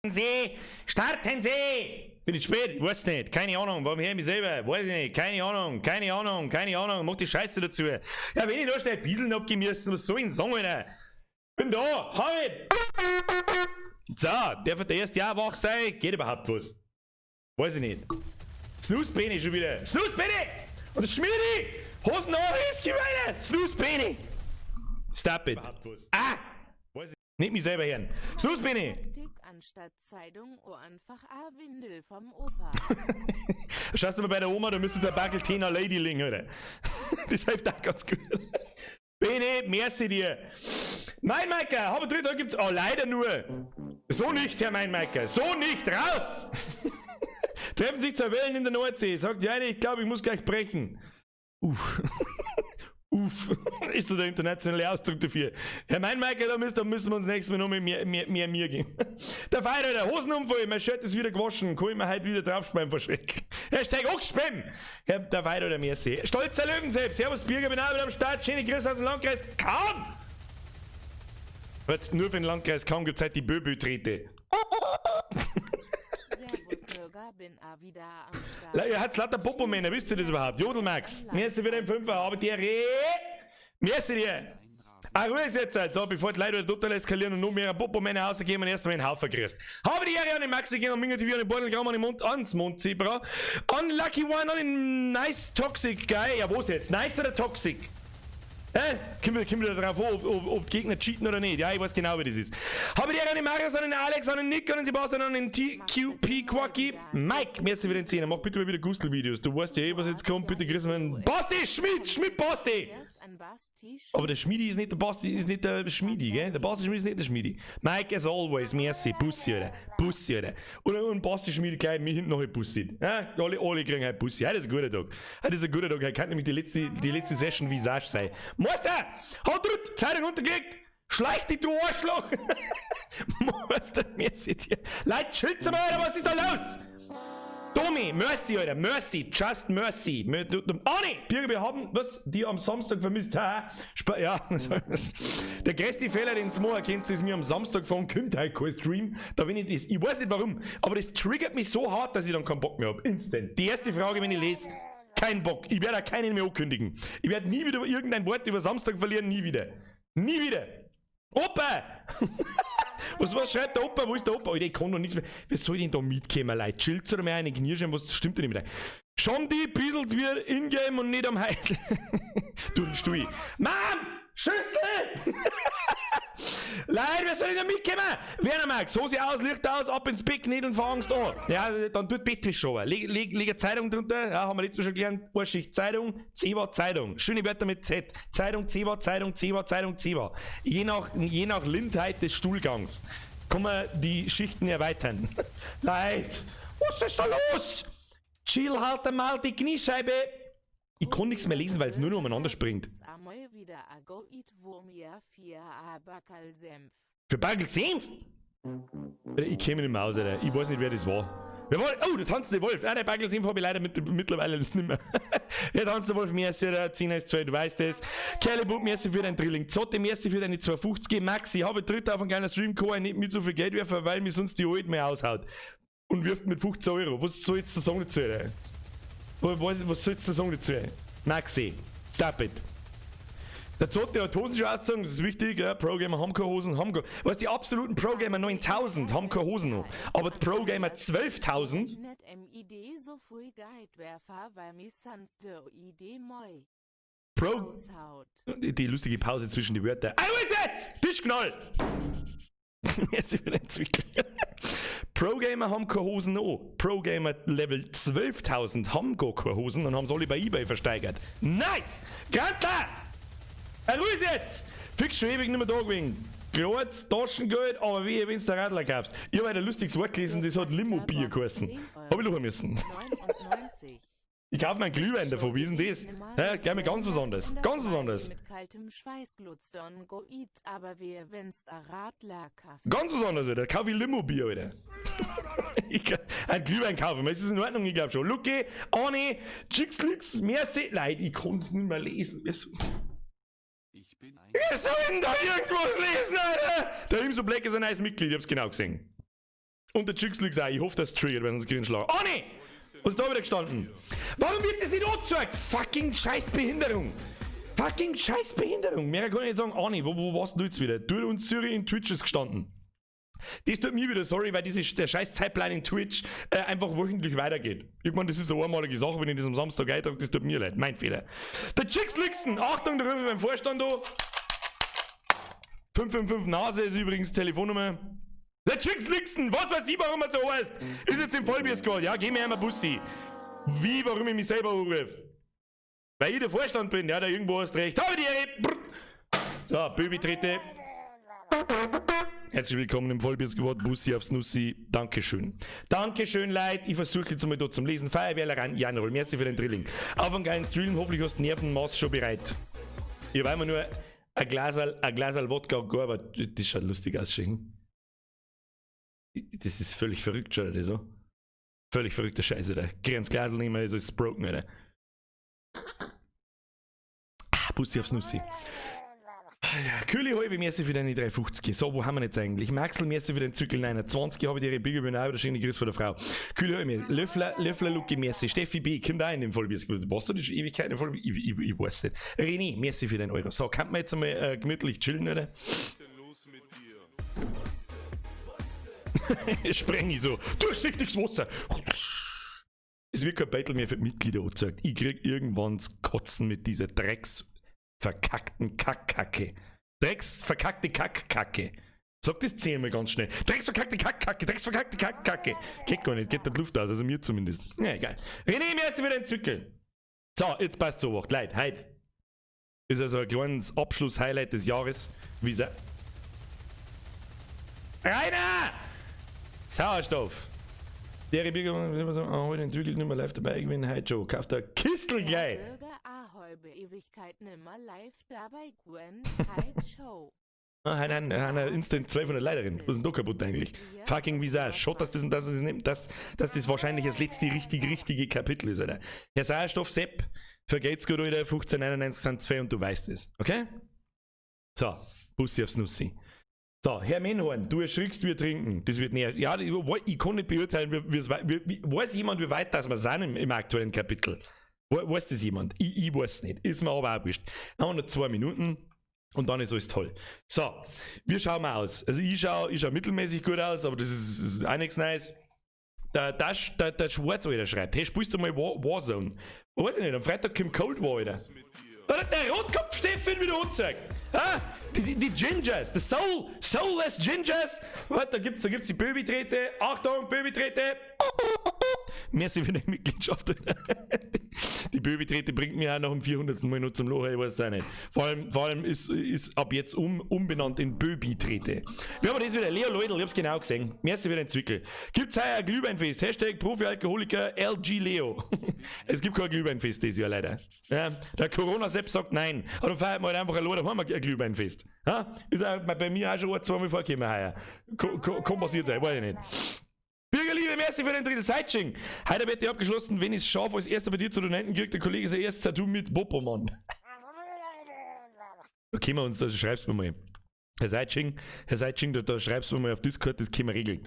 Sie! Starten Sie! Bin ich spät? Ich weiß nicht. Keine Ahnung. Warum höre ich mich selber? Weiß ich nicht. Keine Ahnung. Keine Ahnung. Keine Ahnung. Mach die Scheiße dazu. Ja, wenn ich noch schnell Bieseln abgeben müssen, was soll ich denn sagen, Alter? Bin da. Hi! So, darf der erste Jahr wach sein? Geht überhaupt was? Weiß ich nicht. Snooze Bene schon wieder. Snooze Bene! Und das Schmiedi! Hosen an, ist weiter! Snooze Bene! Stop it. Ah! Nicht mich selber hören. Snooze Bene! Dick anstatt Zeitung o einfach a Windel vom Opa. Schaust du mal bei der Oma, da müsste der Backel Tena Lady liegen, oder? Das hilft auch ganz gut. Bene, merci dir. Mein Meiker, habe dritter gibt's. Oh, leider nur. So nicht, Herr Meinmeiker. So nicht, raus! Treffen sich zwei Wellen in der Nordsee. Sagt die eine, ich glaube, ich muss gleich brechen. Uff. Uff. Ist so der internationale Ausdruck dafür. Herr Meinmeiker, da müssen wir uns nächstes Mal noch mit mehr, mehr, mehr mir gehen. Der Feier, der Hosenunfall, mein Shirt ist wieder gewaschen. Kann ich mir heute wieder draufsparen vor Schreck. Hashtag Ochspam. Herr, der Feier, der Merci. Stolzer Löwen selbst. Servus, Birger, bin auch wieder am Start. Schöne Grüße aus dem Landkreis. Kaum! Nur für den Landkreis Kaum gibt's heute die Böbü-Trete. Servus Bürger, bin a wieder am Start. Ihr hat's lauter Popo-Männer, wisst ihr das überhaupt? Jodelmax, merci für den Fünfer, aber der Reh. Merci dir. Ah, Ruhe ist jetzt halt. So, bevor die Leute total eskalieren und noch mehr Popo-Männer rausgehen und erstmal einen Haufen kriegst. Habe die Ehre an den Maxi gehen und Minge TV an den Beutel an den Mund, ans Mund, Zebra. Unlucky One, an den Nice Toxic Guy. Ja, wo ist jetzt? Nice oder Toxic? Hä? Kommt wieder drauf an, ob die Gegner cheaten oder nicht. Ja, ich weiß genau, wie das ist. Habe die Ehre an den Marius, an den Alex, an den Nick, an den Sebastian, an den TQP Quacky. Mike, merci für den Zehner. Mach bitte mal wieder Gustl-Videos. Du weißt ja eh, was jetzt kommt. Bitte grüßen wir den Basti Schmidt, Schmidt Basti. Aber der Schmiedi ist nicht der Basti, ist nicht der Schmiedi, gell? Der Basti Schmied ist nicht der Schmiedi. Mike, as always, merci. Bussi, Alter. Bussi, Alter. Und Basti Schmiedi gleich mir hinten noch ein Bussi. Ja, alle kriegen halt Bussi. Heute ist ein guter Tag. Heute ist ein guter Tag. Heute kann nämlich die letzte Session Visage sein. Meister! Haut drück! Zeitung untergelegt! Schleich dich, du Arschloch! Meister, merci dir. Leute, chillt's mal, Alter, was ist da los? Domi, Mercy, Alter, Mercy, just Mercy. Arne, Birger, wir haben, was, die am Samstag vermisst. Ha, ja, der größte Fehler, den es machen könnt, ist mir am Samstag fragen, kommt heute kein Stream? Da bin ich das, ich weiß nicht warum, aber das triggert mich so hart, dass ich dann keinen Bock mehr habe. Instant. Die erste Frage, wenn ich lese, kein Bock. Ich werde auch keinen mehr ankündigen. Ich werde nie wieder irgendein Wort über Samstag verlieren, nie wieder. Nie wieder. Opa! Was schreibt der Opa? Wo ist der Opa? Alter, ich kann doch nichts mehr. Wer soll denn da mitkommen, Leute? Chillt oder mehr eine Knirschen, was stimmt denn nicht mehr? Schon die bieselt wir in-game und nicht am Heil. Du den Stuhl. Mann! Schüssel! Leute, wer soll denn da mitkommen? Werner Max, Hose aus, Licht aus, ab ins Bett, Knädeln vor Angst an. Ja, dann tut Bettwäsche schon. Leg eine Zeitung drunter, ja, haben wir letztes Mal schon gelernt. Orschicht Zeitung, Zewa Zeitung. Schöne Wörter mit Z. Zeitung, Zewa, Zeitung, Zewa, Zeitung, Zewa. Je nach Lindheit des Stuhlgangs kann man die Schichten erweitern. Leute, was ist da los? Chill halt einmal die Kniescheibe. Ich kann nichts mehr lesen, weil es nur noch umeinander springt. Amoi wieder agoit wo mir vier Abakal Senf. Für Bagel Senf? Ich kenne mich nicht mehr aus, Alter. Ich weiß nicht, wer das war. Wer war? Oh, der tanzende Wolf. Ah, der Bagel Senf habe ich leider mittlerweile nicht mehr. Der tanzende Wolf, merci, der 10 ist 2, du weißt es. Kerlebub, merci für dein Drilling. Zotte, merci für deine 250. Maxi, ich habe dritter auf einen kleinen Stream, kann ich nicht mit so viel Geld werfen, weil mir sonst die Alt mehr aushaut. Und wirft mit 15 Euro. Was soll jetzt der Song dazu, Alter? Was soll jetzt der Song dazu? Maxi, stop it. Der Zotte hat Hosen schon ausgezogen, das ist wichtig. Ja, Pro-Gamer haben keine Hosen, haben keine. Weißt du, die absoluten Pro-Gamer 9000 haben keine Hosen noch. Aber die Pro-Gamer 12.000. Net MID so früh Guidewerfer, weil mi sonst der ID moi Pro. aushaut. Die lustige Pause zwischen die Wörter. Ein jetzt! Tischknall! Jetzt wieder entwickeln. Pro-Gamer haben keine Hosen noch. Pro-Gamer Level 12.000 haben gar keine Hosen und haben sie alle bei eBay versteigert. Nice! Grantler! Ruhe jetzt! Fix schon ewig nicht mehr da gewesen. Klar, Taschengeld, aber wie, wenn du der Radler kaufst. Ich habe ein lustiges Wort gelesen, das hat Limo-Bier geheißen. Hab ich lachen müssen. 99. Ich kaufe mir einen Glühwein davon, wie ist denn das? Ja, gleich mal ganz was anderes. Ganz was anderes. Mit kaltem Schweiß glutzt on goit, aber wer wenn's a Radler kaft. Ganz was anderes, Alter. Kauf ich Limo-Bier, Alter. Ich kann ein Glühwein kaufen, ist das in Ordnung? Ich glaube schon. Lucky, Arne, Chicks, merci. Leute, ich kann es nicht mehr lesen. Ich bin ein Wer soll denn da irgendwas lesen, Alter? Der Imso Black ist ein neues Mitglied, ich hab's genau gesehen. Und der Chicks auch. Ich hoffe, dass es triggert, wenn sonst krieg ich einen Schlag. Oh nee! Was ist da wieder gestanden? Warum wird das nicht angezeigt? Fucking Scheißbehinderung! Fucking Scheißbehinderung! Mehr kann ich nicht sagen. Ani, wo warst du jetzt wieder? Du und Zürich in Twitch ist gestanden. Das tut mir wieder sorry, weil der scheiß Zeitplan in Twitch einfach wöchentlich weitergeht. Irgendwann, das ist eine einmalige Sache, wenn ich das am Samstag eintrage, das tut mir leid. Mein Fehler. Der Chicks Lixen! Achtung, da rufe ich beim Vorstand an. 555 Nase ist übrigens Telefonnummer. Der Chicks Lixen! Was weiß ich, warum er so heißt? Ist jetzt im Vollbier-Squad. Ja, geh mir einmal Bussi. Wie, warum ich mich selber anrufe? Weil ich der Vorstand bin, ja, da irgendwo hast recht. Habe die Ehre! So, Böbi-Tritte. Herzlich willkommen im Vollbier-Squad, Bussi aufs Nussi. Dankeschön. Dankeschön, Leute. Ich versuche jetzt mal da zum Lesen. Feuerwehrler rein. Janrol, merci für den Drilling. Auf einen geilen Stream. Hoffentlich hast du Nervenmaß schon bereit. Ich war immer nur ein Glasal Wodka, aber das schaut lustig aus, schon. Das ist völlig verrückt schon, oder so. Völlig verrückte Scheiße da. Krieg Glasl nicht mehr, so ist es broken, Alter. Ah, Bussi aufs Nussi. Kühle halbe, merci für deine 350. So, wo haben wir jetzt eigentlich? Maxel, merci für den Zykel 29. Habe ich dir Bigger bin auch wieder schöne Grüß von der Frau. Kühle halbe, Löffler, Löffler, Lucky, merci. Steffi B, kommt auch in den Vollbier. Was du das schon Ewigkeiten im Vollbier? Ich weiß nicht. René, merci für den Euro. So, kann man jetzt einmal gemütlich chillen, oder? Was ist denn los mit dir? Spreng ich so. Durchsichtiges Wasser. Es wird kein Battle mehr für die Mitglieder angezeigt. Ich krieg irgendwann das Kotzen mit dieser Drecks verkackten Kackkacke. Drecks verkackte Kackkacke. Sag das zehnmal ganz schnell. Drecks verkackte Kackkacke, Drecks verkackte Kackkacke. Geht gar nicht, geht die Luft aus, also mir zumindest. Ja, egal. René, merci für den Zwickel. So, jetzt passt so, Leute, heute ist also ein kleines Abschluss-Highlight des Jahres. Wie se Rainer! Sauerstoff! Der Bürger, heute entwickelt nicht mehr live dabei gewesen, heute schon. Kauft der Kistel gleich! Bürger Ahoi Ewigkeit nimmer live dabei Gwen Hyde Show. Ah, einer Instant 1200 Leiterin. Was ist denn da kaputt eigentlich? Fucking Visage. Schaut, dass das wahrscheinlich das letzte richtig, richtige Kapitel ist, Alter. Herr Sauerstoff, Sepp, vergeht's gut, Alter. 15,99 sind zwei und du weißt es. Okay? So, Bussi aufs Nussi. So, Herr Menhorn, du erschrickst, wir trinken. Das wird näher. Ja, ich kann nicht beurteilen, weiß jemand, wie weit das wir sind im aktuellen Kapitel? Weiß das jemand? Ich weiß nicht. Ist mir aber auch wurscht. Dann haben wir noch 2 Minuten. Und dann ist alles toll. So, wir schauen mal aus. Also ich schau mittelmäßig gut aus, aber das ist auch nichts Neues. Der Schwarzalter schreibt, hey, spielst du mal Warzone? Weiß ich nicht, am Freitag kommt Cold War, Alter. Da hat der Rotkopf Steffen wieder angezeigt. Ah, die Gingers, the Soulless Gingers. Warte, da gibt's die Böbi-Trete. Achtung, Böbi-Trete. Merci für die Mitgliedschaft. Die Böbi-Trete bringt mir auch noch im 400. Mal noch zum Lachen, ich weiß es auch nicht. Vor allem ist ab jetzt umbenannt in Böbi-Trete. Wir haben das wieder. Leo Leudl, ich hab's genau gesehen. Merci für den Zwickel. Gibt's heuer ein Glühweinfest? #Profi-Alkoholiker LG Leo. Es gibt kein Glühweinfest dieses Jahr leider. Ja, der Corona-Sepp sagt nein. Aber dann feiert man halt einfach alleine daheim ein Glühweinfest. Ja? Ist auch bei mir auch schon ein, zweimal vorgekommen heuer. Kann passiert sein, weiß ich nicht. Bürgerliebe, merci für den dritten Seitsching. Heute wird die abgeschlossen, wenn ich es schaffe, als erster bei dir zu donaten, kriegt der Kollege sein erstes Tattoo mit Popomann. Da können wir uns, das schreibst du mir mal. Herr Seitsching, Herr Seitsching, da schreibst du mir mal auf Discord, das können wir regeln.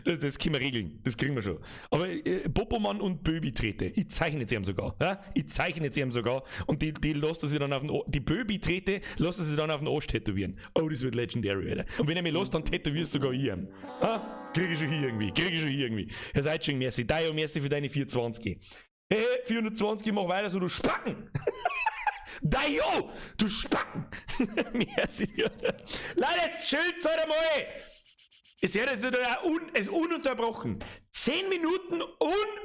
Das können wir regeln, das kriegen wir schon. Aber Popomann und Böbi-Trete, ich zeichne jetzt ihm sogar. Ja? Ich zeichne jetzt ihm sogar und die lässt er sich dann auf den, die Böbi-Trete lässt er sich dann auf den Arsch tätowieren. Oh, das wird legendary, Alter. Und wenn er mich lässt, dann tätowierst sogar ich ihm. Ja? Krieg ich schon hier irgendwie, krieg ich schon hier irgendwie. Herr Seitsching, merci. Dayo, merci für deine 420. Hey, 420, mach weiter so, du Spacken! Dayo, du Spacken! Merci. Leute, jetzt chillt halt einmal! Es ist ja es ist ununterbrochen. 10 Minuten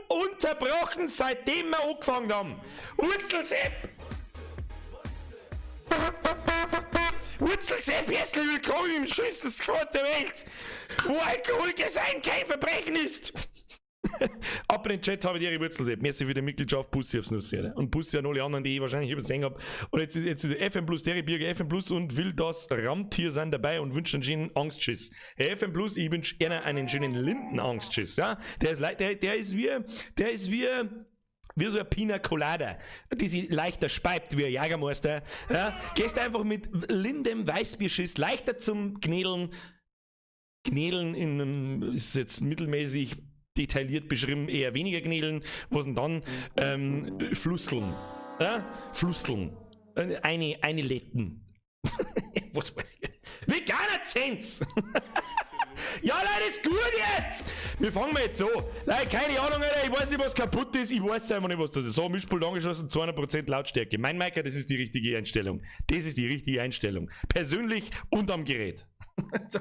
ununterbrochen, seitdem wir angefangen haben. Wurzelsepp! Wurzelsepp, herzlich willkommen im schönsten Squad der Welt, wo Alkoholiker sein kein Verbrechen ist. Ab in den Chat, habe die Ehre, Wurzelsepp. Merci für die Mitgliedschaft, Bussi aufs Nussi. Alter. Und Bussi an alle anderen, die ich wahrscheinlich übersehen habe. Und jetzt ist FM Plus, Terry Birger, FM Plus und will das Ramtier sein dabei und wünscht einen schönen Angstschiss. Herr FM Plus, ich wünsche Ihnen einen schönen Lindenangstschiss. Ja? Der ist, der ist wie so ein Pina Colada, die sich leichter speibt wie ein Jägermeister. Ja? Gehst einfach mit lindem Weißbierschiss leichter zum Knädeln. Knädeln in einem, ist jetzt mittelmäßig detailliert beschrieben, eher weniger Knädeln. Was denn dann? Flusseln. Ja? Flusseln. Eine Letten. Was weiß ich. Veganer Zenz! Ja, Leute, ist gut jetzt! Wir fangen mal jetzt so. Leute, keine Ahnung, Alter, ich weiß nicht, was kaputt ist. Ich weiß einfach nicht, was das ist. So, Mischpult angeschlossen, 200% Lautstärke. Mein Miker, das ist die richtige Einstellung. Das ist die richtige Einstellung. Persönlich und am Gerät. So.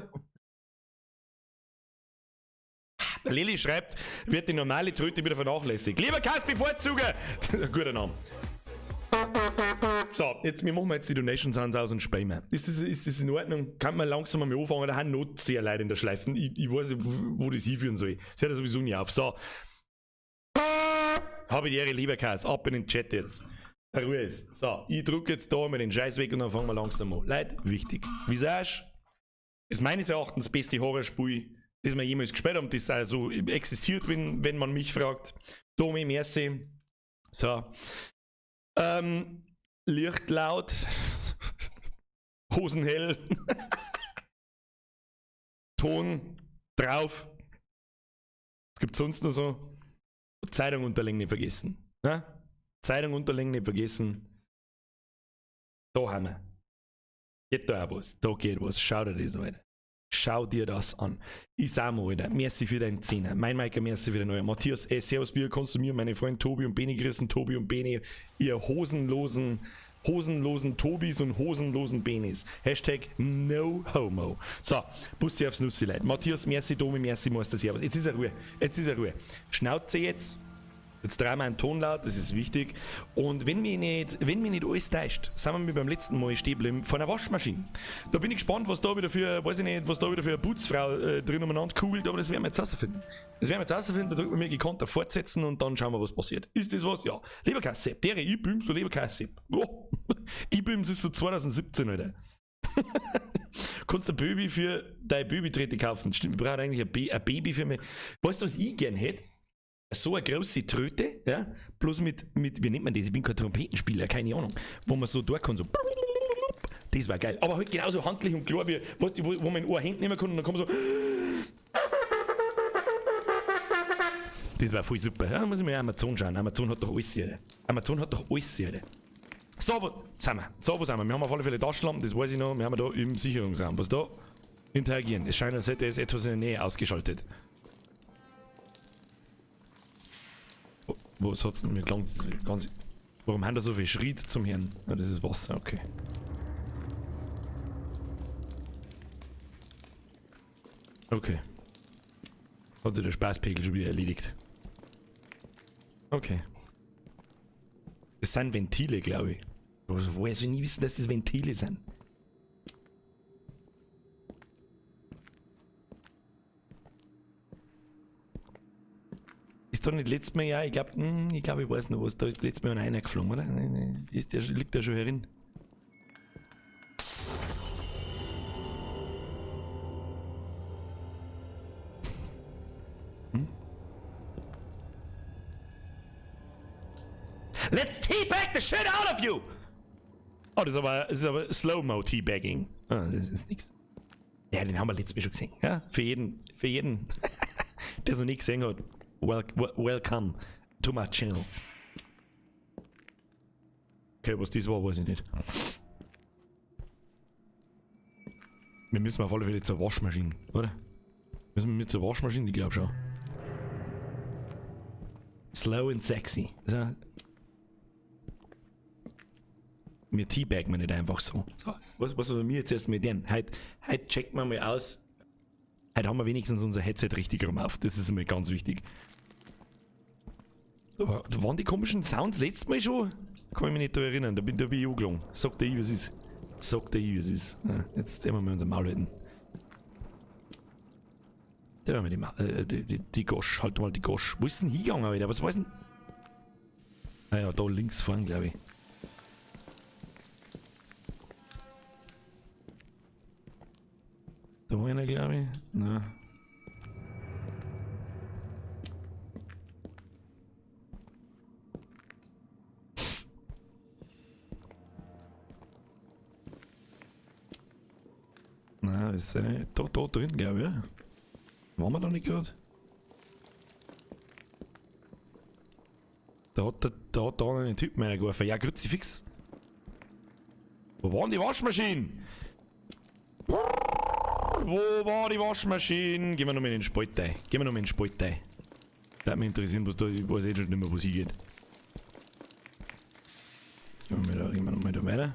Der Lilly schreibt, wird die normale Tröte wieder vernachlässigt. Lieber Kaspi Vorzuger! Guter Name. So, jetzt, wir machen jetzt die Donation Sounds aus und spielen wir. Ist das in Ordnung? Kann man langsam mal anfangen? Da haben noch sehr Leute in der Schleife. Ich weiß nicht, wo das hinführen soll. Das hört ja sowieso nie auf. So. Habe die Ehre, lieber Kass. Ab in den Chat jetzt. Ruhe ist. So, ich drücke jetzt da mal den Scheiß weg und dann fangen wir langsam an. Leute, wichtig. Visage ist meines Erachtens das beste Horrorspiel, das wir jemals gespielt haben, das also existiert, wenn man mich fragt. Domi, merci. So. Licht laut, Hosen hell, Ton drauf. Was gibt's sonst noch so? Zeitung unterlegen nicht vergessen. Ne? Zeitung unterlegen nicht vergessen. Da haben wir. Geht da auch was. Da geht was. Schau dir das an, Alter. Schau dir das an. Ich sag mal, Alter, merci für deinen Zehner. Mein Maiker, merci für den neuen. Matthias, ey, servus, Bier, kannst du mir, meine Freunde Tobi und Beni grüßen. Tobi und Beni, ihr hosenlosen Tobis und hosenlosen Benis. Hashtag no homo. So, Bussi aufs Nussi, Leute. Matthias, merci, Domi, merci, Meister, servus. Jetzt ist er Ruhe. Jetzt ist er Ruhe. Schnauze jetzt. Jetzt drehen wir einen Ton laut, das ist wichtig. Und wenn mich nicht alles täuscht, sind wir beim letzten Mal stehen geblieben vor einer Waschmaschine. Da bin ich gespannt, was da wieder für, weiß ich nicht, was da wieder für eine Putzfrau drin umeinander kugelt, aber das werden wir jetzt rausfinden. Das werden wir jetzt rausfinden, da drücken wir gekonnt auf Fortsetzen und dann schauen wir, was passiert. Ist das was? Ja. Leberkasse, der I-Bims und Leberkasse. Oh. I-Bims ist so 2017, Alter. Kannst du ein Baby für deine Babytrete kaufen? Stimmt, ich brauche eigentlich ein Baby für mich. Weißt du, was ich gern hätte? So eine große Tröte, ja, bloß mit, wie nennt man das? Ich bin kein Trompetenspieler, keine Ahnung, wo man so da kann, so. Das war geil. Aber halt genauso handlich und klar, wie, weißt du, wo man in ein Hand nehmen kann und dann kommt so. Das war voll super. Ja, muss ich mir Amazon schauen. Amazon hat doch alles hier. Amazon hat doch alles hier. So, wo sind wir? So, wo sind wir? Wir haben auf alle Fälle Taschenlampen, das weiß ich noch. Wir haben da im Sicherungsraum. Was da? Interagieren. Es scheint, als hätte es etwas in der Nähe ausgeschaltet. Was hat's denn? Mir klang ganz. Warum haben da so viel Schritt zum Herrn? Ah, das ist Wasser, okay. Okay. Hat sich der Spaßpegel schon wieder erledigt. Okay. Das sind Ventile, glaube ich. Also, woher soll ich nie wissen, dass das Ventile sind? Ist da nicht letztes Mal, ja, ich glaube, ich weiß noch was, da ist letztes Mal einer geflogen, oder? Ist der, liegt der schon herin? Hm? Let's teabag the shit out of you! Oh, das ist aber Slow-Mo Teabagging. Ah, das ist nix. Ja, den haben wir letztes Mal schon gesehen. Ja? Für jeden, der es noch nie gesehen hat. Welcome to my channel. Okay, was das war, weiß ich nicht. Wir müssen auf alle Fälle zur Waschmaschine, oder? Müssen wir mit zur Waschmaschine? Ich glaube schon. Slow and sexy. So. Wir teabaggen wir nicht einfach so. So, was bei mir jetzt erst mit denen? Heute checken wir mal aus. Heute haben wir wenigstens unser Headset richtig rum auf. Das ist mir ganz wichtig. Da waren die komischen Sounds letztes Mal schon? Kann ich mich nicht da erinnern. Da bin ich angelangt. Sagt der ich, was ist. Sagt der ich, was ist. Ja, jetzt sehen wir mal unser Maul halten. Da haben wir die Gosch. Halt mal die Gosch. Wo ist denn hingegangen, Alter? Was weiß denn? Naja, da links vorn, glaube ich. Da war einer, glaube ich. Nein. Nein, ist eine, da drin, glaube ich. Ja. Waren wir da nicht gerade? Da hat der einen Typen reingeworfen. Ja, Kruzifix. Wo waren die Waschmaschinen? Wo war die Waschmaschine? Gehen wir nochmal in den Spalt rein. Gehen wir nochmal in den Spalt rein. Das würde mich interessieren, was da, ich weiß eh schon nicht mehr, wo sie geht. Gehen wir nochmal da weiter.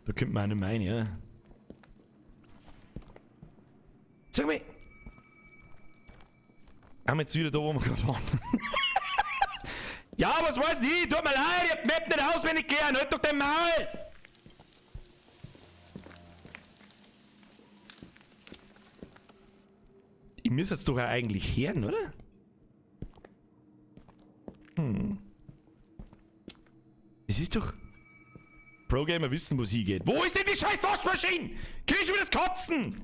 Da könnte man auch nicht mehr rein, ja. Sag mal! Haben wir jetzt wieder da, wo wir gerade waren? Ja, was weiß ich? Tut mir leid, ich hab die Map nicht auswendig gelernt. Halt doch dein Maul! Ich müsste jetzt doch auch eigentlich hören, oder? Hm. Es ist doch... Pro-Gamer wissen, wo sie geht. Wo ist denn die scheiß Waschmaschine? Krieg ich wieder das Kotzen!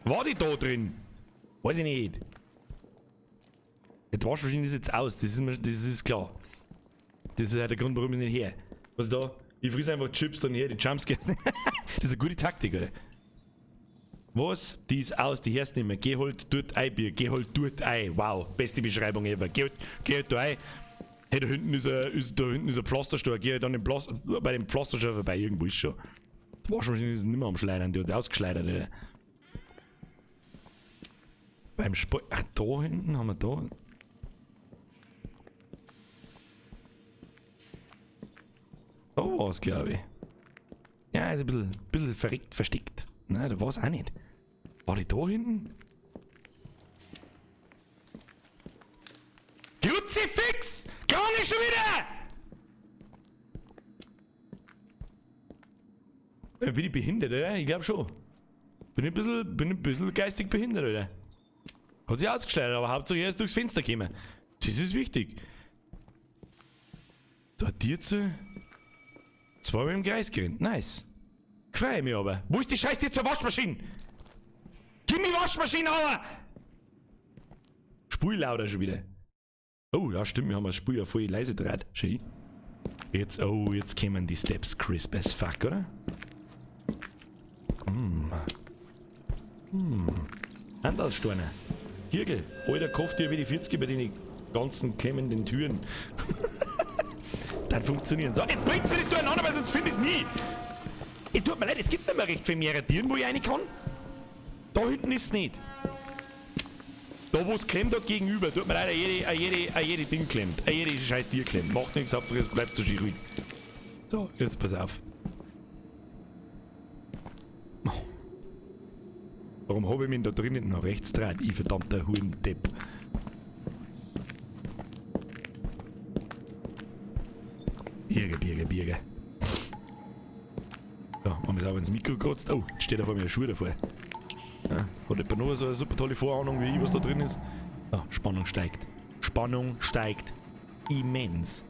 War die da drin? Weiß ich nicht. Die Waschmaschine ist jetzt aus, das ist klar. Das ist halt der Grund, warum ich nicht her. Was ist da? Ich friss einfach Chips dann her, die Jumpscares. Das ist eine gute Taktik, oder? Was? Die ist aus, die hörst nicht mehr. Geh halt dort ein, Bier. Geh halt dort ein. Wow, beste Beschreibung ever. Geh halt da ein. Hey, da hinten ist ein Pflasterstein. Geh halt an bei dem Pflasterstein vorbei. Irgendwo ist schon. Die Waschmaschine ist nicht mehr am Schleudern, die hat ausgeschleudert, oder? Beim Sport. Ach, da hinten haben wir da. Da war's, glaube ich. Ja, ist ein bisschen verreckt, versteckt. Nein, da war's auch nicht. War die da hinten? Kruzifix! Gar nicht schon wieder! Bin ich behindert, oder? Ich glaube schon. Bin ich ein bisschen geistig behindert, oder? Hat sich ausgeschleudert, aber Hauptsache er ist durchs Fenster gekommen. Das ist wichtig. Da hat die zu. Zweimal im Kreis gerannt. Nice. Gefreue mich aber. Wo ist die Scheiße zur Waschmaschine? Gib mir die Waschmaschine, aber! Spul lauter schon wieder. Oh, ja stimmt, wir haben das Spul ja voll leise draht. Schön. Jetzt, oh, jetzt kommen die Steps crisp as fuck, oder? Mm. Mm. Handelssteine. Hirgel, alter Kopf dir wie die 40 bei den ganzen klemmenden Türen. Dann funktionieren. So, jetzt bringt's mir nicht durcheinander, weil sonst finde ich's nie. Es tut mir leid, es gibt nicht mehr recht viel mehrere Türen, wo ich rein kann. Da hinten ist's nicht. Da wo es klemmt hat gegenüber, tut mir leid, jede Ding klemmt. Jede scheiß Tier klemmt. Macht nichts, Hauptsache es bleibt so schön ruhig. So, jetzt pass auf. Warum hab ich mich da drinnen nach rechts dreht? Ich verdammter Hurendepp. Birge, Birge, Birge. So, haben wir es auch ins Mikro gekotzt. Oh, jetzt steht da vor mir ein Schuh davor. Ja, hat jemand noch so eine super tolle Vorahnung, wie ich, was da drin ist? Ja, Spannung steigt. Spannung steigt immens.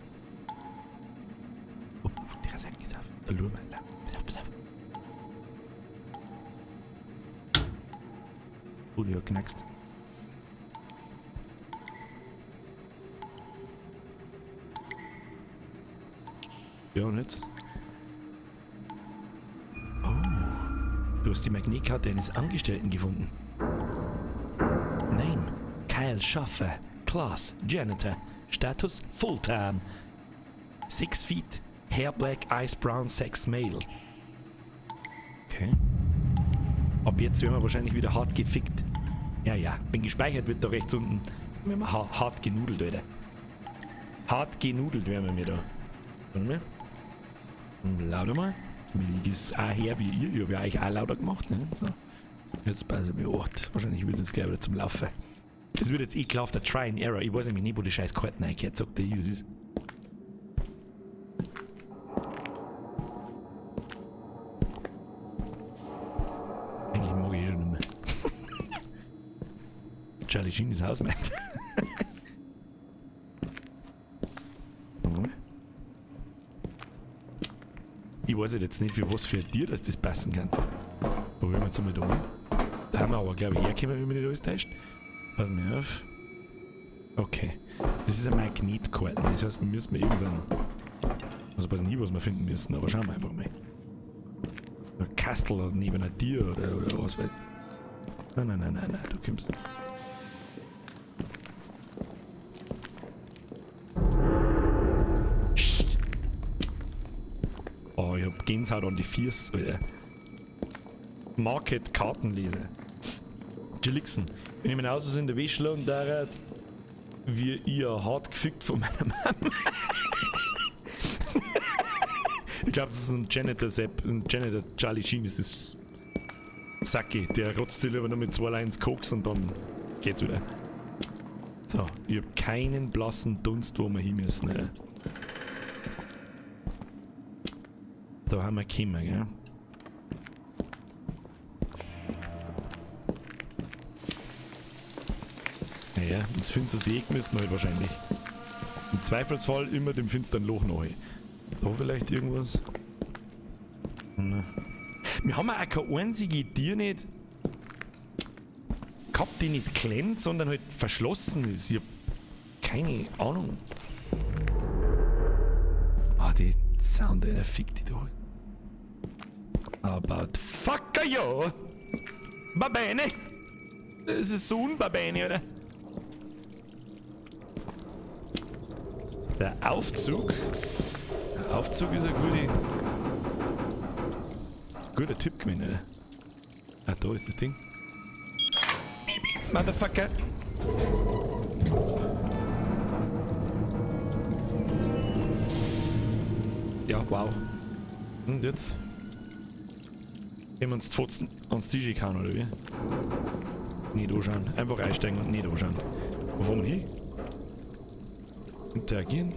Oh, die Seite geht's auf. Da schauen wir. Pass auf, pass auf. Oh, die hat knackst. Ja, und jetzt? Oh. Du hast die Magnetkarte eines Angestellten gefunden. Name: Kyle Schaffer. Class: Janitor. Status: Fulltime. 6 feet. Hair black, eyes brown, sex male. Okay. Ab jetzt werden wir wahrscheinlich wieder hart gefickt. Ja, ja. Wenn gespeichert wird da rechts unten, werden wir hart genudelt, Alter. Hart genudelt werden wir mir da. Warte mal. Lauter mal. Mir ist auch her wie ihr. Ich hab ja eigentlich auch lauter gemacht. Ne? So. Jetzt pass ich auf. Wahrscheinlich wird es jetzt gleich wieder zum Laufen. Es wird jetzt ekelhafter Try and Error. Ich weiß nämlich nicht, wo die scheiß Karten reingehört. Sagt der, was ist. Eigentlich mag ich eh schon nicht mehr. Charlie Sheen ist Hausmeister. Ich weiß jetzt nicht, für was für ein Tier dass das passen kann. Probieren wir jetzt einmal da um. Da haben wir aber, glaube ich, hergekommen, wenn mich nicht alles täuscht. Pass mir auf. Okay. Das ist eine Magnetkarte. Das heißt, wir müssen irgendeinen. Also weiß nie, was wir finden müssen, aber schauen wir einfach mal. Ein Kastel neben einer Tür oder was weiß ich. Nein, nein, nein, nein, nein, du kommst jetzt. Psst. Oh, ich hab Gänsehaut an die Füße, Alter. Market Kartenleser. Jillixen. Wenn ich mein Auto in der Wäsche und da wie ihr hart gefickt von meiner Mama. Ich glaube, das ist ein Janitor Sepp, ein Janitor Charlie Sheen ist das Sacki. Der rotzt sich lieber nur mit 2 Lines Koks und dann geht's wieder. So, ich hab keinen blassen Dunst, wo wir hin müssen. Alter. Da haben wir gekommen, gell? Naja, ins finsterste Eck müssen wir halt wahrscheinlich. Im Zweifelsfall immer dem finsteren Loch nach. Da vielleicht irgendwas? Na. Wir haben auch keine einzige Tür nicht gehabt, die nicht klemmt, sondern halt verschlossen ist. Ich hab keine Ahnung. Ah, die Sound, der fickt die doch. About fuck ja! Va bene! Das ist so unbabene, oder? Der Aufzug. Der Aufzug ist ein guter Tipp gewesen, oder? Ah, da ist das Ding. Motherfucker! Ja, wow. Und jetzt? Nehmen wir uns die Fotzen ans Tisch gehauen, oder wie? Nicht anschauen. Einfach einsteigen und nicht anschauen. Wo fahren wir hin? Interagieren.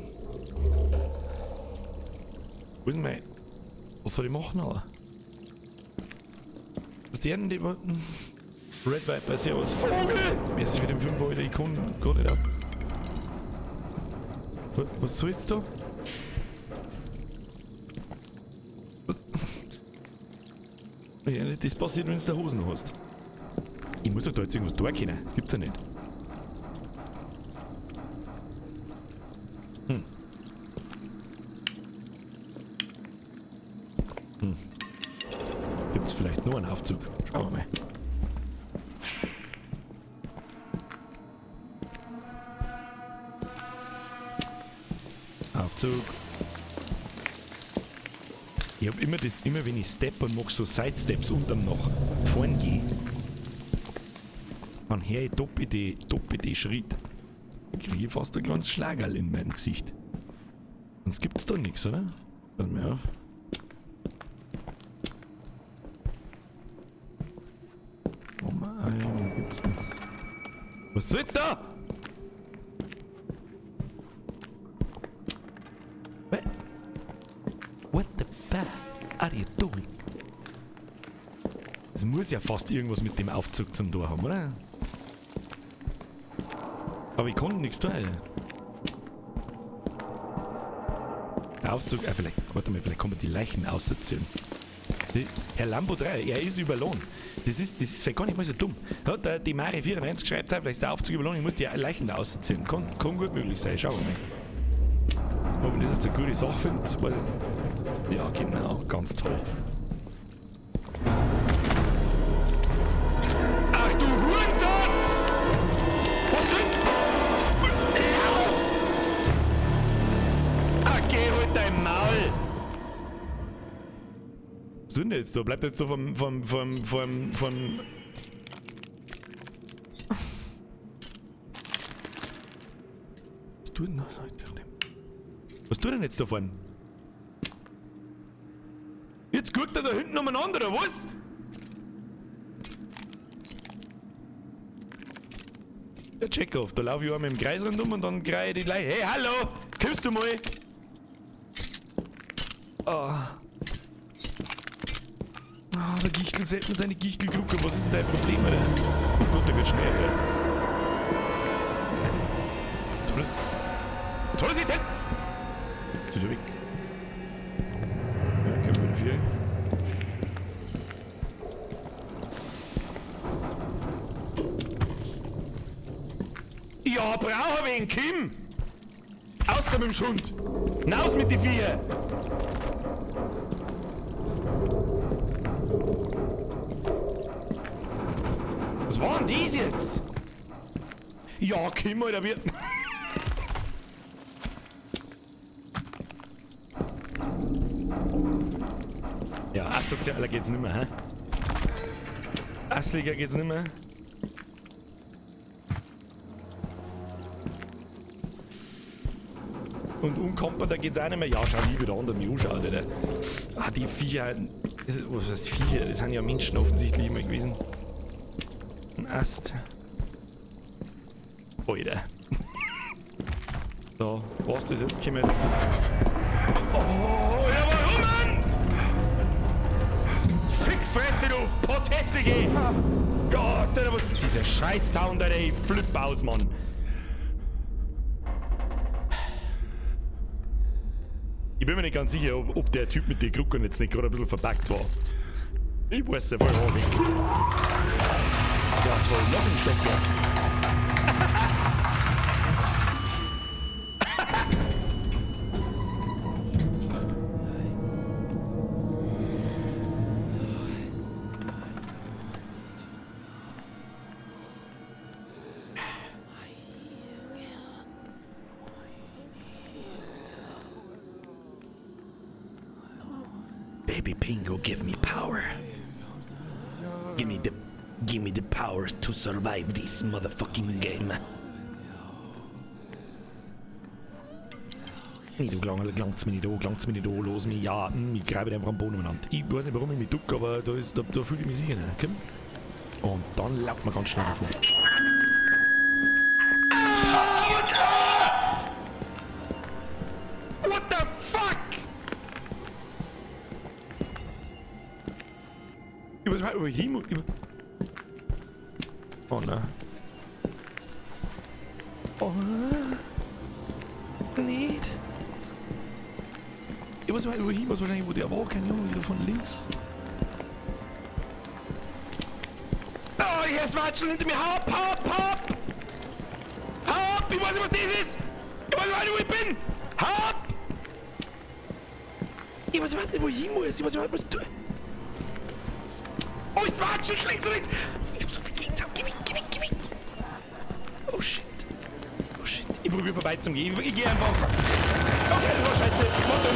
Wo ist mein... Was soll ich machen, Alter? Was die denn, die wollten? Red Viper, servus. Vogel! Wer ist mit dem 5 Alter? Ich kann gar nicht ab. Was soll jetzt da? Was? Ja, das passiert, wenn du da Hosen hast. Ich muss doch da jetzt irgendwas tun können. Das gibt's ja nicht. Hm. Hm. Gibt's vielleicht nur einen Aufzug? Schauen wir mal. Aufzug. Ich hab immer das, immer wenn ich step und mach so Sidesteps unterm nach vorn geh, dann hör ich doppelte Schritt. Krieg ich fast ein kleines Schlagerl in meinem Gesicht. Sonst gibt's da nix, oder? Warte mal auf. Oh Mann, ja, gibt's nicht. Was soll's da? What the fuck are you doing? Es muss ja fast irgendwas mit dem Aufzug zum Tor haben, oder? Aber ich konnte nichts tun. Der Aufzug, vielleicht, warte mal, vielleicht kann man die Leichen auserziehen. Die, Herr Lambo 3, er ist überlohnt. Das ist vielleicht gar nicht mal so dumm. Hat der, die Mari 94 schreibt, vielleicht ist der Aufzug überlohnt, ich muss die Leichen da auserziehen. Kann gut möglich sein, schauen wir mal. Ob ich das jetzt eine gute Sache finde, weiß ich nicht. Ja, genau, ganz toll. Ach du Hurensohn! Was denn? Lauf! Ach, geh halt dein Maul! Was tut denn der jetzt da? Bleibt jetzt da vom Was tut denn da? Was tut denn jetzt da vorne? Jetzt guckt er da hinten umeinander, oder was? Der Chekhov, da laufe ich einmal im Kreis rundum und dann kriege ich die Leiche. Hey, hallo! Kommst du mal? Ah. Ah, der Gichtel setzt mir seine Gichtelkrücke. Was ist denn dein Problem, Alter? Oh Gott, der wird schnell, Alter. Was soll das jetzt denn? Das ist ja weg. Ja, können wir wieder vier. Ja, Ja, brauch wen, Kim! Außer mit dem Schund! Naus mit die Viecher! Was war denn das jetzt? Ja, Kim, Alter, wir. Ja, asozialer geht's nimmer, hä? Assliger geht's nimmer. Und unkompeter geht's auch nicht mehr. Ja, schau, wie der andere mich anschaut, Alter. Ah, die Viecher. Das ist, was heißt Viecher? Das sind ja Menschen offensichtlich immer gewesen. Ein Ast. Alter. So, was das jetzt? Können wir jetzt. Oh, ja, warum, Mann? Fickfresse, du Potthässliche! Gott, Alter, was ist dieser Scheiß-Sound, Alter? Ich flipp aus, Mann. Ich bin mir nicht ganz sicher, ob der Typ mit den Krücken jetzt nicht gerade ein bisschen verpackt war. Ich weiß ja voll nicht. Ja, toll, noch ein Stockwerk. Baby Pingo, give me power. Give me the power to survive this motherfucking game. Nee, du gelangst mir nicht an, gelangst mir nicht an, los mich, ja, ich greife einfach am Boden umeinander. Ich weiß nicht, warum ich mich ducke, aber da fühle ich mich sicher nicht. Komm. Und dann lauft man ganz schnell davon. Ah, what the fuck? Ich weiß nicht, ob ich hin muss. Oh nein. Oh. Nicht. Ich weiß nicht, wo ich hin muss, wahrscheinlich wo der war, keine Ahnung, wieder von links. Oh, hier ist Watschel hinter mir. Hopp, hopp, hopp! Hopp! Ich weiß nicht, was das ist! Ich weiß nicht, wo ich bin! Hopp! Ich weiß überhaupt nicht, wo ich hin muss. Ich weiß überhaupt nicht, was ich tue. Oh, es watschelt links und rechts! Ich hab so viel Geld. Geh weg, geh weg, geh weg! Oh shit. Oh shit. Ich probiere vorbei zum Gehen. Ich geh einfach. Okay, das war scheiße. Warte.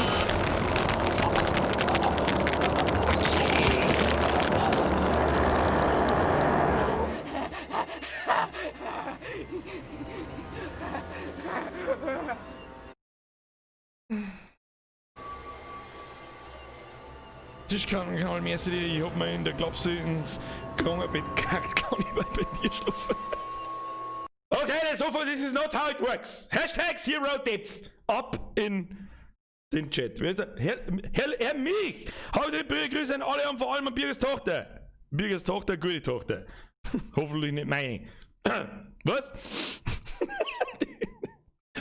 Tischkantenkanalmäßig, ich hab mir in der Klapse ins Krankenbett gekackt, kann ich mal bei dir schlafen. Okay, das Sofa, this is not how it works. Hashtag Zero Depth. Ab in den Chat. Wer ist der? Herr Mich! Heute Grüße an alle und vor allem an Birgers Tochter. Birgers Tochter, gute Tochter. Hoffentlich nicht meine. Was?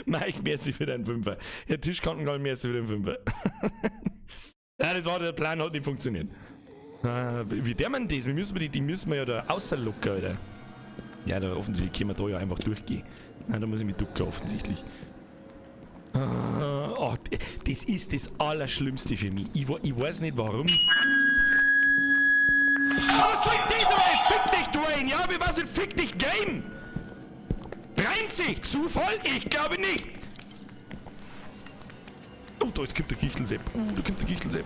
Mike, merci für deinen Fünfer. Herr Tischkantenkanal, merci für den Fünfer. Ja, das war der Plan, hat nicht funktioniert. Wie der man das? Wir müssen die müssen wir ja da außerlocken, Alter. Ja, da offensichtlich können wir da ja einfach durchgehen. Nein, da muss ich mich ducken, offensichtlich. Oh, das ist das Allerschlimmste für mich. Ich weiß nicht warum. Ah, was soll das aber? Fick dich, Dwayne! Ja, wie war's mit Fick dich, Game? Reimt sich! Zufall? Ich glaube nicht! Oh, da jetzt kommt der Gichtelsepp. Oh, da kommt der Gichtelsepp.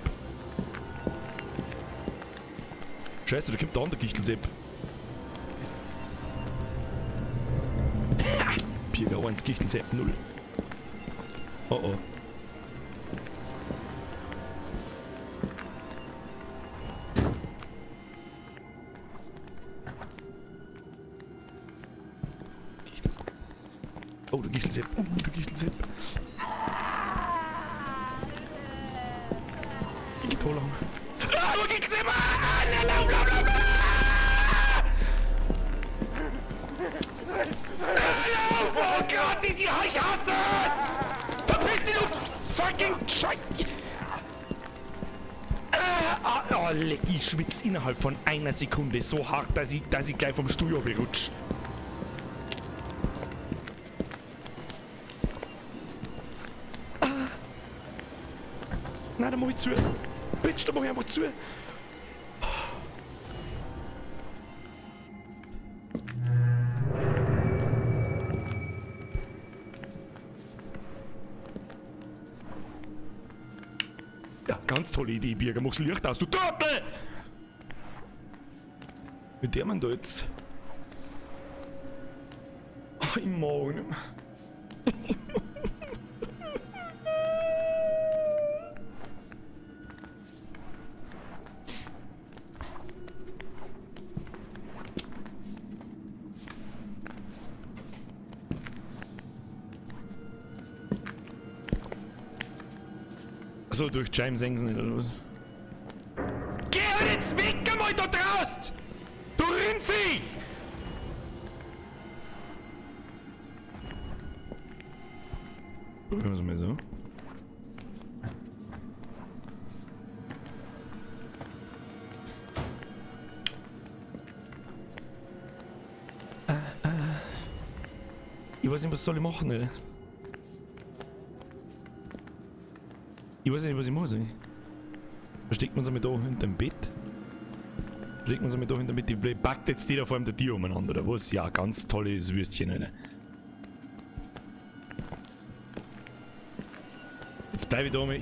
Scheiße, da kommt der andere Gichtelsepp. Ha! Pirger 1, Gichtelsepp 0. Oh oh. Oh, der Gichtelsepp. Oh, der Gichtelsepp. Ich geh da lang. Ah, wo Gichtelsepp? Ah, na, lauf, lauf, lauf, lauf! Ah, lauf! Oh Gott, ich hasse es! Verpiss dich, du fucking Scheiß! Oh, leck, ich schwitz innerhalb von einer Sekunde so hart, dass ich gleich vom Stuhl runterrutsch. Nein, dann mach ich zu. Bitch, dann mach ich einfach zu. Ja, ganz tolle Idee, Birger. Mach's Licht aus, du Trottel! Mit der man da jetzt. Oh, ich mag nicht mehr. Achso, durch James Engsen nicht, oder was? Geh halt jetzt weg einmal da draußen! Du Rindviech! Probieren wir es mal so. Ich weiß nicht, was soll ich machen, oder? Ich weiß nicht, was ich machen soll. Versteckt man uns einmal da hinterm Bett? Versteckt man uns einmal da hinterm Bett? Die packt jetzt die da vor allem der Tier umeinander, oder was? Ja, ganz tolles Würstchen, Alter. Jetzt bleib ich da mal.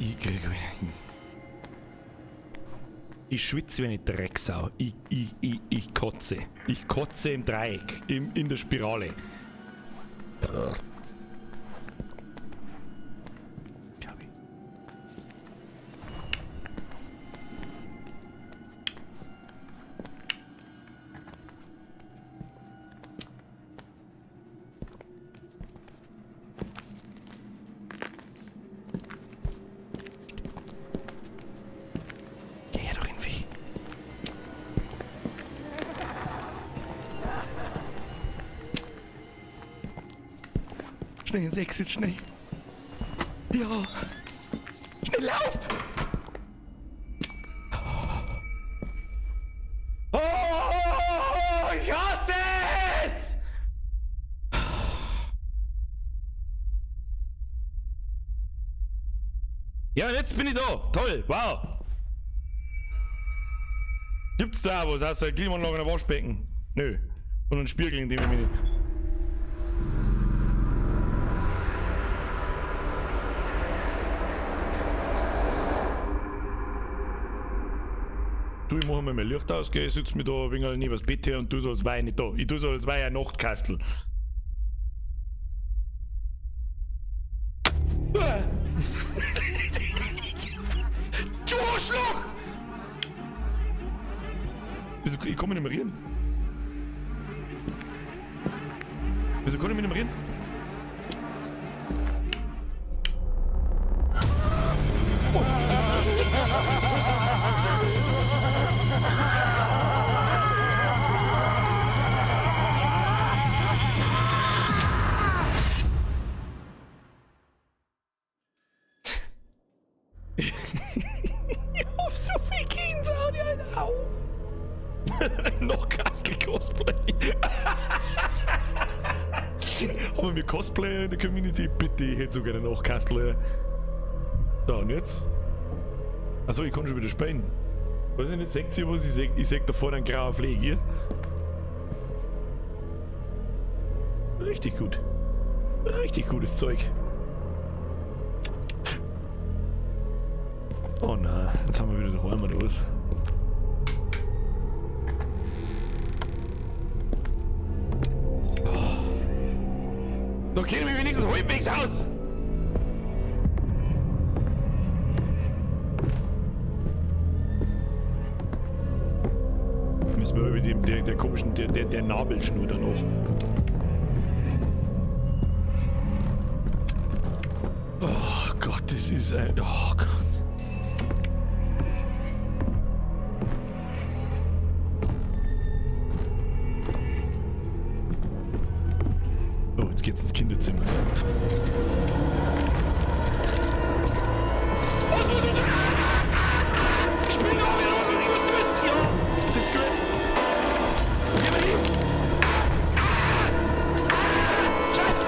Ich schwitze wie eine Drecksau. Ich kotze. Ich kotze im Dreieck. In der Spirale. Glaub ich. Geh her, du Rindvieh. Schnell ins Exit, schnell. Ja. Schnell, lauf! Oh, ich hasse es! Ja, und jetzt bin ich da. Toll, wow. Gibt's da was außer eine Klimaanlage und ein Waschbecken? Nö. Und einen Spiegel, in dem ich mich nicht. Du, ich mach mal mein Licht aus, gell, ich sitz mir da ein wenig neben das Bett her und tu so, als wär ich nicht da. Ich tu so, als wär ich ein Nachtkastel. Du Arschloch! Wieso, ich kann mich nicht mehr rühren. Wieso kann ich mich nicht mehr rühren? Oh. Ich hab so viel Gänsehaut, Alter. Au. Noch Kastel Cosplay. Haben wir Cosplayer in der Community? Bitte, ich hätte so gerne noch Kastel. So, und jetzt? Achso, ich kann schon wieder spielen. Weiß ich nicht, seht ihr, was ich seh? Ich seh da vorne einen grauen Fleck, hier. Richtig gut. Richtig gutes Zeug. Oh nein, jetzt haben wir wieder daheim oder was? Oh. Da kennen wir wenigstens halbwegs aus! Müssen wir über dem, der komischen, der Nabelschnur da noch. Oh Gott, das ist ein. Oh Gott. Oh, jetzt geht's ins Kinderzimmer. Was, was, was? Spiel noch wieder, was weiß ich, was du tust! Ja, das ist gut. Wo gehen wir hin? Scheiße!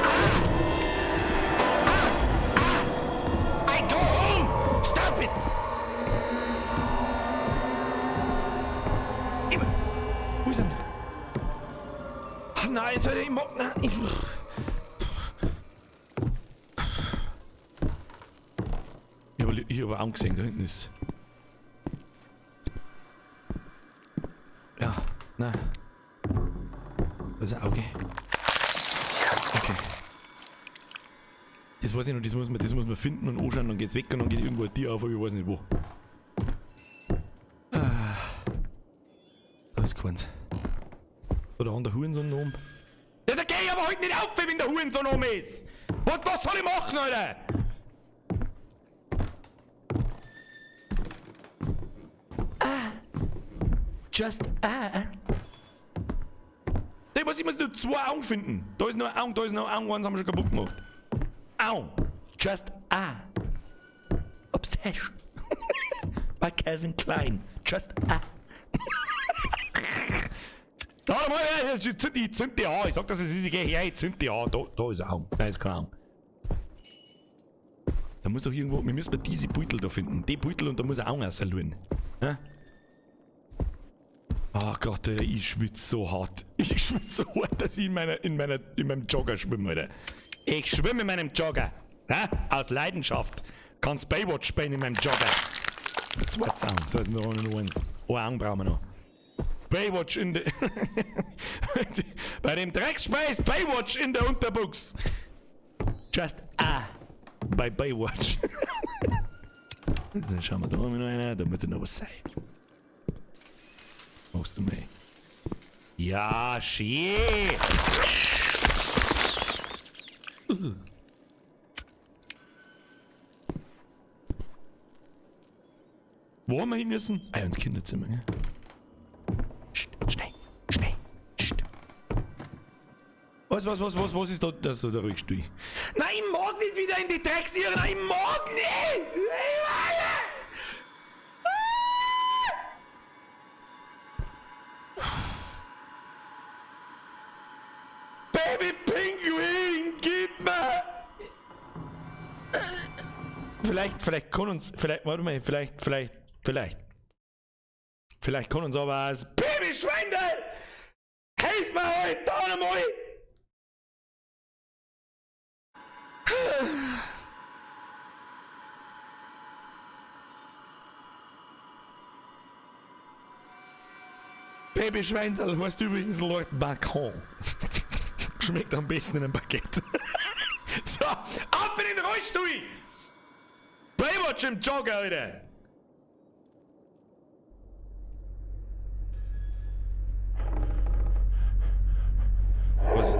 I go home! jetzt halt ich mag. Nein, ich. Ich hab Augen gesehen, da hinten ist. Ja, nein. Da ist ein Auge. Okay. Das weiß ich noch, das muss man finden und anschauen, dann geht's weg und dann geht irgendwo ein Tier auf, aber ich weiß nicht wo. Ah. Da ist keins. Da der andere Hurensohn noch oben. Ja, da geh ich aber heute nicht auf, wenn der Hurensohn oben ist! Was soll ich machen, Alter? Ah. Just ah. Ich muss nur zwei Augen finden. Da ist noch ein Auge, da ist noch ein Auge, eins haben wir schon kaputt gemacht. Augen. Just a. Obsession. Bei Calvin Klein. Just a. Da, mal, ich zünd die an. Ich sag das, wie es ist. Ich geh her, ich zünd die an. Da ist ein Auge. Nein, ist kein Auge. Da muss doch irgendwo. Wir müssen diese Beutel da finden. Die Beutel und da muss ein Auge rausschauen. Ja? Ach Gott, Alter, ich schwitze so hart. Ich schwitze so hart, dass ich in meinem Jogger schwimme, Alter. Ich schwimme in meinem Jogger. Ja? Aus Leidenschaft. Kannst Baywatch spielen in meinem Jogger. Zwei Augen. So, noch eins. Ein Auge brauchen wir noch. Baywatch in der. Bei dem Drecksspiel ist Baywatch in der Unterbuchs. Just a. Bei Baywatch. Dann schauen wir da noch einer, da muss noch was sein. Machst du mal. Ja, schön. Wo haben wir hin müssen? Ah ja, ins Kinderzimmer, gell? Psst, schnell, schnell, psst. Was ist da? Das ist der Rückstuhl. Nein, ich mag nicht wieder in die Drecksirren, ich mag nicht! Baby Pinguin, gib mir! Vielleicht kann uns, vielleicht, warte mal, vielleicht. Vielleicht kann uns aber das Baby Schweindel! Helf mir heute, da nochmal! Baby Schweindel heißt übrigens Lord Macron. Schmeckt am besten in einem Baguette. So, ab in den Rollstuhl! Baywatch im Jogger, Alter! Was?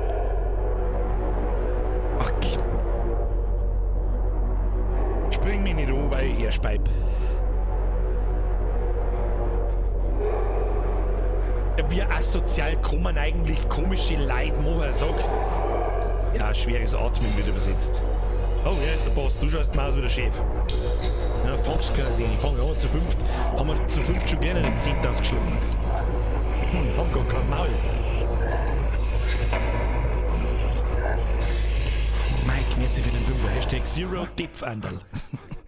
Ach, spring mich nicht um, weil ich herspeib. Wie asozial kommen eigentlich komische Leute machen, sag. Ja, schweres Atmen wird übersetzt. Oh, hier ist der Boss. Du schaust mal aus wie der Chef. Ja, fangst keiner sehen. Ich fange an zu fünft. Haben wir zu fünft schon gerne den 10.000 geschlungen. Haben gar kein Maul. Mike, merci für den 5er. Hashtag Zero Depth Anderl.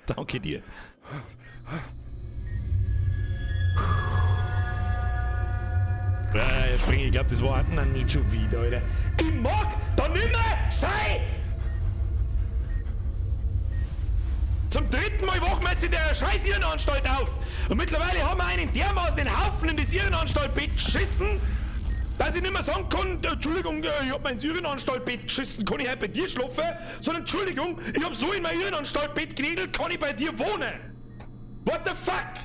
Danke dir. Ja, ja, spring, ich glaub, das war nein, nicht schon wieder, Alter. Ich mag da nimmer sein! Zum dritten Mal wachen wir jetzt in der scheiß Irrenanstalt auf! Und mittlerweile haben wir einen dermaßen den Haufen in das Irrenanstaltbett geschissen, dass ich nicht mehr sagen kann, Entschuldigung, ich hab mir ins Irrenanstaltbett geschissen, kann ich heute bei dir schlafen? Sondern Entschuldigung, ich hab so in mein Irrenanstaltbett geregelt, kann ich bei dir wohnen? What the fuck?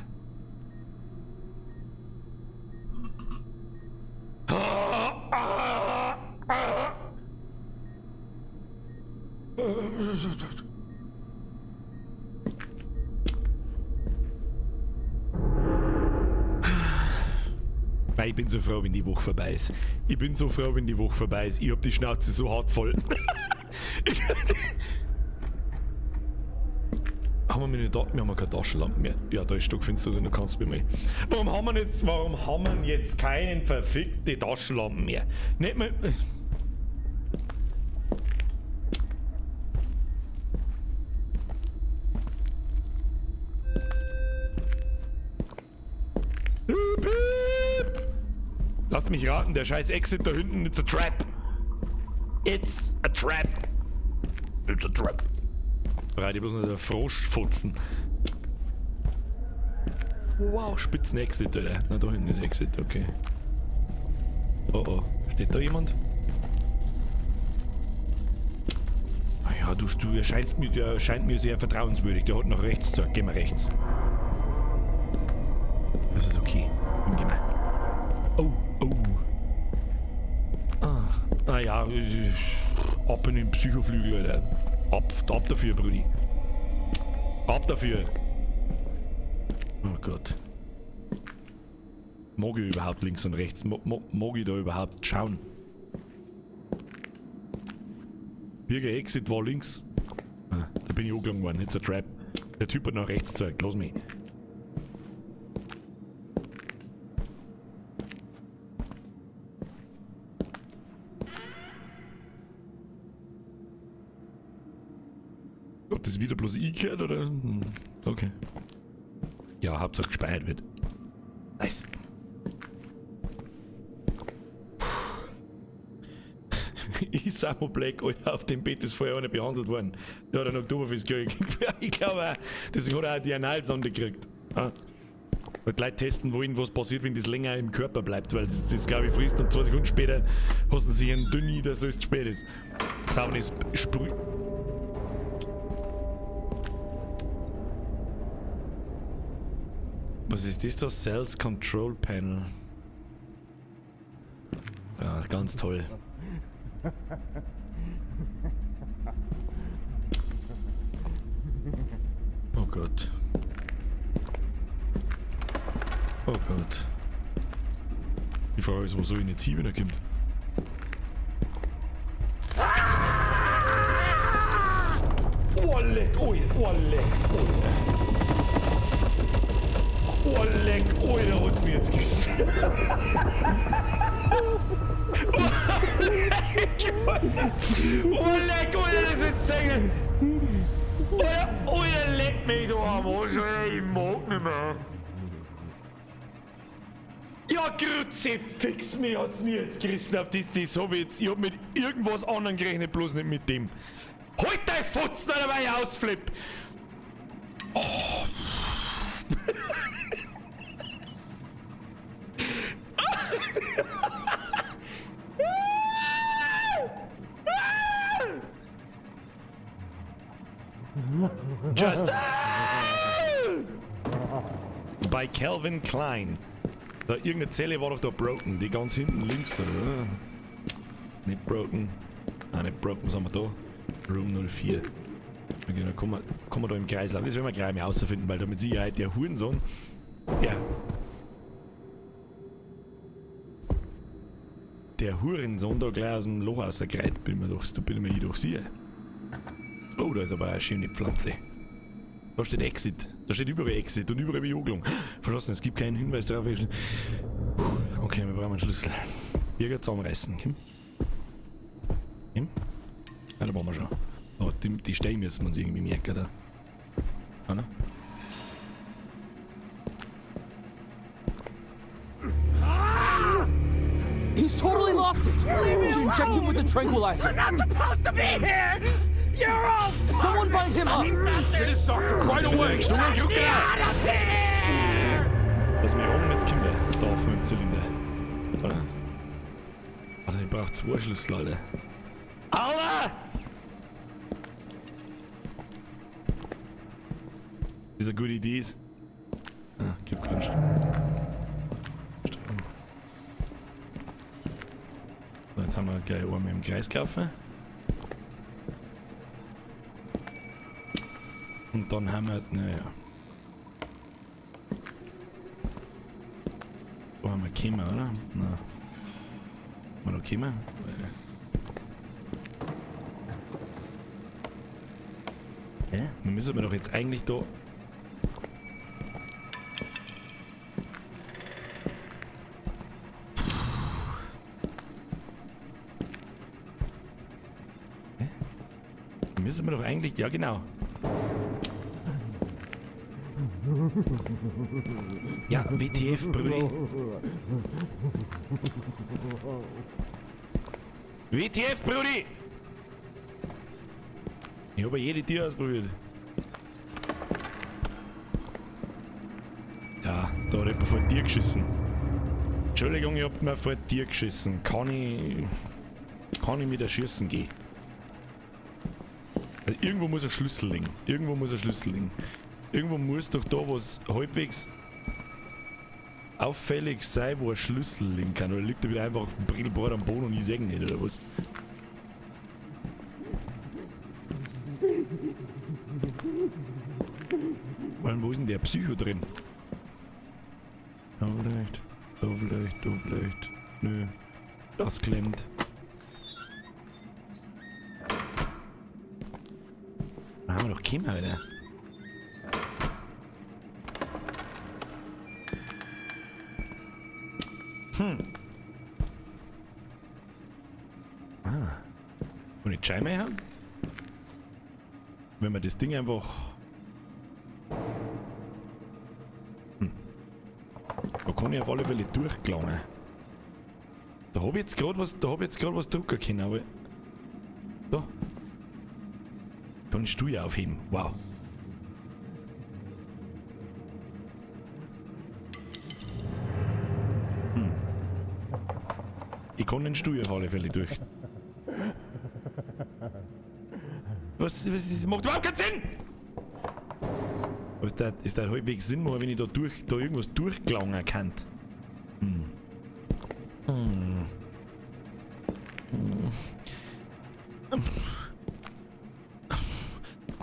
Ich bin so froh, wenn die Woche vorbei ist. Ich bin so froh, wenn die Woche vorbei ist. Ich hab die Schnauze so hart voll. Haben wir nicht da? Wir haben keine Taschenlampe mehr. Ja, da ist stockfinster drin, du kannst bei mir. Warum haben wir jetzt keinen verfickte Taschenlampen mehr? Nicht mehr. Lass mich raten, der scheiß Exit da hinten ist a Trap. It's a trap. It's a trap. Breit ich bloß noch der Froschfotzen. Wow, spitzen Exit, Alter. Na, da hinten ist Exit, okay. Oh oh, steht da jemand? Ah ja, du erscheinst mir, der erscheint mir sehr vertrauenswürdig. Der hat nach rechts gesagt. Gehen wir rechts. Das ist okay. Dann gehen wir. Oh, oh. Ah, ah ja, ab in den Psychoflügel, Alter. Ab dafür, Brudi. Ab dafür. Oh Gott. Mag ich überhaupt links und rechts? Mag ich da überhaupt schauen? Birger Exit war links. Ah, da bin ich angegangen worden. It's a trap. Der Typ hat nach rechts gezeigt. Lass mich. Ob das wieder bloß ich gehört oder? Okay. Ja, Hauptsache gespeichert wird. Nice. Ich Samo Black, Alter, auf dem Bett ist vorher auch nicht behandelt worden. Der hat einen Oktoberfest gekriegt. Ich glaube auch, deswegen hat er auch die Analsonde gekriegt. Ah. Weil die Leute testen wollen, was passiert, wenn das länger im Körper bleibt, weil das glaube ich, frisst und 2 Sekunden später hast du sich einen Dünni, der so ist spät ist. Sauna ist sprüh. Was ist das da? Cells Control Panel. Ja, ganz toll. Oh Gott. Oh Gott. Die Frage ist, wo soll ich denn jetzt hin, wenn er kommt? Oh, leck, oh, oh, leck, oh. Oh, leck, oh, da hat's mir jetzt gerissen. Oh, leck, oh, das ist jetzt sagen. Oh, oh, leck mich da am Arsch, ey, ich mag nicht mehr. Ja, Kruzifix, mir hat's mir jetzt gerissen auf das, das hab ich jetzt. Ich hab mit irgendwas anderem gerechnet, bloß nicht mit dem. Halt dein Fotzen, Alter, weil ich ausflipp! Oh. Just by Calvin Klein. Da, irgendeine Zelle war doch da broken, die ganz hinten links, oder? Nicht broken. Ah, nicht broken, was haben wir da? Room 04. Okay, dann kommen wir da im Kreis lang. Das werden wir gleich mal rausfinden, weil da mit Sicherheit der Hurensohn. Ja. Der Hurensohn da gleich aus dem Loch rausgereiht, bin mir doch, da bin ich mir doch sicher. Oh, da ist aber eine schöne Pflanze. Da steht Exit. Da steht überall Exit und überall Bejogelung. Verschlossen, es gibt keinen Hinweis darauf. Okay, wir brauchen einen Schlüssel. Birger zusammenreißen. Komm. Komm. Ja, da brauchen wir schon. Oh, die Stelle müssen wir uns irgendwie merken, da. Oder? He's totally lost it! She injected him with a tranquilizer. You're not supposed to be here! You're all Someone bind him up! Get his doctor right away! Let me out of here! Lass mich rum, jetzt kommt er. Da auf mit dem Zylinder. Oder? Also ich brauch 2 Schlüssel, Alter. Alter! Ist eine gute Idee. Ah, gib keinen Strom. So, jetzt haben wir gleich einmal im Kreis gelaufen. Und dann haben wir, naja. Wo haben wir gekommen, oder? Nein. Haben wir noch gekommen? Hä? Wir müssen aber doch jetzt eigentlich da... Hä? Müssen wir doch eigentlich... Ja, genau. Ja, WTF, Brudi. WTF, Brudi! Ich habe jede Tür ausprobiert. Ja, da hat jemand vor dir geschissen. Entschuldigung, ich hab mir vor dir geschissen. Kann ich mit erschießen gehen? Also irgendwo muss ein Schlüssel liegen. Irgendwo muss ein Schlüssel liegen. Irgendwo muss doch da was halbwegs auffällig sein, wo ein Schlüssel liegen kann. Oder liegt er wieder einfach auf dem Brillboard am Boden und ich seh ihn nicht, oder was? Vor allem, wo ist denn der Psycho drin? Da vielleicht, da vielleicht, da vielleicht. Nö. Das klemmt. Da haben wir doch gekommen, Alter. Ah. Und die Scheibe haben? Wenn wir das Ding einfach... Da kann ich auf alle Fälle durchgelangen. Da hab ich jetzt gerade was, da hab ich jetzt gerade was drucken können, aber... Da. Kann ich Stuhl aufheben. Wow. Ich kann den Stuhl auf alle Fälle durch. Was ist, macht überhaupt keinen Sinn! Aber ist der halbwegs Sinn machen, wenn ich da irgendwas durchgelangen kann?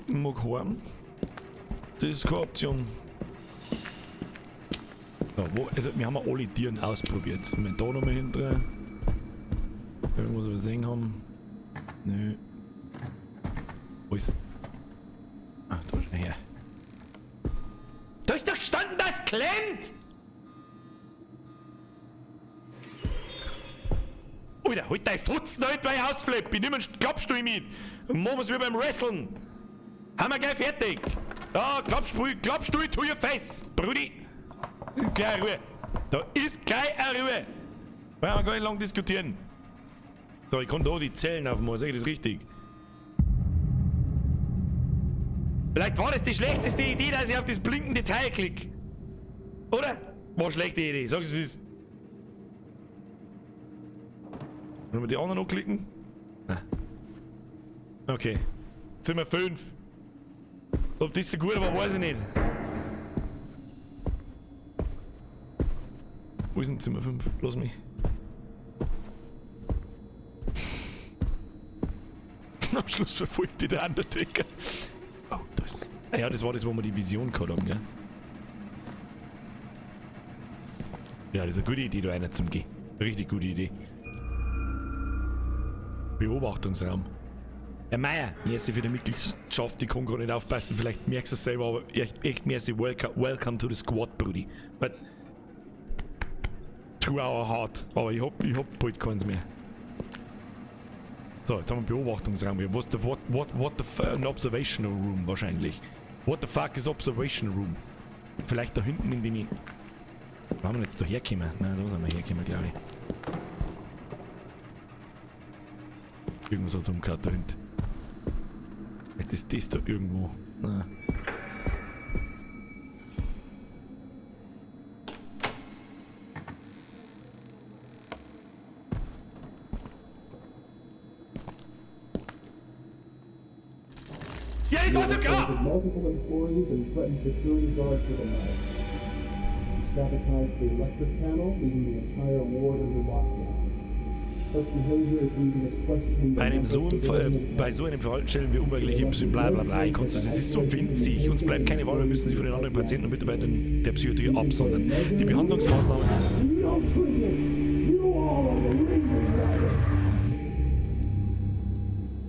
Ich mag heim. Das ist keine Option. So, wo, also wir haben ja alle Tieren ausprobiert. Ich meine, da nochmal hinten. Irgendwas übersehen haben. Nö. Wo ist. Ah, da ist er her. Da ist doch gestanden, das klemmt! Alter, halt dein Futzen, halt dein Hausflip! Ich nehme einen Klappstuhl mit! Und machen wir's wie beim Wrestlen! Haben wir gleich fertig! Ja, Klappstuhl, Klappstuhl to your face! Brudi! Ist gleich eine Ruhe! Da ist gleich eine Ruhe! Wollen wir gar nicht lang diskutieren! So, ich kann da die Zellen aufmachen, sag ich das richtig? Vielleicht war das die schlechteste Idee, dass ich auf das blinkende Teil klick. Oder? War eine schlechte Idee, sag's wie es ist. Wollen wir die anderen noch klicken? Nein. Okay. Zimmer 5. Ob das so gut war, weiß ich nicht. Wo ist denn Zimmer 5? Lass mich. Am Schluss verfolgt die der Undertaker. Oh, da ist. Ah ja, das war das, wo wir die Vision gehabt haben, gell? Ja, das ist eine gute Idee, da einer zum Gehen. Richtig gute Idee. Beobachtungsraum. Herr Meier, merci für die Mitgliedschaft, ich kann gerade nicht aufpassen, vielleicht merkst du es selber, aber echt merci, welcome to the squad, Brudi. But to our heart. Aber ich hab bald keins mehr. So, jetzt haben wir einen Beobachtungsraum hier. What the fuck? Ein Observational Room wahrscheinlich. What the fuck is Observation Room? Vielleicht da hinten in den... Wo haben wir jetzt da hergekommen? Nein, da sind wir hergekommen, glaube ich. Irgendwas hat's umgehört da hinten. Vielleicht ist das da irgendwo. Nein. Ja, ich weiß ja klar! Multiple employees and threatened security guards with a knife. He sabotaged the electric panel, leaving the entire ward under lockdown. Such behavior is leaving us questioning the Bei so einem Verhalten stellen wir unweigerlich bla bla bla. Das ist so winzig. Uns bleibt keine Wahl, wir müssen sie von den anderen Patienten und Mitarbeitern der Psychiatrie absondern. Die Behandlungsmaßnahmen. No treatments! You all are the reason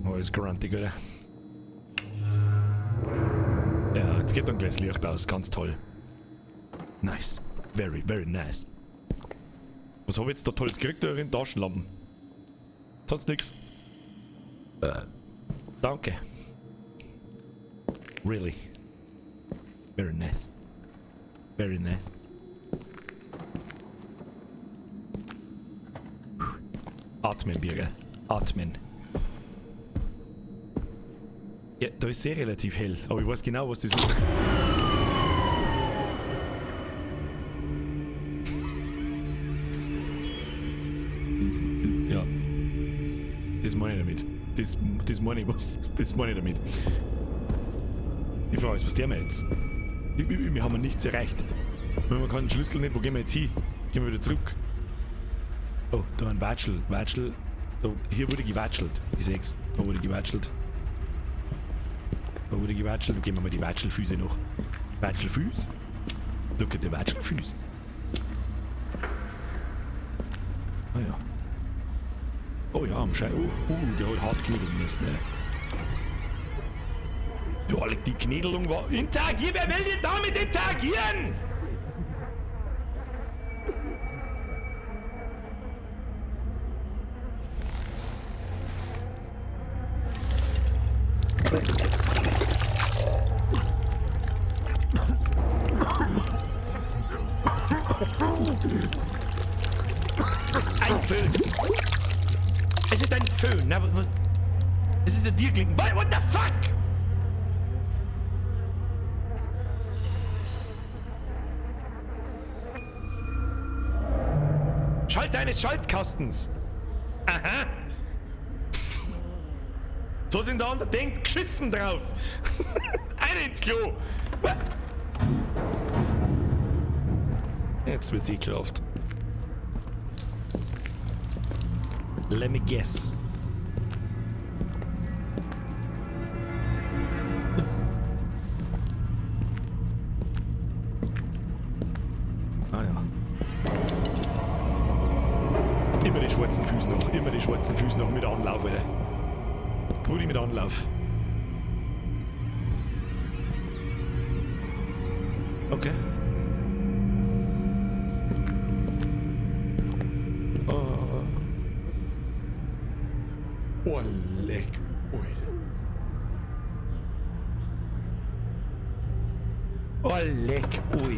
why. Oh, ist gruntig, oder? Ja, jetzt geht dann gleich das Licht aus. Ganz toll. Nice. Very, very nice. Was hab ich jetzt da Tolles gekriegt? Da in Taschenlampen. Sonst nix. Danke. Really. Very nice. Very nice. Atmen, Birger. Atmen. Ja, da ist sehr relativ hell, aber ich weiß genau, was das ist. Ja. Das meine ich damit. Das meine ich was. Das meine ich damit. Die Frage ist, was der wir jetzt? Wir haben nichts erreicht. Wenn wir keinen Schlüssel nicht, wo gehen wir jetzt hin? Gehen wir wieder zurück. Oh, da ein Watschel. Watschel. Da, hier wurde gewatschelt. Ich seh's. Da wurde gewatschelt. Da wurde gewatschelt. Dann gehen wir mal die Watschelfüße noch. Watschelfüße? Look at the Watschelfüße. Ah ja. Oh ja, am Schei. Oh, der hat hart knädeln müssen, ne? Ja, die Knädelung war. Interagieren! Wer will denn damit interagieren? Ein Föhn. Es ist ein Föhn. Na, was? Es ist ein Tierklinken. What the fuck? Schalter eines Schaltkastens. Aha. So sind da andere denkt, geschissen drauf. Einer ins Klo. Jetzt wird's ekelhaft. Let me guess. Ah ja. Immer die schwarzen Füße noch, immer die schwarzen Füße noch mit Anlauf, Alter. Brudi mit Anlauf. Okay. Oh. Oh, leck, Alter. Oh, leck, Alter.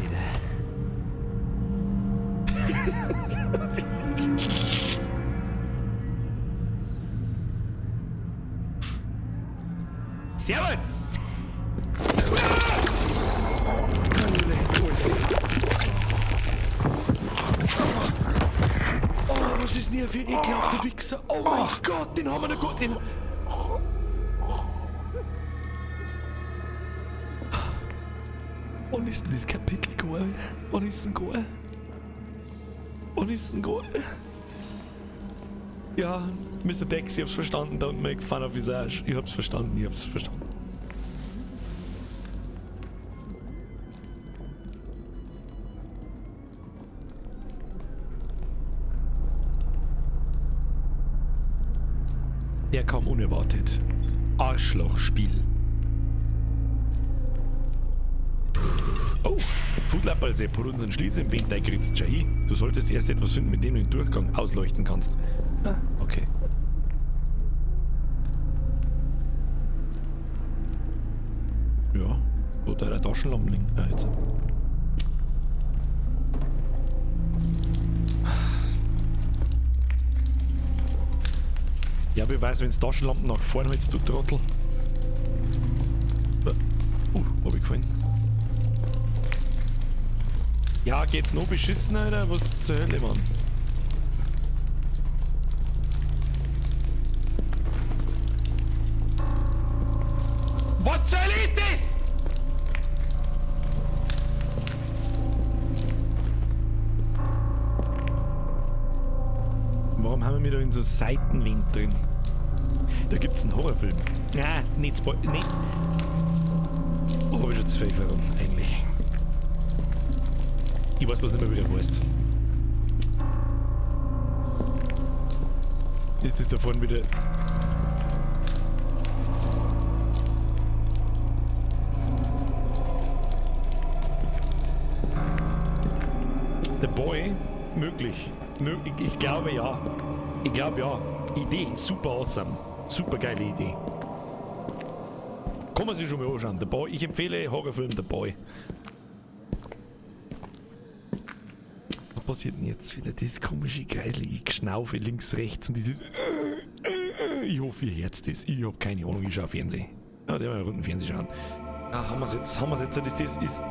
Servus! Oh, was ist denn hier für ein ekelhafter Wichser? Oh mein Gott, den haben wir noch gut. Den. Wann ist denn das Kapitel gegangen? Wann ist denn gegangen? Wann ist denn gegangen? Ja, Mr. Dex, ich hab's verstanden. Don't make fun of his ass. Ich hab's verstanden, ich hab's verstanden. Der kam unerwartet. Arschlochspiel. Oh, Foodlapperl-Sepp hat unseren Schlitz im Wind eingeritzt. Schau hin. Du solltest erst etwas finden, mit dem du den Durchgang ausleuchten kannst. Ah, okay. Ja, wo da der Taschenlampen liegen. Ah, jetzt. Ja, wer weiß, wenn's Taschenlampen nach vorne hältst, du Trottel. Hab ich gefallen. Ja, geht's noch beschissen, Alter? Was zur Hölle, Mann? Was zur Hölle ist das? Warum haben wir da in so Seitenwind drin? Da gibt's einen Horrorfilm. Ah, nicht spoil-, nee. Oh, hab ich schon zu viel verraten, eigentlich. Ich weiß bloß nicht mehr, wie der heißt. Ist das da vorne wieder... The Boy? Möglich. Ich glaube ja. Ich glaube ja. Idee, super awesome. Super geile Idee. Kann man sich schon mal anschauen. The Boy. Ich empfehle Horrorfilm The Boy. Was passiert denn jetzt wieder? Das komische, kreiselige Geschnaufe links, rechts und dieses... Ich hoffe, ihr hört das. Ich hab keine Ahnung, ich schau Fernsehen. Ja, der mal runden Fernsehen schauen. Ah, haben wir's jetzt, das ist.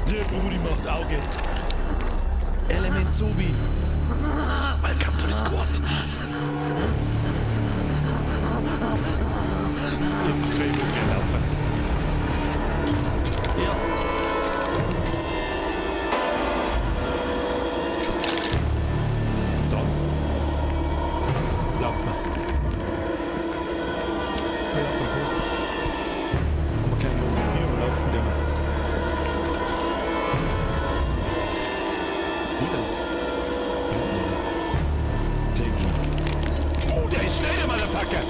Der Brudi macht Auge. Element Sobi. Welcome to the squad. Ich hab das Gefühl, ich muss gleich laufen. Ja. Dann laufen wir. Wir laufen vor. Haben wir keinen Grund mehr, aber laufen der wir. Wo ist er? Hier unten ist er. Take schon. Oh, der ist schnell, der Motherfucker!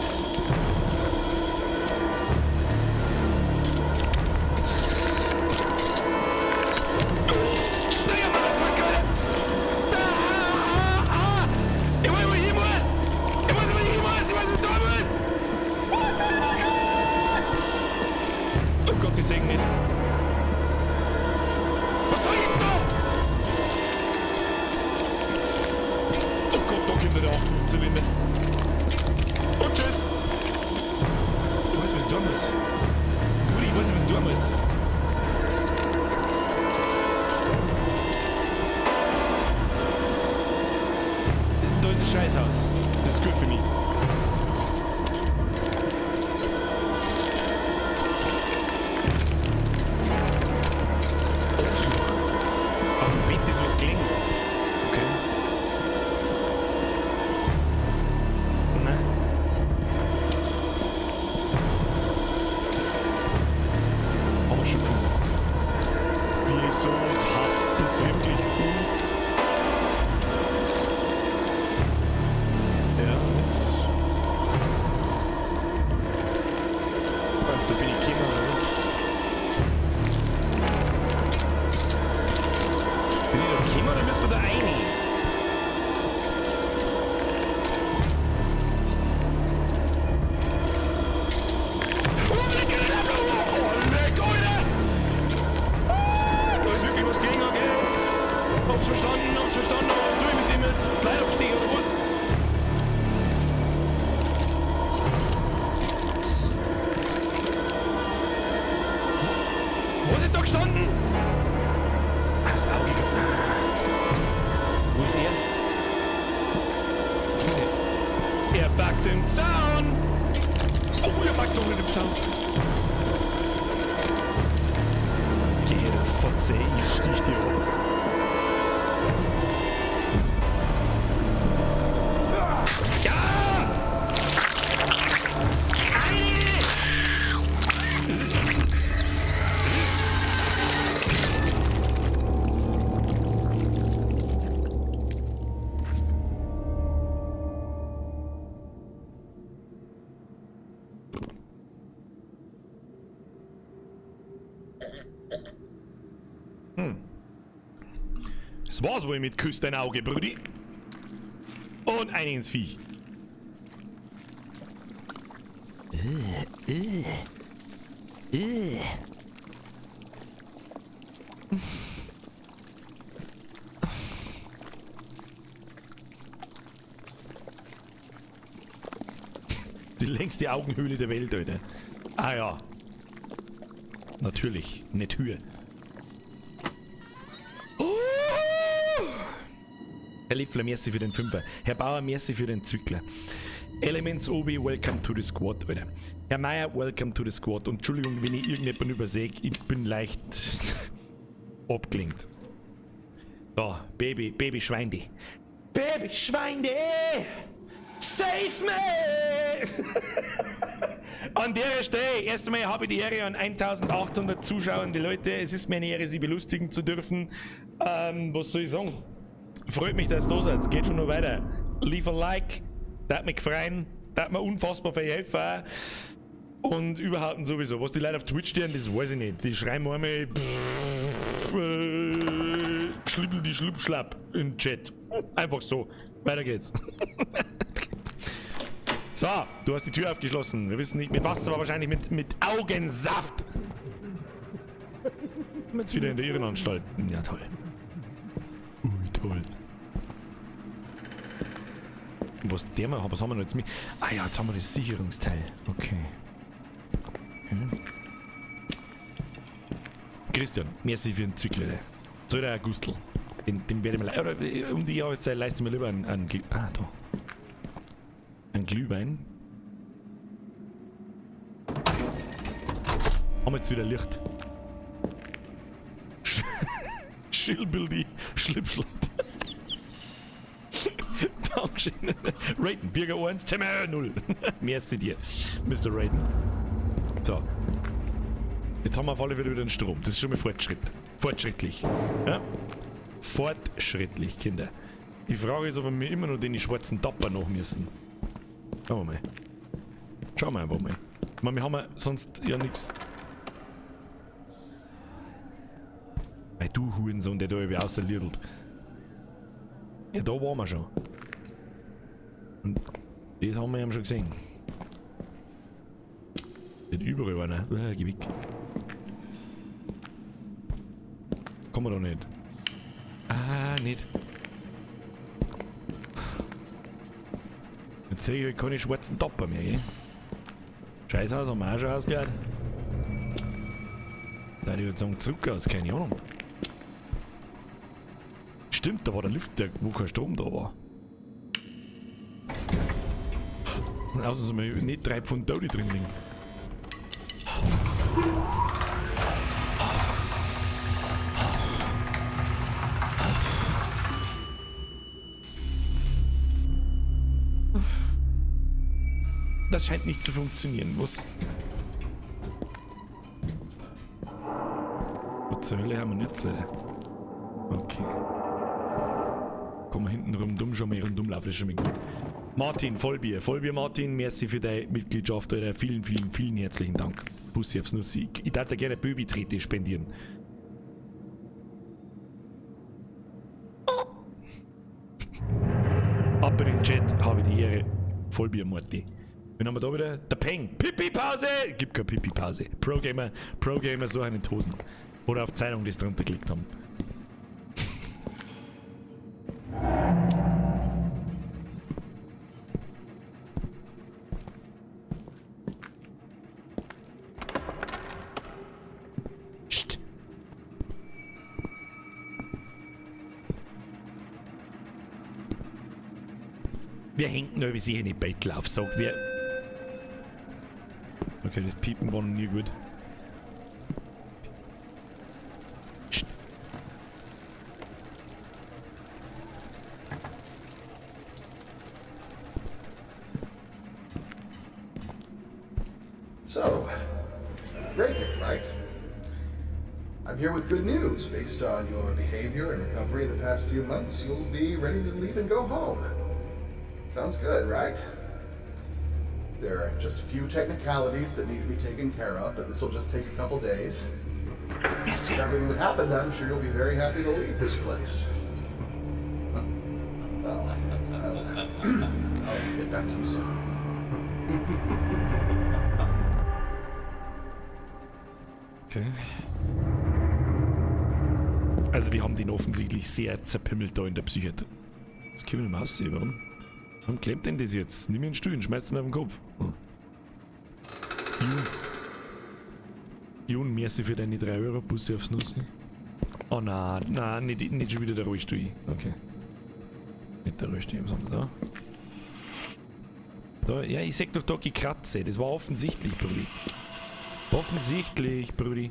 Schneller, Motherfucker! Da! Ah, ah! Ich weiß, wo ich hin muss! Ich weiß, wo ich hin muss! Ich weiß, wo ich da muss! Oh Gott, ich seh ihn nicht. Was soll ich jetzt da? Oh Gott, da kommt er auf zu mir. Und tschüss! Ich weiß, was ich tun muss. Rudi, ich weiß nicht, was ich tun muss. Da ist ein Scheißhaus. Das ist gut für mich. Arschloch. Auf dem Bett ist was gelegen. Okay. Nein. Haben wir schon gefunden. Wie ich sowas hasse, ist wirklich un... Ja, jetzt... Da bin ich gekommen, oder was? Bin ich da gekommen oder müssen wir da rein? Oh, leck, oh, leck, Alter! Ah, da ist wirklich was gelegen, okay. Hab's verstanden, aber was tue ich mit dem jetzt? Leute abstehen oder was? Was ist da gestanden? Ah, das Auge. Wo ist er? Er backt im Zaun! Oh, er backt unter dem Zaun! Jetzt geh her, du Fotze, ich stich dir ab. Ja! Eine! Das war's wohl mit Küss dein Auge, Brudi. Und ein ins Viech. Die längste Augenhöhle der Welt, Alter. Ah ja. Natürlich, eine Tür. Oh! Herr Leffler, merci für den Fünfer. Herr Bauer, merci für den Zwickler. Elements Obi, welcome to the squad, Alter. Herr Meier, welcome to the squad. Und Entschuldigung, wenn ich irgendjemanden übersehe, ich bin leicht abgelenkt. Da, Baby, Baby Schweinde. Baby Schweinde! Save me! An der Stelle, erst einmal habe ich die Ehre an 1800 zuschauende Leute. Es ist mir eine Ehre, sie belustigen zu dürfen. Was soll ich sagen? Freut mich, dass ihr da seid. Geht schon noch weiter. Leave a like. Das mich freuen. Das mir unfassbar viel helfen. Und überhaupt und sowieso. Was die Leute auf Twitch tun, das weiß ich nicht. Die schreiben einmal Schlippel die Schlupp-Schlapp im Chat. Einfach so. Weiter geht's. So, du hast die Tür aufgeschlossen. Wir wissen nicht mit was, aber wahrscheinlich mit Augensaft. Jetzt wieder in der Irrenanstalt. Ja, toll. Ui, toll. Und was der mal, was haben wir noch jetzt mit? Ah ja, jetzt haben wir das Sicherungsteil. Okay. Okay. Christian, merci für den Zwickler. Soll der Gustl. Den werde ich mir oder um die Jahreszeit leiste ich mir lieber einen Glüh-, ah, da. Ein Glühwein. Haben wir jetzt wieder Licht. Schilbildi, Schlippschlapp. Dankeschön. Raiden, Birger 1, Timme 0. Merci dir, Mister Raiden. So. Jetzt haben wir auf alle Fälle wieder den Strom. Das ist schon mal Fortschritt. Fortschrittlich. Ja? Fortschrittlich, Kinder. Die Frage ist, ob wir immer noch den schwarzen Dapper noch müssen. Schauen wir mal. Schauen wir einfach mal. Ich meine, wir haben ja sonst ja nix. Ey, du Hurensohn, der da irgendwie außerliedelt. Ja, da waren wir schon. Und das haben wir ja schon gesehen. Nicht überall einer. Geh weg. Kommen wir da nicht. Ah, nicht. Jetzt sehe ich keine schwarzen Topper mehr, gell? Scheißhaus haben wir auch schon ausgeladen. Da ich würde sagen, zurück aus, keine Ahnung. Stimmt, da war der Lift, der, wo kein Strom da war. Und außer sind wir nicht 3 Pfund Dodi drin liegen. Das scheint nicht zu funktionieren. Was? Was zur Hölle haben wir nicht, Alter? Okay. Kommen wir hinten rum, dumm schon mal rundum laufen, das ist schon mal gut. Martin, Vollbier. Vollbier, Martin, merci für deine Mitgliedschaft, Alter. Vielen, vielen, vielen herzlichen Dank. Bussi aufs Nussi. Ich darf dir gerne Böbi-Trete spendieren. Ab in den Chat habe ich die Ehre. Vollbier, Marti. Wen haben wir da wieder? Der Peng. Pipi-Pause! Gibt keine Pipi-Pause. Pro-Gamer, Pro-Gamer so einen Hosen. Oder auf Zeitung, die es drunter geklickt haben. Psst. Wir hängen noch über sich in die Bettel auf, sag wer. Okay, das Piepen war noch nie gut. Psst. So, Raykin, right? I'm here with good news. Based on your behavior and recovery in the past few months, you'll be ready to leave and go home. Sounds good, right? There are just a few technicalities that need to be taken care of, but this will just take a couple days. Yes, With everything that happened, I'm sure you'll be very happy to leave this place. Well, I'll get back to you soon. Okay. Also die haben den offensichtlich sehr zerpimmelt da in der Psychiatrie. Das können wir nicht mehr aussehen, warum? Warum klemmt denn das jetzt? Nimm mir einen Stuhl und schmeiß den auf den Kopf. Oh. Jun. Jun, merci für deine 3 Euro, Busse aufs Nussi. Oh nein, nein, nicht schon wieder der Rollstuhl. Okay. Nicht der Rollstuhl, was haben wir da? Da, ja, ich sag doch da Gekratze. Das war offensichtlich, Brudi. Offensichtlich, Brudi.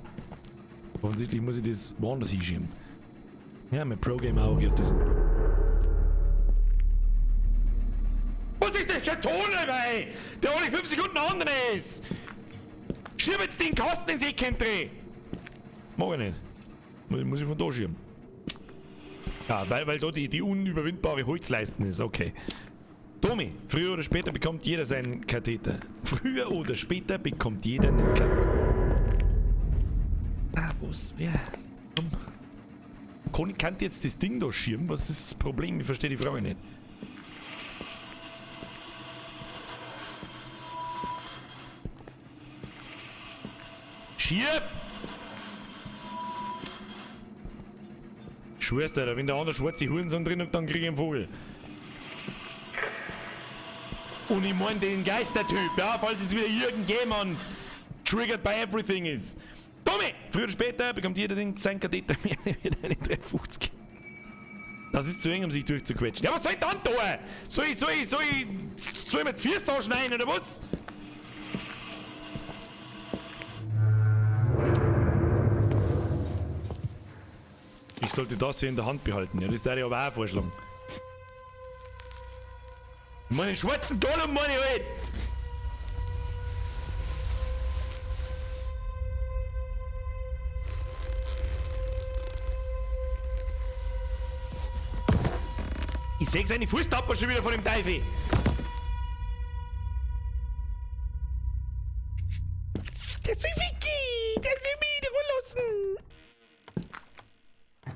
Offensichtlich muss ich das woanders hinschieben. Ja, mein Pro-Game-Auge hat das. Was ist das für ein Ton, ey? Der alle 5 Sekunden anderen ist! Schieb jetzt den Kasten ins Eck, Mach ich nicht. Muss ich von da schieben. Ja, weil da die unüberwindbare Holzleisten ist, okay. Tommy, früher oder später bekommt jeder seinen Katheter. Früher oder später bekommt jeder einen Katheter. Ah, was? Wer? Komm. Kann jetzt das Ding da schirmen? Was ist das Problem? Ich verstehe die Frage nicht. Schieb! Schwör's dir, wenn der andere schwarze Hurensohn drin und dann krieg ich einen Vogel. Und ich mein den Geistertyp, ja, falls es wieder irgendjemand triggered by everything ist. Tommy! Früher oder später bekommt jeder den, sein Katheter mehr wieder eine 350. Das ist zu eng, um sich durchzuquetschen. Ja, was soll ich dann tun? Soll ich mir die Füße anschneiden oder was? Ich sollte das hier in der Hand behalten. Ja, das darf ich aber auch vorschlagen. Meine schwarzen Gollum, meine halt! Ich seh seine Fußtappen schon wieder von dem Teufel! Der soll Vicky! Der soll mich in Ruhe lassen!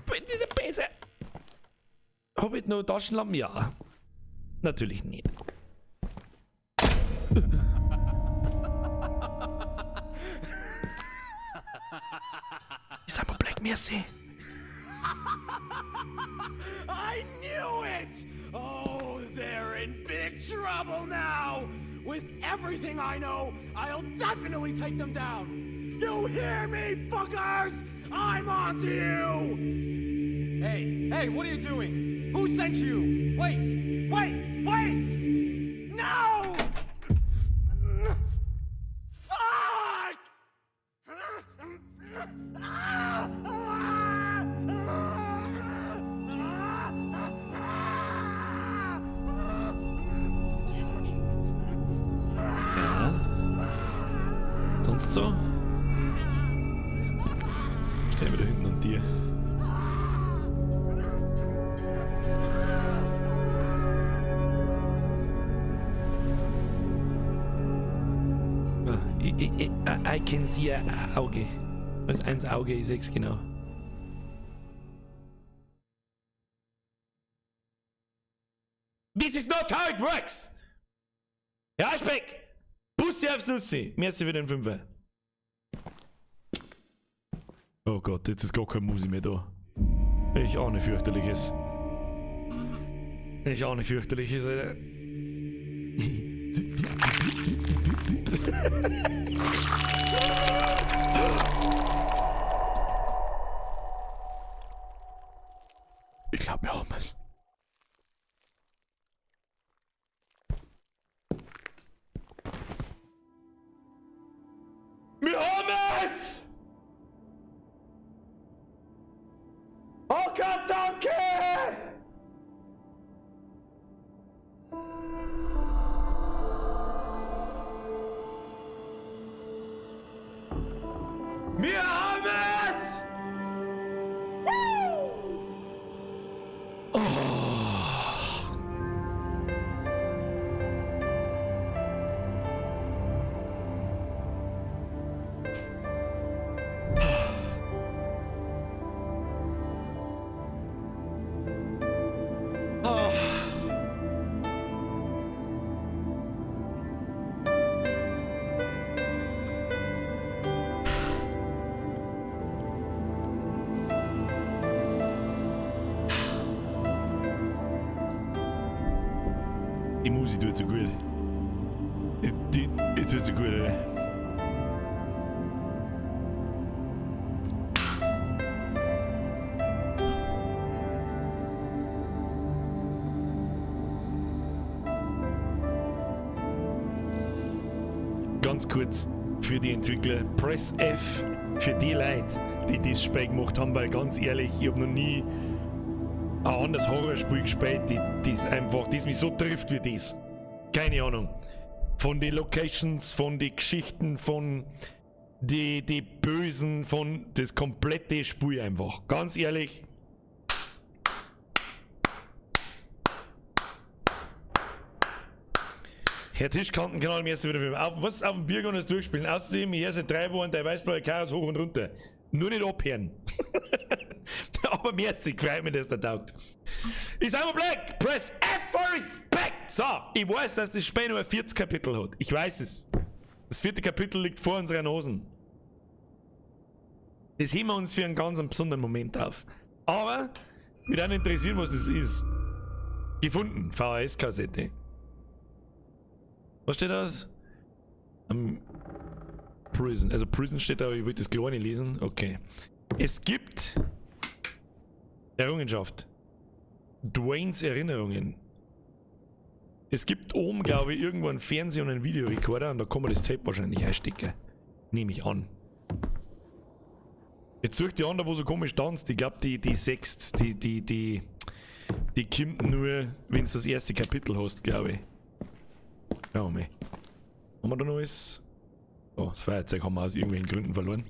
Bitte besser! Hab ich noch Taschenlampen? Ja. Natürlich nicht. Ich sag mal Black Mercy. I knew it! Oh, they're in big trouble now! With everything I know, I'll definitely take them down! You hear me, fuckers? I'm on to you! Hey, hey, what are you doing? Who sent you? Wait, wait, wait! No! Fuck! Ja. Sonst so? Stellen wir da hinten an dir. I can see a Auge. Was eins Auge, ich seh's genau. This is not how it works! Ja, Speck! Bussi aufs Nussi! Merci für den Fünfer. Oh Gott, jetzt ist gar keine Musik mehr da. Ich ahne fürchterliches. Ich ahne fürchterliches, Alter. Ich glaub, wir haben es. Wir haben es! Oh Gott, danke! Wir haben es! Oh. Oh. Die Musik tut so gut. Die tut so gut, ey. Ganz kurz für die Entwickler, Press F für die Leute, die das Spiel gemacht haben, weil ganz ehrlich, ich hab noch nie ein anderes Horrorspiel gespielt, das einfach, das mich so trifft wie das. Keine Ahnung. Von den Locations, von den Geschichten, von die Bösen, von das komplette Spiel einfach. Ganz ehrlich, Herr Tischkantenkanal, mir ist wieder Film. Auf, was auf dem Bier und das durchspielen. Außerdem, hier seit 3 Wochen der weißblaue Chaos hoch und runter. Nur nicht abhören. Aber merci, gefreut mich, dass der taugt. Ich sag mal Black, press F for Respect. So, ich weiß, dass das Spiel nur 40 Kapitel hat. Ich weiß es. Das vierte Kapitel liegt vor unseren Hosen. Das heben wir uns für einen ganz besonderen Moment auf. Aber, mich dann interessieren, was das ist. Gefunden, VHS-Kassette. Was steht das? Prison. Also Prison steht da, aber ich will das Kleine lesen. Okay. Es gibt Errungenschaft. Dwaynes Erinnerungen. Es gibt oben, glaube ich, irgendwo einen Fernseher und einen Videorekorder und da kann man das Tape wahrscheinlich einstecken. Nehme ich an. Jetzt sucht die an, da wo so komisch tanzt. Ich glaube, die sechst, die kommt nur, wenn du das erste Kapitel hast, glaube ich. Schauen wir mal. Haben wir da noch alles? Oh, das Feuerzeug haben wir aus irgendwelchen Gründen verloren.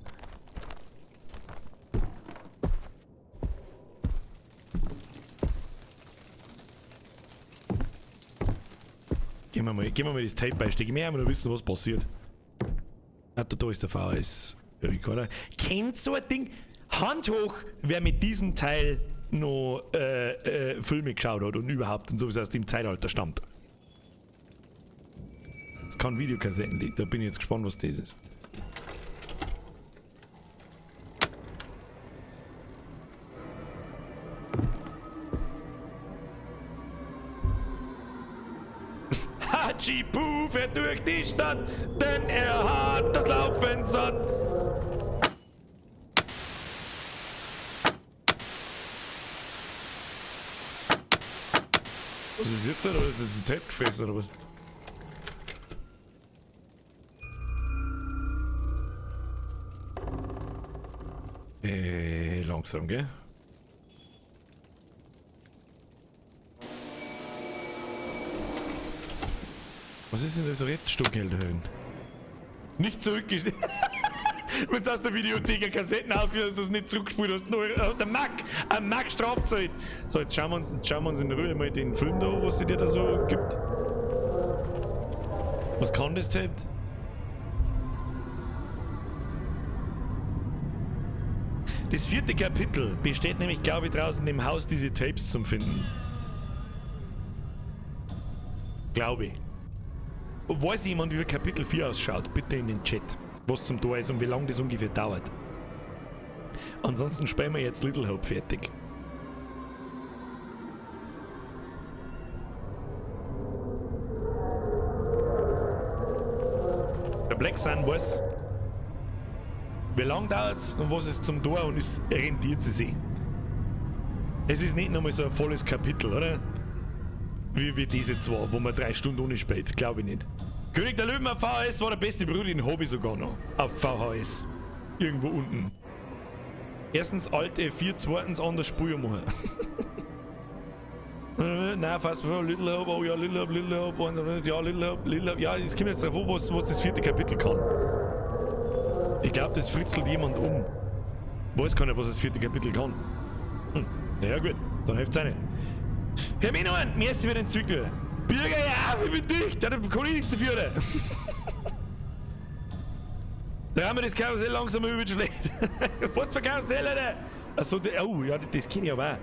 Gehen wir mal das Tape einstecken. Wir haben nur wissen, was passiert. Ah, da ist der VHS Recorder. Kennt so ein Ding? Hand hoch, wer mit diesem Teil noch Filme geschaut hat und überhaupt und so, wie es aus dem Zeitalter stammt. Es kann Videokassetten liegen. Da bin ich jetzt gespannt, was das ist. Hachipu fährt durch die Stadt, denn er hat das Laufen satt. Was ist jetzt? Oder ist das ein Tape gefressen oder was? Langsam, gell? Was ist denn das Rettstuckgeld drin? Nicht zurückgestellt. Wenn du aus der Videothek eine Kassetten ausgelöst hast, nicht zurückgespult hast, nur aus der Mack, ein Mack Strafzeit. So, jetzt schauen wir uns in Ruhe mal den Film da, was sie dir da so gibt. Was kann das Tape? Das vierte Kapitel besteht nämlich, glaube ich, draußen im Haus diese Tapes zum Finden. Glaube ich. Weiß jemand, wie Kapitel 4 ausschaut? Bitte in den Chat, was zum Tor ist und wie lange das ungefähr dauert. Ansonsten spielen wir jetzt Little Hope fertig. Der Black Sun weiß, wie lange dauert's und was ist zum Tor und es rentiert sie sich. Es ist nicht nochmal so ein volles Kapitel, oder? Wie diese zwei, wo man 3 Stunden ohne spielt, glaube ich nicht. König der Löwen auf VHS war der beste Bruder, den hab ich sogar noch. Auf VHS. Irgendwo unten. Erstens Alt F4, zweitens anders Spur machen. Nein, fast Little Hope, oh ja, Little Hope, Little Hope, und, ja, Little Hope, Little Hope. Ja, es kommt jetzt drauf an, was das vierte Kapitel kann. Ich glaube, das fritzelt jemand um. Weiß keiner, was das vierte Kapitel kann. Ja gut, dann hilft's auch nicht. Herr Minoan, merci für den Zwickl. Birger, ja, ich bin dicht, ja, da kann ich nichts dafür. Oder? Da haben wir das Karussell langsam über schlecht. Was für Karussell, Alter? Achso, oh, ja, das kenne ich aber auch.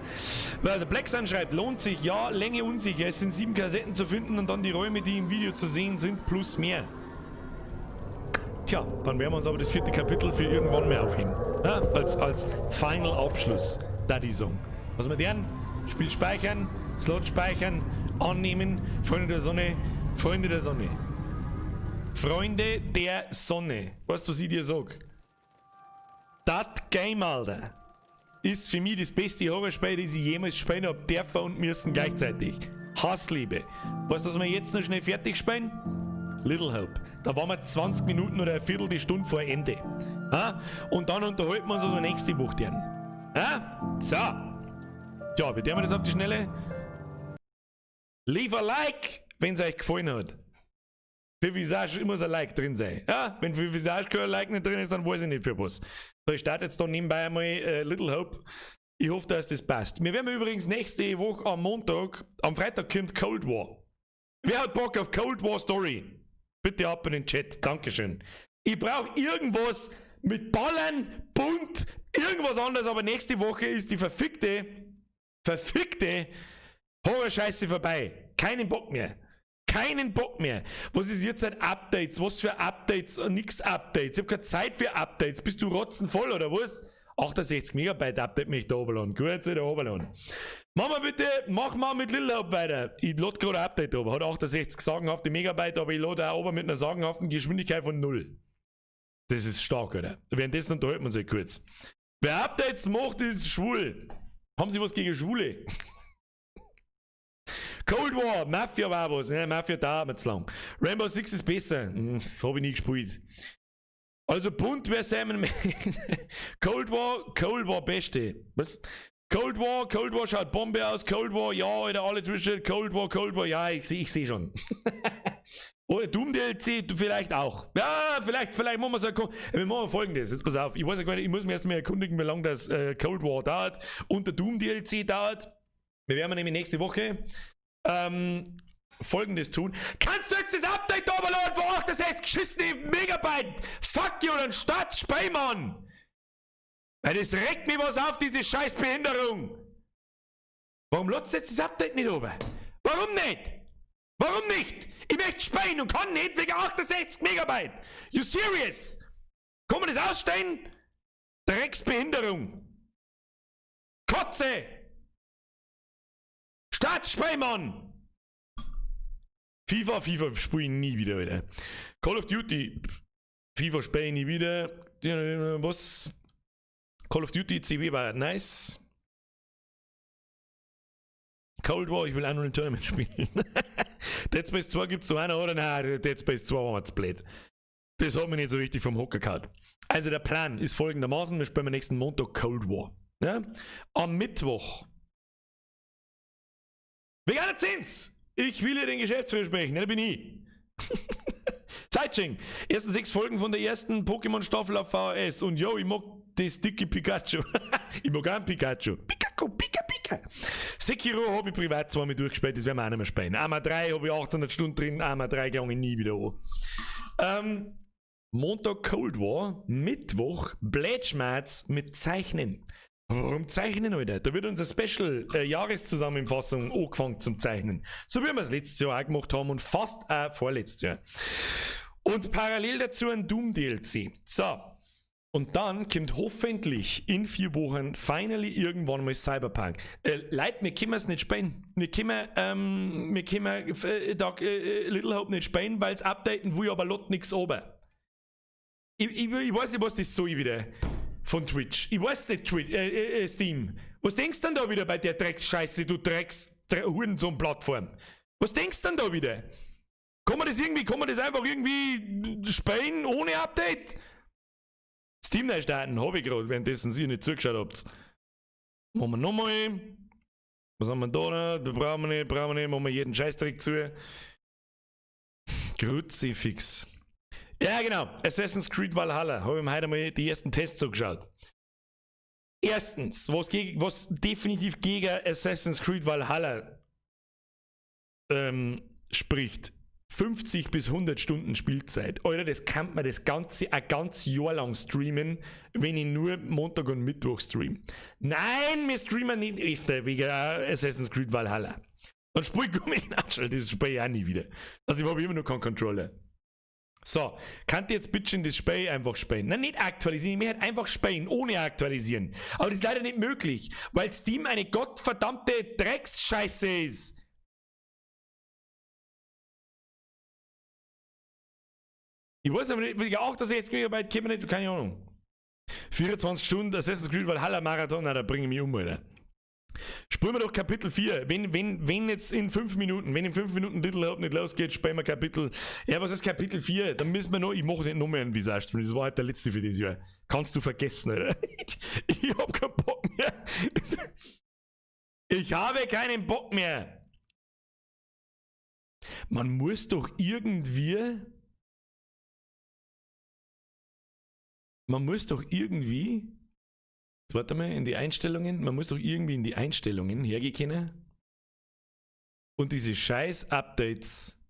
Weil der Black Sun schreibt, lohnt sich, ja, Länge unsicher. Es sind 7 Kassetten zu finden und dann die Räume, die im Video zu sehen sind, plus mehr. Tja, dann werden wir uns aber das vierte Kapitel für irgendwann mehr aufheben. Ja, als Final Abschluss, da die Song. Was wir deren? Spiel speichern, Slot speichern, annehmen, Freunde der Sonne, Freunde der Sonne. Freunde der Sonne. Weißt du, was ich dir sag? Das Game, Alter, ist für mich das beste Horrorspiel, das ich jemals spielen hab dürfen und müssen gleichzeitig. Hassliebe. Weißt du, was wir jetzt noch schnell fertig spielen? Little Hope. Da waren wir 20 Minuten oder eine Viertel Stunde vor Ende. Ha? Und dann unterhalten wir uns also nächste Woche dann. Ha? So. Tja, wie wir das auf die Schnelle? Leave a like, wenn es euch gefallen hat. Für Visage muss ein Like drin sein. Ja, wenn für Visage kein Like nicht drin ist, dann weiß ich nicht für was. So, ich starte jetzt da nebenbei einmal Little Hope. Ich hoffe, dass das passt. Wir werden übrigens nächste Woche am Montag, am Freitag kommt Cold War. Wer hat Bock auf Cold War Story? Bitte ab in den Chat. Dankeschön. Ich brauche irgendwas mit Ballern, bunt, irgendwas anderes, aber nächste Woche ist die verfickte, verfickte Horrorscheiße vorbei. Keinen Bock mehr. Keinen Bock mehr. Was ist jetzt seit Updates? Was für Updates? Nix Updates. Ich hab keine Zeit für Updates. Bist du rotzenvoll oder was? 68 Megabyte Update mich da runterladen. Gut, wieder runterladen. Mach mal bitte, mach mal mit Little Hope weiter. Ich lade gerade ein Update oben. Hat 68 sagenhafte Megabyte, aber ich lade auch oben mit einer sagenhaften Geschwindigkeit von 0. Das ist stark, oder? Währenddessen unterhalten wir uns halt kurz. Wer Updates macht, ist schwul. Haben Sie was gegen Schwule? Cold War, Mafia war was, ne? Mafia dauert mir zu lang. Rainbow Six ist besser. Hab ich nie gespielt. Also bunt wäre Simon. Cold War, Cold War beste. Was? Cold War, Cold War schaut Bombe aus. Cold War, ja, Alter, alle zwischen. Cold War, Cold War, ja, ich seh schon. Oder Doom DLC, du vielleicht auch. Ja, vielleicht machen wir so. Wir machen Folgendes. Jetzt pass auf. Ich weiß ja gar nicht, ich muss mich erst mal erkundigen, wie lange das Cold War dauert und der Doom DLC dauert. Wir werden nämlich nächste Woche Folgendes tun. Kannst du jetzt das Update downloaden von 68 geschissene Megabyte? Fuck you, dann start Spiel, Mann! Weil das regt mir was auf, diese scheiß Behinderung! Warum lädst du jetzt das Update nicht oben? Warum nicht? Warum nicht? Ich möchte spielen und kann nicht wegen 68 Megabyte. You serious? Kann man das ausstellen? Drecksbehinderung. Kotze! Start Mann! FIFA, FIFA spiele ich nie wieder, Alter. Call of Duty, FIFA spiele ich nie wieder. Was? Call of Duty CW war nice. Cold War, ich will Unreal Tournament spielen. Dead Space 2 gibt es noch einer, oder? Nein, Dead Space 2 war mir zu blöd. Das hat mich nicht so richtig vom Hocker gehauen. Also der Plan ist folgendermaßen: Wir spielen am nächsten Montag Cold War. Ja? Am Mittwoch. Veganer Zins! Ich will hier den Geschäftsführer sprechen, ne, da bin ich. Zeitsching. Ersten sechs Folgen von der ersten Pokémon-Staffel auf VHS. Und yo, ich mag das dicke Pikachu. Ich mag auch ein Pikachu. Pikachu, Pika, Pika. Sekiro habe ich privat zweimal durchgespielt, das werden wir auch nicht mehr spielen. Arma 3 habe ich 800 Stunden drin, Arma 3 gehe ich nie wieder an. Montag Cold War, Mittwoch Blätschmerz mit Zeichnen. Warum zeichnen, Alter? Da wird unser Special Jahreszusammenfassung angefangen zum Zeichnen. So wie wir es letztes Jahr auch gemacht haben und fast auch vorletztes Jahr. Und parallel dazu ein Doom DLC. So. Und dann kommt hoffentlich in 4 Wochen finally irgendwann mal Cyberpunk. Leute, wir können es nicht spielen. Wir können da Little Hope nicht spielen, weil es updaten will, aber lädt nichts oben. Ich weiß nicht, was das soll wieder von Twitch. Ich weiß nicht, Twitch, Steam. Was denkst du denn da wieder bei der Drecksscheiße, du Drecks Hurensohn-Plattform? Was denkst du denn da wieder? Kann man das einfach irgendwie spielen ohne Update? Steam neu starten, hab ich gerade, währenddessen ihr nicht zugeschaut habt. Machen wir nochmal. Was haben wir da noch? Da brauchen wir nicht, machen wir jeden Scheißdreck zu. Kruzifix. Ja, genau. Assassin's Creed Valhalla. Habe ich mir heute mal die ersten Tests so geschaut. Erstens, was definitiv gegen Assassin's Creed Valhalla spricht: 50 bis 100 Stunden Spielzeit. Alter, das kann man das ganze, ein ganzes Jahr lang streamen, wenn ich nur Montag und Mittwoch stream. Nein, wir streamen nicht öfter wegen Assassin's Creed Valhalla. Dann spiel ich Gummi, das spiele ich auch nie wieder. Also ich habe immer noch keinen Controller. So, kann jetzt bitte das Spiel einfach spielen? Nein, nicht aktualisieren, ich möchte einfach spielen, ohne aktualisieren. Aber das ist leider nicht möglich, weil Steam eine gottverdammte Drecksscheiße ist. Ich weiß aber nicht, auch, dass ich jetzt Gigabyte käme nicht, keine Ahnung. 24 Stunden Assassin's Creed Valhalla Marathon, na, da bringe ich mich um, Alter. Spielen wir doch Kapitel 4. Wenn jetzt in 5 Minuten, wenn in 5 Minuten Little Hope nicht losgeht, spielen wir Kapitel. Ja, was ist Kapitel 4? Dann müssen wir noch, ich mache nicht noch mehr einen Visage. Das war halt der letzte für dieses Jahr. Kannst du vergessen, Alter. Ich hab keinen Bock mehr. Ich habe keinen Bock mehr. Man muss doch irgendwie. Man muss doch irgendwie. Jetzt warte mal, in die Einstellungen. Man muss doch irgendwie in die Einstellungen hergehen können. Und diese scheiß Updates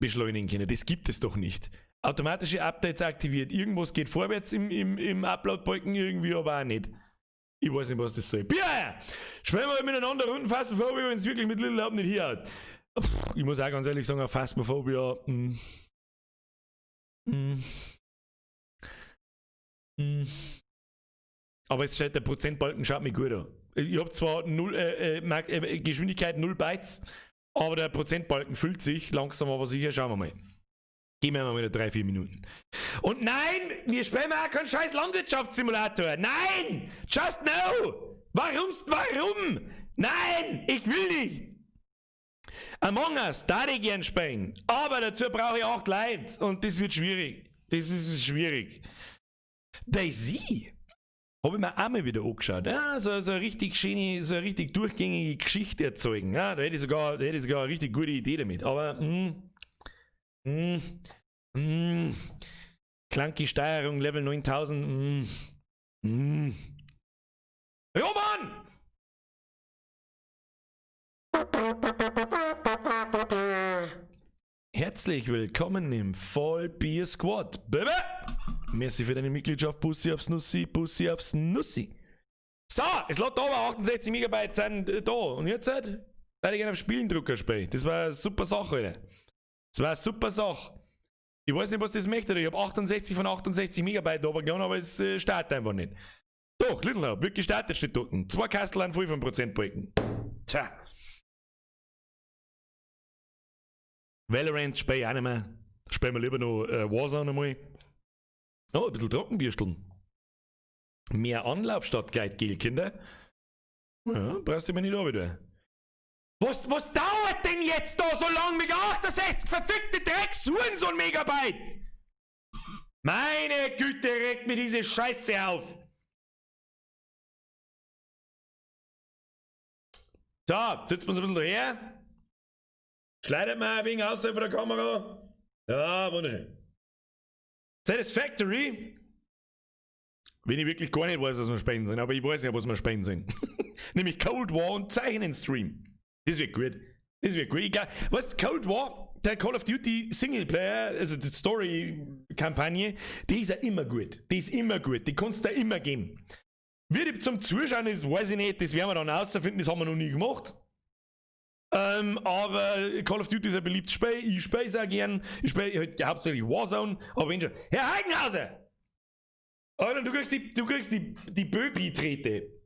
beschleunigen können. Das gibt es doch nicht. Automatische Updates aktiviert. Irgendwas geht vorwärts im Upload-Balken, irgendwie aber auch nicht. Ich weiß nicht, was das soll. Bier! Spielen wir miteinander Runden Phasmophobia, wenn es wirklich mit Little Hope nicht hier hat. Ich muss auch ganz ehrlich sagen, Phasmophobia. Aber es steht, der Prozentbalken schaut mir gut an. Ich hab zwar null, Geschwindigkeit 0 Bytes, aber der Prozentbalken füllt sich langsam, aber sicher. Schauen wir mal. Geben wir mal wieder 3, 4 Minuten. Und nein, wir spielen auch keinen scheiß Landwirtschaftssimulator. Nein! Just no! Warum? Warum? Nein! Ich will nicht! Among Us, da ich gern spielen. Aber dazu brauche ich 8 Leute. Und das wird schwierig. Das ist schwierig. DayZ habe ich mir auch mal wieder angeschaut. Ja, so eine richtig schöne, so eine richtig durchgängige Geschichte erzeugen. Ja, da hätte ich sogar eine richtig gute Idee damit. Aber, clunky Steuerung, Level 9000, Roman! Herzlich willkommen im Vollbier Squad. Baby! Merci für deine Mitgliedschaft. Bussi aufs Nussi, Bussi aufs Nussi. So, es lädt aber 68 Megabyte sind da. Und jetzt halt, da ich gerne auf Spielendrucker spielen. Das war eine super Sache, Alter. Das war eine super Sache. Ich weiß nicht, was das möchte. Ich habe 68 von 68 Megabyte runtergeladen, aber es startet einfach nicht. Doch, Little Hope, wird gestartet, steht dort. Zwei Kastel an 5% Balken. Tja. Valorant spiele ich auch nicht mehr. Spielen wir lieber noch Warzone einmal. Oh, ein bisschen Trockenbürsteln. Mehr Anlauf statt Gleitgel, Kinder. Ja, brauchst du mir nicht wieder. Was dauert denn jetzt da so lang mit 68 verfickte Drecks-Hurensohn Megabyte? Meine Güte, regt mir diese Scheiße auf. So, sitzen wir uns ein bisschen daher. Schleudert mal ein wenig außerhalb von der Kamera. Ja, wunderschön. Satisfactory. Wenn ich wirklich gar nicht weiß, was wir spielen sollen, aber ich weiß ja, was wir spielen sollen. Nämlich Cold War und Zeichnen Stream. Das wird gut. Das wird gut. Ich glaub, weißt, Cold War, der Call of Duty Singleplayer, also die Story-Kampagne, die ist ja immer gut. Die ist immer gut. Die kannst du da immer geben. Wie die zum Zuschauen ist, weiß ich nicht. Das werden wir dann rausfinden. Das haben wir noch nie gemacht. Aber Call of Duty ist ein beliebtes Spiel. Ich spiele es auch gern. Ich spiele halt hauptsächlich Warzone. Aber wenn schon. Herr Heigenhauser! Alter, du kriegst die Böbi-Trete.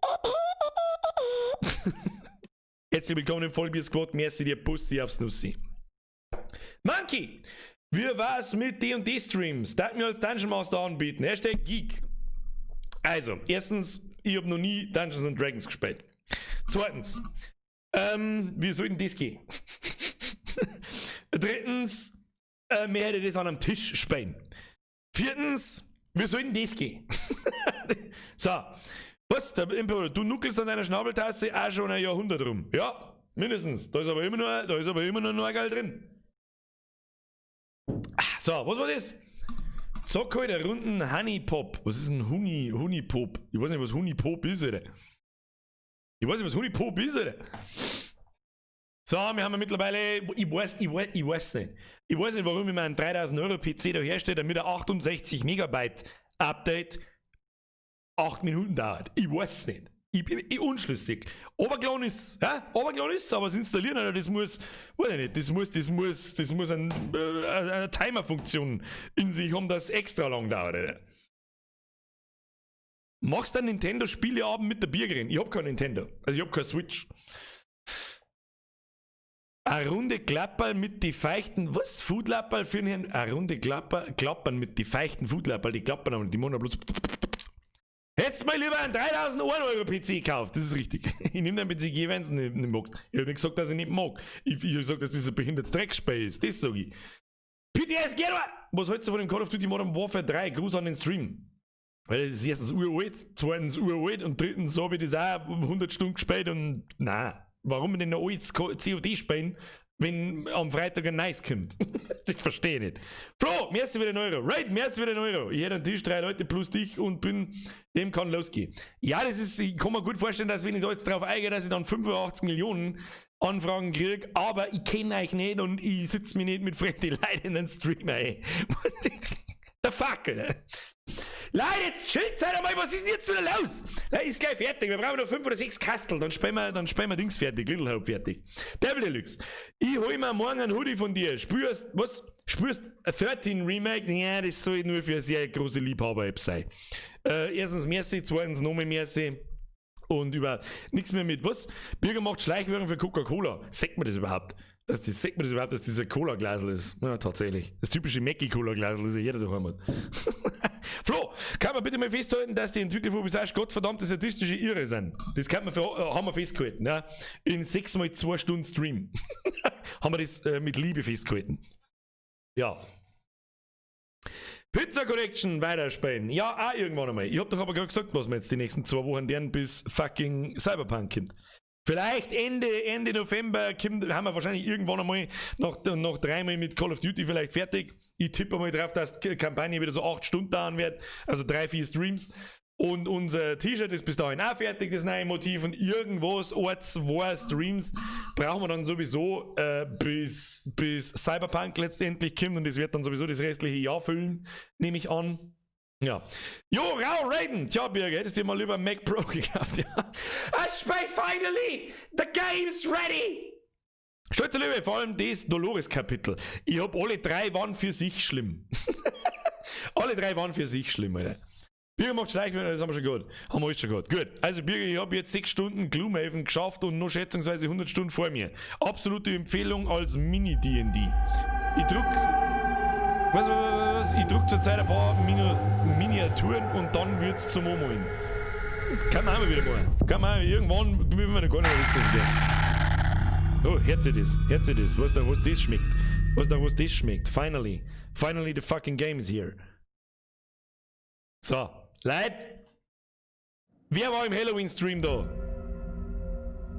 Herzlich willkommen im Vollbier Squad. Merci dir, Bussi aufs Nussi. Monkey! Wie war's mit D&D Streams? Darf mir als Dungeon Master anbieten. Hashtag Geek. Also, erstens, ich hab noch nie Dungeons and Dragons gespielt. Zweitens, wie soll denn das gehen? Drittens, mehr hätte das an einem Tisch spielen. Viertens, wie soll denn das gehen? So, was? Der Imperator, du nuckelst an deiner Schnabeltasse auch schon ein Jahrhundert rum. Ja, mindestens. Da ist aber immer noch, da ist aber immer noch Neugeil drin. So, was war das? Zock heute Runden Honey Pop. Was ist ein Honey Pop? Ich weiß nicht, was Honey Pop ist, Alter. Ich weiß nicht, was Honey Pop ist, Alter. So, wir haben ja mittlerweile, ich weiß nicht. Ich weiß nicht, warum ich mir einen 3000 Euro PC da herstelle, damit er 68 Megabyte Update 8 Minuten dauert. Ich weiß nicht. Ich bin unschlüssig. Oberklon ist, ja? Oberklon ist, aber das Installieren, Alter, das muss, weiß ich nicht, das muss eine Timer-Funktion in sich haben, das extra lang dauert, Alter. Machst du einen Nintendo-Spieleabend mit der Biergerin? Ich hab kein Nintendo. Also ich hab keine Switch. Eine Runde Klapperl mit die feuchten, was? Foodlapperl für den Herrn? Eine Runde Klappern mit die feuchten Foodlapperl, die klappern und die machen bloß. Hättest mal lieber einen 3000 Euro PC gekauft, das ist richtig. Ich nehme den PC, wenn es nicht magst. Ich hab nicht gesagt, dass ich nicht mag. Ich hab gesagt, dass das ein behindertes Dreckspiel ist. Das sag ich. PTS, geh doch! Was hältst du von dem Call of Duty Modern Warfare 3? Gruß an den Stream. Weil das ist erstens uralt, zweitens uralt und drittens hab ich das auch 100 Stunden gespielt und na, warum denn noch alles COD spielen? Wenn am Freitag ein Nice kommt. Ich verstehe nicht. Flo, merci für den Euro. Raid, merci für den Euro. Ich hätte am Tisch 3 Leute plus dich und bin, dem kann losgehen. Ja, das ist, ich kann mir gut vorstellen, dass wenn ich da jetzt drauf eingehe, dass ich dann 85 Millionen Anfragen krieg, aber ich kenn euch nicht und ich sitz mir nicht mit fremden Leuten in den Stream, ey. The fuck, Alter. Leute, jetzt chillt halt einmal, was ist denn jetzt wieder los? Na, ist gleich fertig, wir brauchen noch 5 oder 6 Kastel, dann spielen wir Dings fertig, Little Hope fertig. Devil Deluxe, ich hol mir morgen einen Hoodie von dir, spürst, was? Spürst 13 Remake? Ja, das soll nur für sehr große Liebhaber-App sein. Erstens merci, zweitens nochmal merci. Und über nichts mehr mit, was? Birger macht Schleichwerbung für Coca-Cola. Sagt man das überhaupt? Sagt man das überhaupt, dass das ein Cola-Glasl ist? Ja, tatsächlich. Das typische Mackie-Cola-Glasl, das ja jeder daheim hat. Flo, kann man bitte mal festhalten, dass die Entwickler von Visage gottverdammte sadistische Irre sind? Das kann man für, haben wir festgehalten, ja? In 6 mal 2 Stunden Stream. Haben wir das mit Liebe festgehalten. Ja. Pizza Collection weiterspielen. Ja, auch irgendwann einmal. Ich hab doch aber gerade gesagt, was wir jetzt die nächsten 2 Wochen lernen, bis fucking Cyberpunk kommt. Vielleicht Ende November kommt, haben wir wahrscheinlich irgendwann einmal noch 3-mal mit Call of Duty vielleicht fertig. Ich tippe mal drauf, dass die Kampagne wieder so 8 Stunden dauern wird. Also 3, 4 Streams. Und unser T-Shirt ist bis dahin auch fertig, das neue Motiv. Und irgendwas, 1, 2 Streams brauchen wir dann sowieso bis Cyberpunk letztendlich kommt. Und das wird dann sowieso das restliche Jahr füllen, nehme ich an. Ja. Jo, Rau Raiden! Tja, Birger, hättest du dir mal lieber Mac Pro gekauft, ja. Aspay, finally! The game's ready! Stolzer Löwe, vor allem das Dolores-Kapitel. Ich hab alle 3 waren für sich schlimm. Alle 3 waren für sich schlimm, Alter. Birger macht Schleichwerbung, das haben wir schon gehabt. Haben wir alles schon gehabt. Gut, also Birger, ich hab jetzt 6 Stunden Gloomhaven geschafft und noch schätzungsweise 100 Stunden vor mir. Absolute Empfehlung als Mini-D und D. Ich druck... Was, was, was? Ich druck zurzeit ein paar Miniaturen und dann wird's zum Umholen. Kann man auch mal wieder machen. Kann man auch, irgendwann, bin ich mir noch gar nicht mehr wissen. Oh, hört sich das, hört sich das. Was da, was das schmeckt. Was da, was das schmeckt. Finally. Finally the fucking game is here. So, Leute. Wer war im Halloween-Stream da?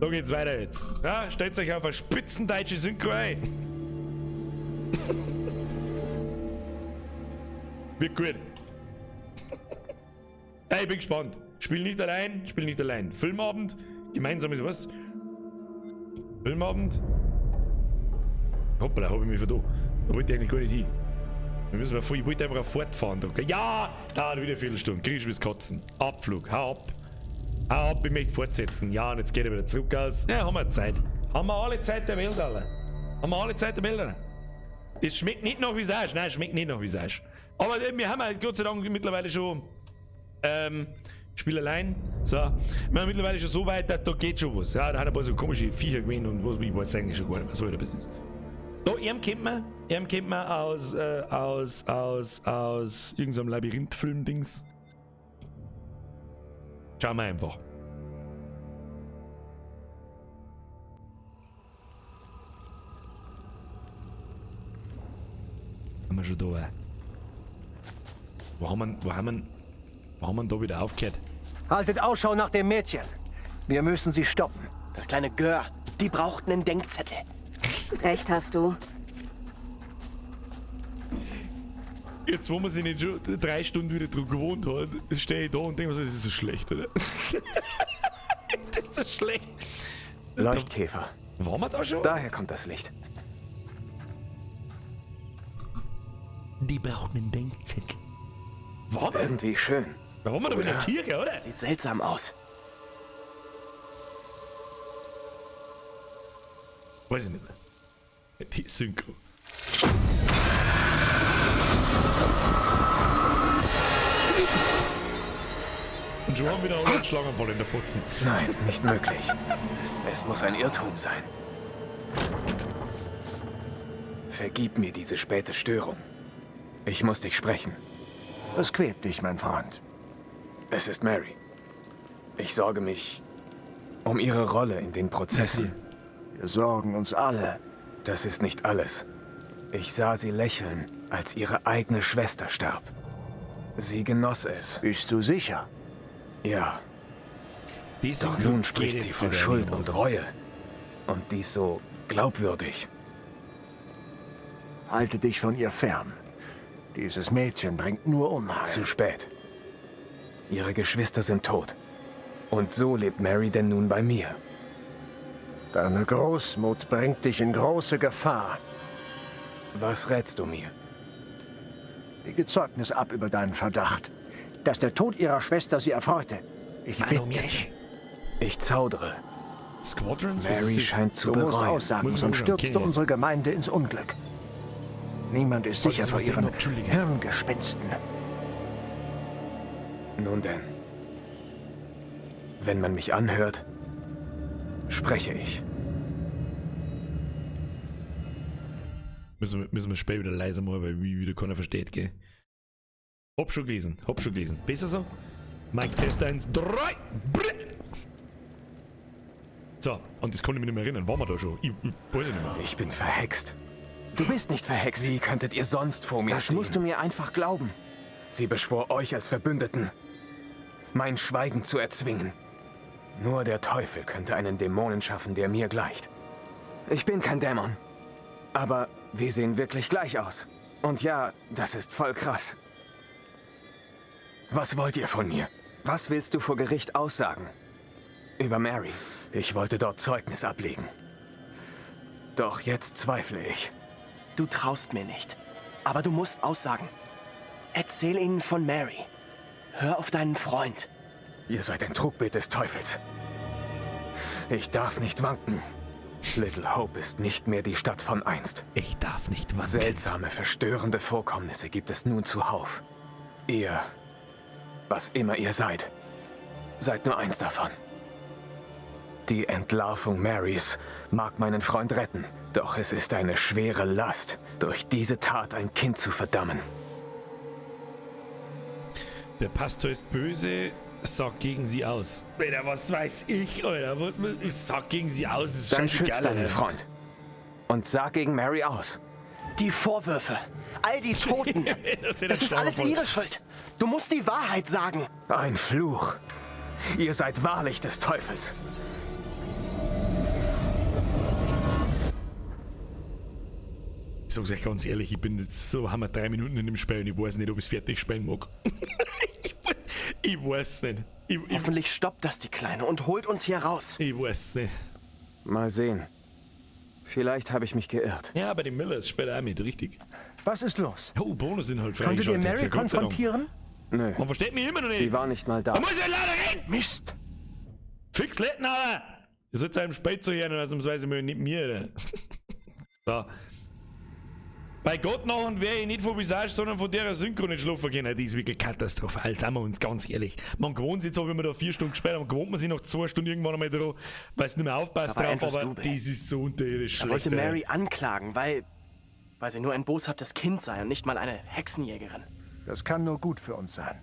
Da geht's weiter jetzt. Ja, stellt euch auf eine spitzendeutsche Synchro ein. Wird gut. Ey, ich bin gespannt. Spiel nicht allein, spiel nicht allein. Filmabend, gemeinsam ist was? Filmabend? Hoppala, hab ich mich vertan. Da wollte ich eigentlich gar nicht hin. Wir müssen mal vor, ich wollte einfach auf Fortfahren drücken. Ja, dauert wieder eine Viertelstunde. Kriegst du bis Kotzen. Abflug, hau ab. Hau ab, ich möchte fortsetzen. Ja, und jetzt geht er wieder zurück aus. Ja, haben wir Zeit. Haben wir alle Zeit der Welt, Alter. Haben wir alle Zeit der Welt, Alter. Das schmeckt nicht nach Visage. Nein, schmeckt nicht nach Visage. Aber wir haben halt Gott sei Dank mittlerweile schon Spiel allein. So. Wir haben mittlerweile schon so weit, dass da geht schon was. Ja, da hat ein paar so komische Viecher gewesen und was, ich weiß eigentlich schon gar nicht mehr, so das ist. Da, ihn kennt man. Ihn kennt man aus irgendeinem Labyrinth-Film-Dings. Schauen wir einfach. Haben wir schon da? Wo haben wir da wieder aufgehört? Haltet Ausschau nach dem Mädchen. Wir müssen sie stoppen. Das kleine Gör, die braucht einen Denkzettel. Recht hast du. Jetzt, wo man sich nicht schon 3 Stunden wieder dran gewohnt hat, stehe ich da und denke mir so, das ist so schlecht, oder? Das ist so schlecht. Leuchtkäfer. Waren wir da schon? Daher kommt das Licht. Die brauchen einen Denkzettel. Waren wir? Irgendwie schön. Da waren wir doch in der Oder? Kirche, oder? Sieht seltsam aus. Weiß ich nicht mehr. Die Synchro. Und schon haben wir wieder einen Schlaganfall in der Fotzen. Nein, nicht möglich. Es muss ein Irrtum sein. Vergib mir diese späte Störung. Ich muss dich sprechen. Was quält dich, mein Freund? Es ist Mary. Ich sorge mich um ihre Rolle in den Prozessen. Wir sorgen uns alle. Das ist nicht alles. Ich sah sie lächeln, als ihre eigene Schwester starb. Sie genoss es. Bist du sicher? Ja. Die Doch Synchro nun spricht geht sie jetzt von wieder Schuld nicht und mehr. Reue. Und dies so glaubwürdig. Halte dich von ihr fern. Dieses Mädchen bringt nur Unheil. Zu spät. Ihre Geschwister sind tot. Und so lebt Mary denn nun bei mir. Deine Großmut bringt dich in große Gefahr. Was rätst du mir? Lege Zeugnis ab über deinen Verdacht, dass der Tod ihrer Schwester sie erfreute. Ich bitte dich. Ich zaudere. Squadrons? Mary scheint zu Du musst bereuen. aussagen, Muss ich sonst mal stürzt okay. du unsere Gemeinde ins Unglück. Niemand ist Was sicher ist vor was ihren Entschuldige. Hirngespinsten. Nun denn. Wenn man mich anhört, spreche ich. Müssen wir später wieder leiser machen, weil mich wieder keiner versteht, gell? Hab schon gelesen, hab schon gelesen. Besser so? Mike Test 1, 3, brr. So, und das kann ich mich nicht mehr erinnern. Waren wir da schon? Ich weiß nicht mehr. Ich bin verhext. Du bist nicht verhext. Wie könntet ihr sonst vor mir Das stehen? Musst du mir einfach glauben. Sie beschwor euch als Verbündeten, mein Schweigen zu erzwingen. Nur der Teufel könnte einen Dämonen schaffen, der mir gleicht. Ich bin kein Dämon. Aber wir sehen wirklich gleich aus. Und ja, das ist voll krass. Was wollt ihr von mir? Was willst du vor Gericht aussagen? Über Mary. Ich wollte dort Zeugnis ablegen. Doch jetzt zweifle ich. Du traust mir nicht. Aber du musst aussagen. Erzähl ihnen von Mary. Hör auf deinen Freund. Ihr seid ein Trugbild des Teufels. Ich darf nicht wanken. Little Hope ist nicht mehr die Stadt von einst. Ich darf nicht wanken. Seltsame, verstörende Vorkommnisse gibt es nun zuhauf. Ihr, was immer ihr seid, seid nur eins davon. Die Entlarvung Marys mag meinen Freund retten, doch es ist eine schwere Last, durch diese Tat ein Kind zu verdammen. Der Pastor ist böse, sagt gegen sie aus. Alter, was weiß ich, Alter? Ich sag gegen sie aus, ist Dann scheißegal, schütz deinen Alter. Freund. Und sag gegen Mary aus. Die Vorwürfe, all die Toten, das ist alles ihre Schuld. Du musst die Wahrheit sagen. Ein Fluch. Ihr seid wahrlich des Teufels. Ich sag's euch ganz ehrlich, ich bin jetzt so, haben wir 3 Minuten in dem Spiel und ich weiß nicht, ob ich's fertig spielen mag. Ich weiß nicht. Hoffentlich stoppt das die Kleine und holt uns hier raus. Ich weiß nicht. Mal sehen. Vielleicht habe ich mich geirrt. Ja, bei den Millers spielt er auch mit, richtig. Was ist los? Oh, Bonusinhalt Konntet ihr freigeschaltet. Mary Ja, Gott sei Dank. konfrontieren? Nö. Man versteht mich immer noch nicht. Sie war nicht mal da. Da muss ich ja leider reden! Mist! Fix Letten, Alter! Ihr sollt einem Spät zu hören und ausnahmsweise mal nicht mir, Alter. So. Bei Gott noch und wäre ich nicht von Visage, sondern von der Synchro nicht schlafen können. Die ist wirklich katastrophal, seien wir uns ganz ehrlich. Man gewohnt sich zwar, wenn man da 4 Stunden gespielt hat, man gewohnt man sich nach 2 Stunden irgendwann einmal dran, weil es nicht mehr aufpasst Da war drauf, Andrews aber Double. das ist so unterirdisch Er schlecht. wollte Alter. Mary anklagen, weil sie nur ein boshaftes Kind sei und nicht mal eine Hexenjägerin. Das kann nur gut für uns sein.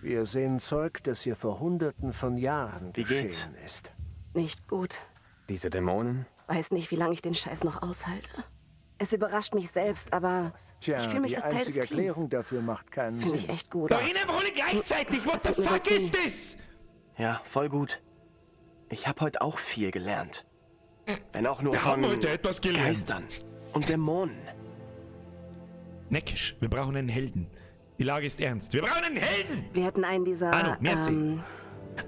Wir sehen Zeug, das hier vor Hunderten von Jahren Wie geschehen geht's? ist. Nicht gut. Diese Dämonen? Weiß nicht, wie lange ich den Scheiß noch aushalte. Es überrascht mich selbst, aber Tja, ich fühle mich die als Teil des einzige Teams. Erklärung dafür macht keinen Finde Sinn. ich echt gut. Da reden einfach alle gleichzeitig! What the Passiert mir fuck sonst ist nie. das? Ja, voll gut. Ich habe heute auch viel gelernt. Wenn auch nur Wir von haben heute etwas gelernt. Geistern und Dämonen. Neckisch, wir brauchen einen Helden. Die Lage ist ernst. Wir brauchen einen Helden! Wir hätten einen dieser Arno, merci.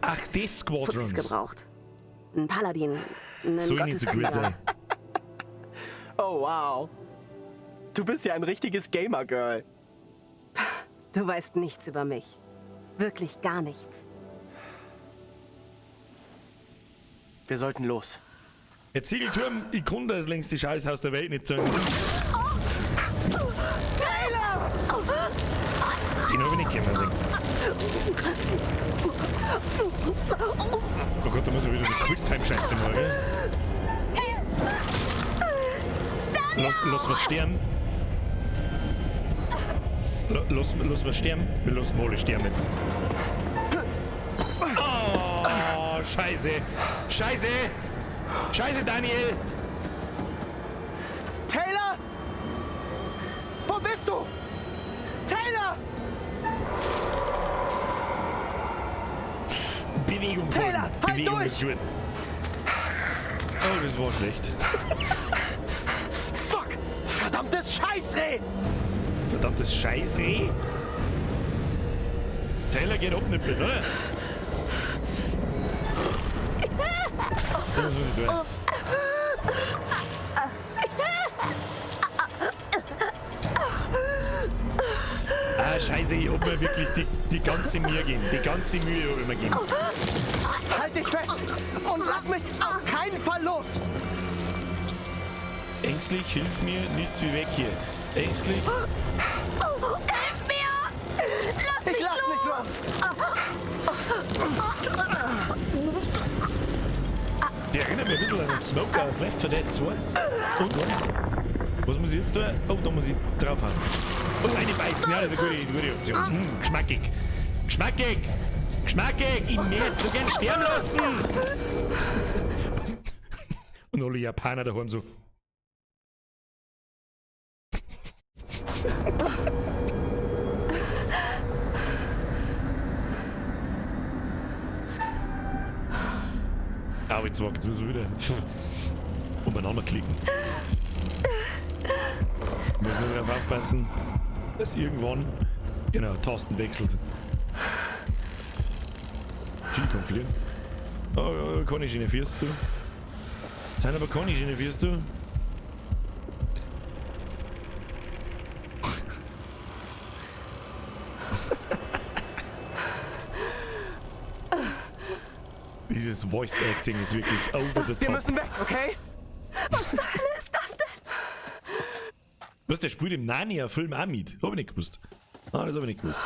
Ach, die Fuzis Squadrons. gebraucht. Einen Paladin, einen So nicht so gut Gotteskrieger. sein. Oh, wow. Du bist ja ein richtiges Gamer-Girl. Du weißt nichts über mich. Wirklich gar nichts. Wir sollten los. Der Ziegelturm, ich kann das längste Scheißhaus der Welt nicht sagen. Taylor! Den hab ich nicht kennen sehen. Oh Gott, da muss ich wieder so Quicktime-Scheiße machen, gell? Lass was sterben. Lass was sterben. Wir lassen alle sterben jetzt. Oh, Scheiße. Scheiße. Scheiße, Daniel. Taylor! Wo bist du? Taylor! Bewegung. Taylor, folgen. halt Bewegung durch! ist gut. Oh, das war schlecht. Fuck! Verdammtes Scheißreh! Verdammtes Scheißreh? Taylor geht ab nicht mit, oder? Was muss ich tun? Ah, scheiße, ich hab mir wirklich die ganze Mühe gegeben. Die ganze Mühe hab ich mir gegeben. Halt dich fest und lass mich auf keinen Fall los! Ängstlich, hilf mir, nichts wie weg hier. Ängstlich. Hilf mir! Lass mich Ich lass los! nicht los! Die erinnert mich ein bisschen an den Smoker aus Left 4 Dead 2. Und 1. Was muss ich jetzt tun? Oh, da muss ich draufhauen. Oh, eine beißen. Ja, das ist eine gute Option. Geschmackig. Geschmackig! Geschmackig! Ich möchte so gern sterben lassen! Und alle Japaner daheim so. Aber jetzt müssen wir wieder umeinander klicken. Muss nur darauf aufpassen, dass irgendwann, genau, Tasten wechselt. Jill kann fliegen. Oh, keine Schiene führst du. Sind aber keine Schiene führst du. Dieses Voice Acting ist wirklich over the top. Wir müssen weg, okay? Was zur Hölle ist das denn? Was, der spielt im Narnia-Film auch mit? Hab ich nicht gewusst. Ah, das hab ich nicht gewusst.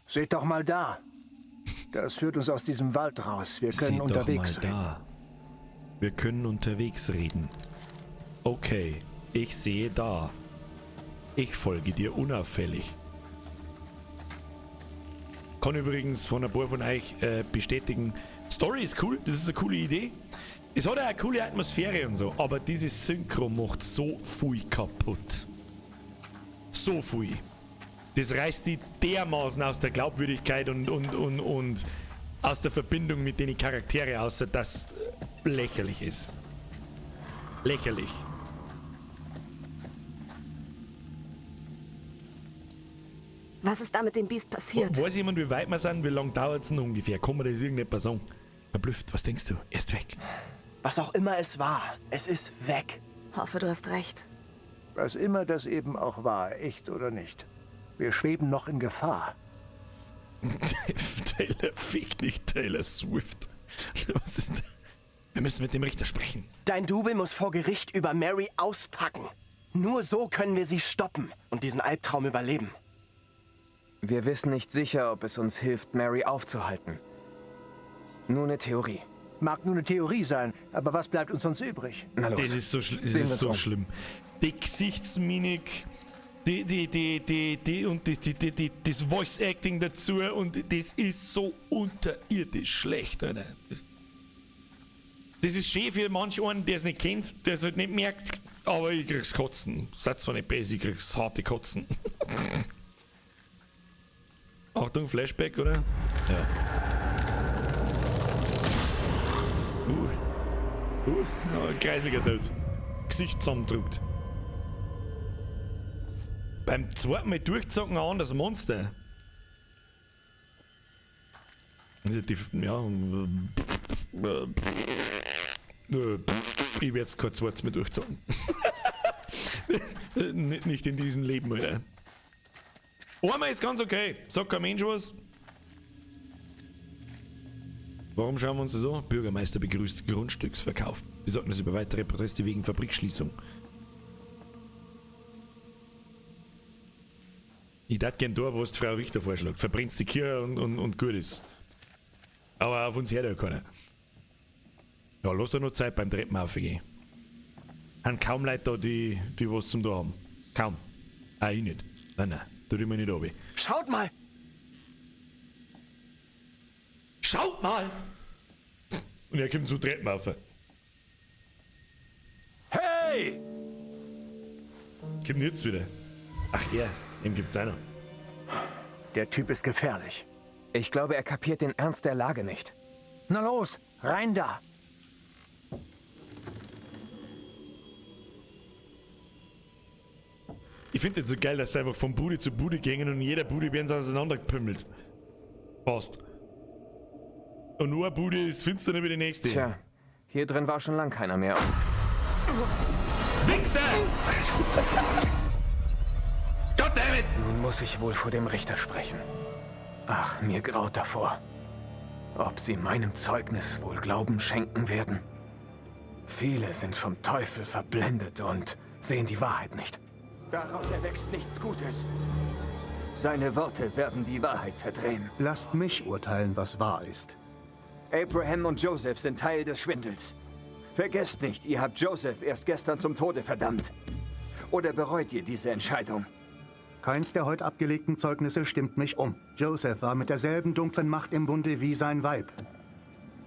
Seht doch mal da. Das führt uns aus diesem Wald raus. Wir können Seht unterwegs doch mal reden. da. Wir können unterwegs reden. Okay, ich sehe da. Ich folge dir unauffällig. Kann übrigens von ein paar von euch bestätigen, Story ist cool, das ist eine coole Idee. Es hat auch eine coole Atmosphäre und so, aber dieses Synchro macht so viel kaputt. So viel. Das reißt die dermaßen aus der Glaubwürdigkeit und aus der Verbindung mit den Charaktere aus, dass lächerlich ist. Lächerlich. Was ist da mit dem Biest passiert? Weiß jemand, wie weit wir sind? Wie lange dauert's denn ungefähr? Kann man das irgendetwas sagen? Verblüfft, was denkst du? Er ist weg. Was auch immer es war, es ist weg. Hoffe, du hast recht. Was immer das eben auch war, echt oder nicht. Wir schweben noch in Gefahr. Taylor, fick nicht Taylor Swift. Was ist das? Wir müssen mit dem Richter sprechen. Dein Double muss vor Gericht über Mary auspacken. Nur so können wir sie stoppen und diesen Albtraum überleben. Wir wissen nicht sicher, ob es uns hilft, Mary aufzuhalten. Nur eine Theorie. Mag nur eine Theorie sein, aber was bleibt uns sonst übrig? Na los. Das ist so, das Sehen ist wir so uns um. schlimm. Die Gesichtsmimik, die das Voice Acting dazu und das ist so unterirdisch schlecht, Alter. Das ist schön für manch einen, der es nicht kennt, der es halt nicht merkt, aber ich krieg's Kotzen. Seid zwar nicht besser, ich krieg's harte Kotzen. Achtung, Flashback, oder? Ja. Ja, kreisliger Tod. Gesicht zusammendrückt. Beim zweiten Mal durchzocken an das Monster. Also die, ja, ich werde jetzt kein zweites Mal durchzocken. Nicht in diesem Leben, Alter. Einmal ist ganz okay. Sagt kein Mensch was. Warum schauen wir uns das an? Bürgermeister begrüßt Grundstücksverkauf. Wir sollten uns über weitere Proteste wegen Fabrikschließung. Ich darf gern da, was die Frau Richter vorschlägt. Verbrennt die Kirche und gut ist. Aber auf uns hört ja keiner. Ja, lass da noch Zeit beim Treppen aufgehen. Haben kaum Leute da, die was zum da haben. Kaum. Auch ich nicht. Nein, nein. Tu dich mal nicht runter. Schaut mal! Schaut mal! Und er kommt zu Treppen auf. Hey! Kommt jetzt wieder. Ach ja, ihm gibt's auch noch. Der Typ ist gefährlich. Ich glaube, er kapiert den Ernst der Lage nicht. Na los, rein da. Ich finde das so geil, dass sie einfach von Bude zu Bude gingen und in jeder Bude werden sie auseinandergepümmelt. Passt. Und nur eine Bude ist finster wie die nächste. Tja, hier drin war schon lang keiner mehr. Wichser! Goddammit! Nun muss ich wohl vor dem Richter sprechen. Ach, mir graut davor. Ob sie meinem Zeugnis wohl Glauben schenken werden? Viele sind vom Teufel verblendet und sehen die Wahrheit nicht. Daraus erwächst nichts Gutes. Seine Worte werden die Wahrheit verdrehen. Lasst mich urteilen, was wahr ist. Abraham und Joseph sind Teil des Schwindels. Vergesst nicht, ihr habt Joseph erst gestern zum Tode verdammt. Oder bereut ihr diese Entscheidung? Keins der heute abgelegten Zeugnisse stimmt mich um. Joseph war mit derselben dunklen Macht im Bunde wie sein Weib.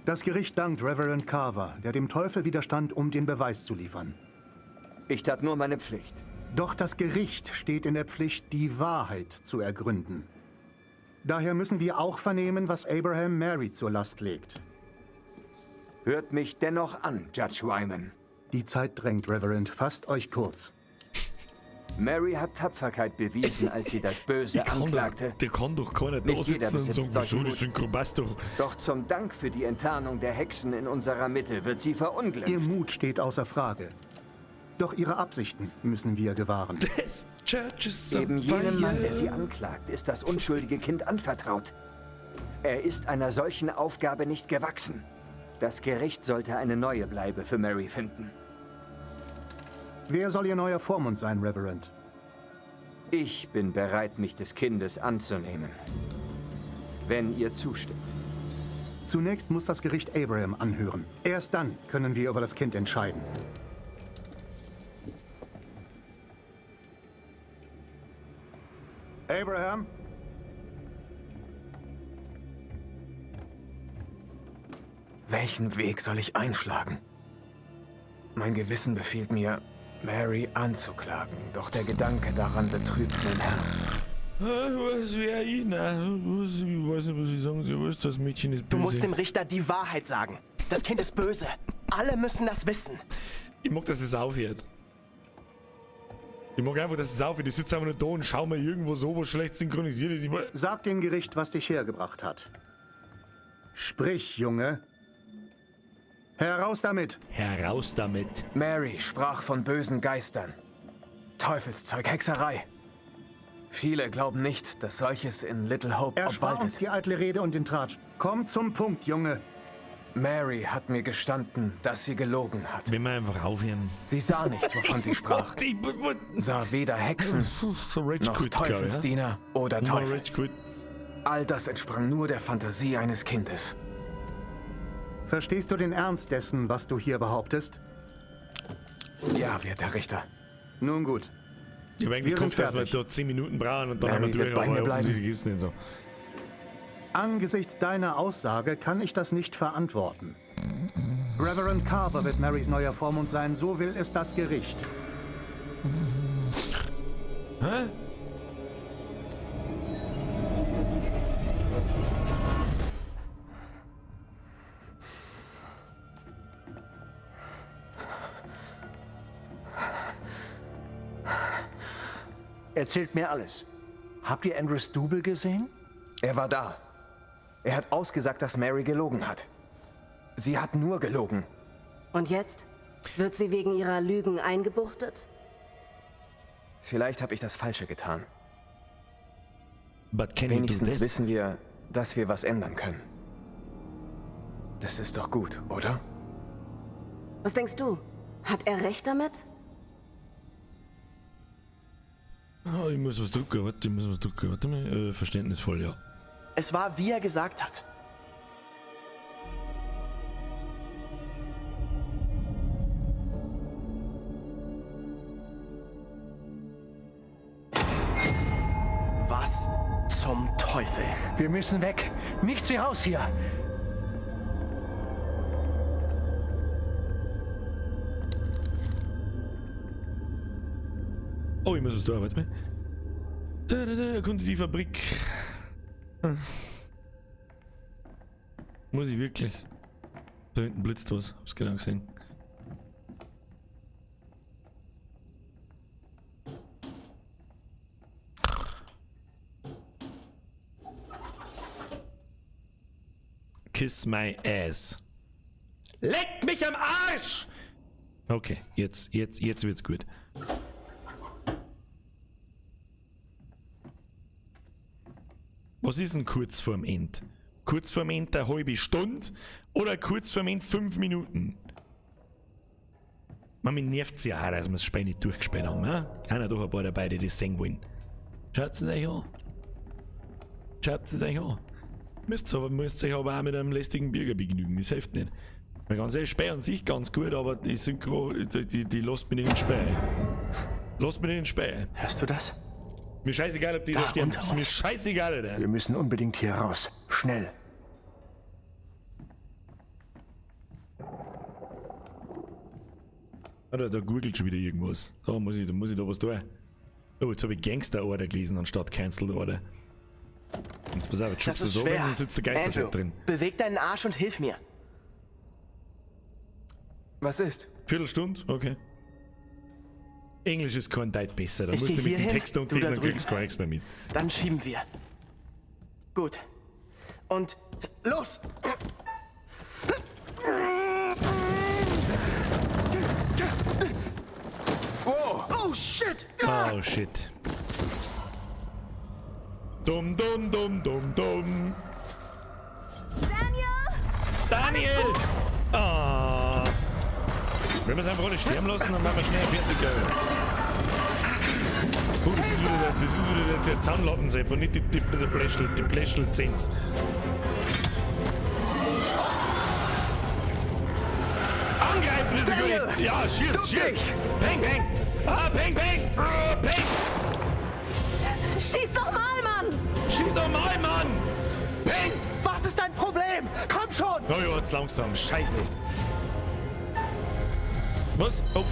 Das Gericht dankt Reverend Carver, der dem Teufel widerstand, um den Beweis zu liefern. Ich tat nur meine Pflicht. Doch das Gericht steht in der Pflicht, die Wahrheit zu ergründen. Daher müssen wir auch vernehmen, was Abraham Mary zur Last legt. Hört mich dennoch an, Judge Wyman. Die Zeit drängt, Reverend. Fasst euch kurz. Mary hat Tapferkeit bewiesen, als sie das Böse anklagte. Der kann doch keiner da Nicht jeder sitzen und besitzt sagen, solchen wieso, das Mut. Synchro passt doch. Doch zum Dank für die Enttarnung der Hexen in unserer Mitte wird sie verunglimpft. Ihr Mut steht außer Frage. Doch ihre Absichten müssen wir gewahren. This church is on Eben jenem Mann, der sie fire. anklagt, ist das unschuldige Kind anvertraut. Er ist einer solchen Aufgabe nicht gewachsen. Das Gericht sollte eine neue Bleibe für Mary finden. Wer soll ihr neuer Vormund sein, Reverend? Ich bin bereit, mich des Kindes anzunehmen. Wenn ihr zustimmt. Zunächst muss das Gericht Abraham anhören. Erst dann können wir über das Kind entscheiden. Abraham? Welchen Weg soll ich einschlagen? Mein Gewissen befiehlt mir, Mary anzuklagen, doch der Gedanke daran betrübt mein Herz. Was wäre ich? Nein, was, ich weiß nicht, was ich sagen soll. Was, das Mädchen ist böse. Du musst dem Richter die Wahrheit sagen. Das Kind ist böse. Alle müssen das wissen. Ich mag, dass es aufhört. Ich mag einfach, dass es aufhört. Ich sitze einfach nur da und schau mal irgendwo so, wo schlecht synchronisiert ist. Ich mag- Sag dem Gericht, was dich hergebracht hat. Sprich, Junge. Heraus damit! Heraus damit. Mary sprach von bösen Geistern. Teufelszeug, Hexerei. Viele glauben nicht, dass solches in Little Hope Erspar uns obwaltet. die eitle Rede und den Tratsch. Komm zum Punkt, Junge. Mary hat mir gestanden, dass sie gelogen hat. Wenn wir einfach aufhören. Sie sah nicht, wovon sie sprach. Sah weder Hexen, So Rage noch Quit, glaub ich, ja? Teufelsdiener oder No Teufel. Rage Quit. All das entsprang nur der Fantasie eines Kindes. Verstehst du den Ernst dessen, was du hier behauptest? Ja, werter Richter. Nun gut. Ich habe eigentlich Wir sind gehofft, dass wir fertig. da 10 Minuten brauchen und dann Mary haben wir wird durch, bei mir aber bleiben. offensichtlich ist es nicht so. Angesichts deiner Aussage kann ich das nicht verantworten. Reverend Carver wird Marys neuer Vormund sein, so will es das Gericht. Hä? Erzählt mir alles. Habt ihr Andrews Double gesehen? Er war da. Er hat ausgesagt, dass Mary gelogen hat. Sie hat nur gelogen. Und jetzt? Wird sie wegen ihrer Lügen eingebuchtet? Vielleicht habe ich das Falsche getan. But can you do Wenigstens this? wissen wir, dass wir was ändern können. Das ist doch gut, oder? Was denkst du? Hat er recht damit? Oh, ich muss was drucken, warte, ich muss was drucken. Warte mal, verständnisvoll, ja. Es war, wie er gesagt hat. Was zum Teufel? Wir müssen weg. Nichts hier raus hier. Oh, ich muss was tun, warte mal. Da, da, da, erkunde die Fabrik. Muss ich wirklich. Da hinten blitzt was. Hab's genau gesehen. Kiss my ass. Leck mich am Arsch! Okay, jetzt wird's gut. Was ist denn kurz vorm End? Kurz vorm End eine halbe Stunde oder kurz vorm End 5 Minuten? Man, mich nervt's ja auch, dass wir das Spiel nicht durchgespielt haben. Ne? Einer doch ein paar dabei, die das sehen wollen. Schaut es euch an. Schaut es euch an. Müsst euch aber auch mit einem lästigen Bürger begnügen, das hilft nicht. Weil ganz ehrlich, Spiel an sich ganz gut, aber die Synchro, die lässt mich nicht ins Spiel. Lasst mich nicht ins Spiel. Hörst du das? Mir scheißegal, ob die da sterben. Ist mir scheißegal, Alter. Wir müssen unbedingt hier raus. Schnell. Alter, da googelt schon wieder irgendwas. Da muss ich da was tun. Oh, jetzt habe ich Gangster Order gelesen anstatt Cancelled Order. Jetzt pass auf, jetzt schubst du so rein und sitzt der Geistersepp drin. Beweg deinen Arsch und hilf mir. Was ist? Viertelstunde? Okay. Englisch ist kein Deut besser. Da musst du mit dem Text und dann kriegst du gar nichts mehr mit. Dann schieben wir. Gut. Und los! Wow. Oh shit! Oh shit. Dumm, dumm, dumm, dumm, dumm. Daniel! Daniel! Ah. Wenn wir es einfach alle sterben lassen, dann machen wir schnell fertig. Oh, das ist wieder der Zahnlattensepp und nicht die Bläschel-Zehns. Angreifen ist ja gut. Ja, schieß, schieß! Peng, peng! Ah, peng, peng! Ah, peng! Schieß doch mal, Mann! Schieß doch mal, Mann! Peng! Was ist dein Problem? Komm schon! Oh ja, jetzt langsam. Scheiße. Was? Oh.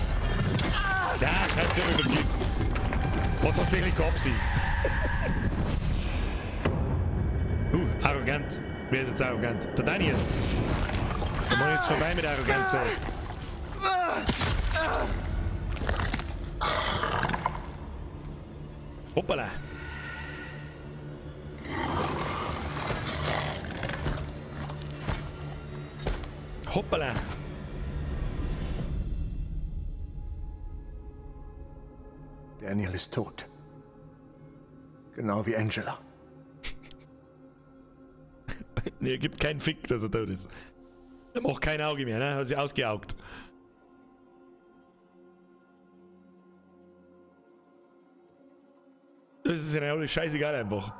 Ja, scheiße, ich hab mich verklickt. War tatsächlich keine Absicht. Arrogant. Wer ist jetzt arrogant? Der Daniel. Der Mann ist vorbei mit Arroganz. Hoppala. Hoppala. Daniel ist tot. Genau wie Angela. Nee, er gibt keinen Fick, dass er tot ist. Er macht kein Auge mehr, ne? Hat sich ausgeaugt. Das ist ihnen alles scheißegal einfach.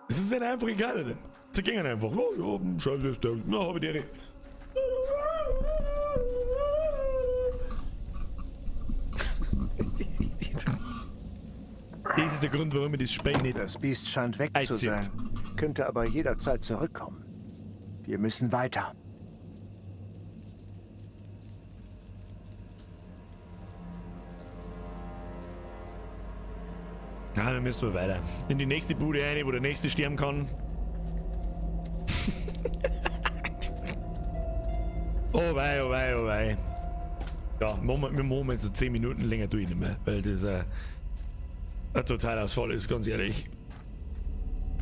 Das ist ihnen einfach egal, ne? Sie gehen einfach. Oh, ja, scheiße, ist der. Na, hab ich die Ehre. Das ist der Grund, warum ich das Spiel nicht. Das Biest scheint weg zu sein, könnte aber jederzeit zurückkommen. Wir müssen weiter. Ja, dann müssen wir weiter. In die nächste Bude rein, wo der nächste sterben kann. Oh wei, oh wei, oh wei. Ja, wir machen jetzt so 10 Minuten länger durch nicht mehr, weil das ein Totalausfall ist, ganz ehrlich.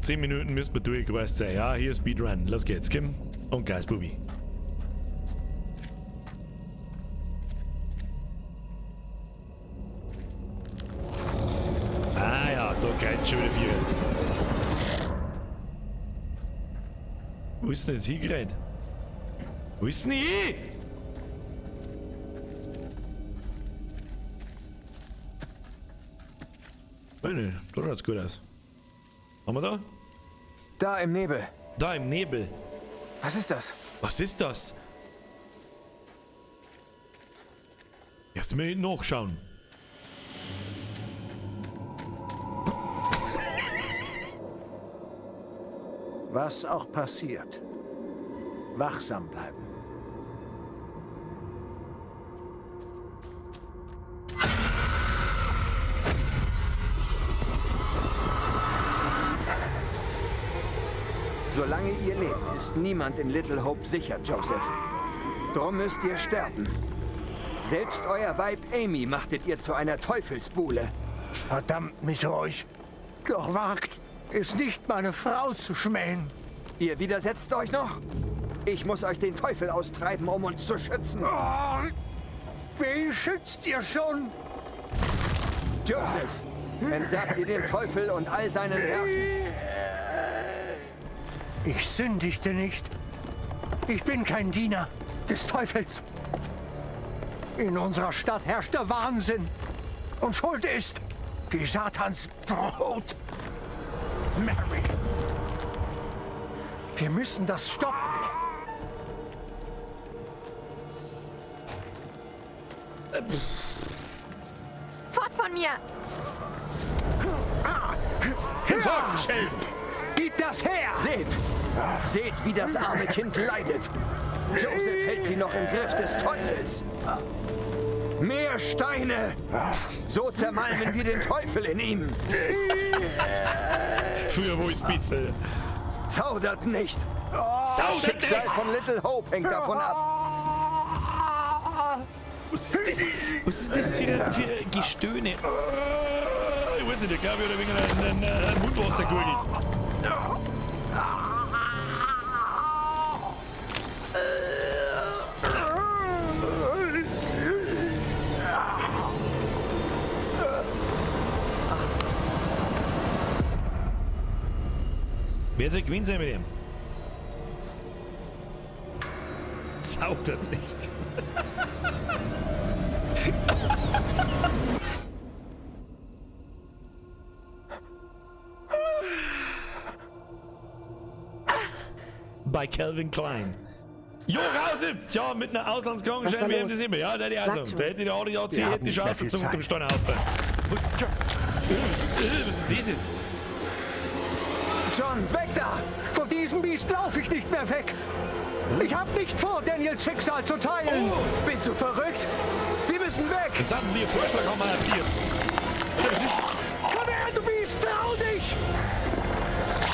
10 Minuten müssen wir durchgereist sein. Ja, hier ist Speedrun. Los geht's, Kim. Und Gas, Bubi. Ah ja, da geht schon wieder 4. Wo ist denn jetzt hingerannt? Wo ist denn hin? Weiß nicht, da schaut's gut aus. Haben wir da? Da im Nebel. Da im Nebel. Was ist das? Was ist das? Erst mal nachschauen. Was auch passiert, wachsam bleiben. Solange ihr lebt, ist niemand in Little Hope sicher, Joseph. Drum müsst ihr sterben. Selbst euer Weib Amy machtet ihr zu einer Teufelsbuhle. Verdammt mich euch. Doch wagt es nicht, meine Frau zu schmähen. Ihr widersetzt euch noch? Ich muss euch den Teufel austreiben, um uns zu schützen. Oh, wen schützt ihr schon? Joseph, entsagt ihr dem Teufel und all seinen Werken. Ich sündigte nicht. Ich bin kein Diener des Teufels. In unserer Stadt herrscht der Wahnsinn. Und schuld ist die Satansbrut. Mary. Wir müssen das stoppen. Fort von mir! Hinfort, Schelm! Gib das her! Seht! Seht, wie das arme Kind leidet! Joseph hält sie noch im Griff des Teufels! Mehr Steine! So zermalmen wir den Teufel in ihm! Früher wo ich's bisschen. Zaudert nicht! Zaudert Schicksal nicht! von Little Hope hängt davon ab! Was ist das? Was ist das für Gestöhne? Ich weiß nicht, ich glaube, ich habe ein wenig ein Mundwasser gurgelt. Wer soll gewinnen sein mit ihm? Zaudert nicht. Bei Calvin Klein. Jo, raus! Tja, mit einer Auslandskrankenschein, wir haben das immer. Ja, der hätte ich auch sagen. Der hätte die Audi AC, hätte die Chance zum dem Steinhaufen. Was ist das jetzt? John, weg da! Vor diesem Biest laufe ich nicht mehr weg. Ich habe nicht vor, Daniels Schicksal zu teilen. Oh, bist du verrückt? Wir müssen weg! Jetzt haben die Vorschlag haben wir appiert. Komm her, du Biest, trau dich!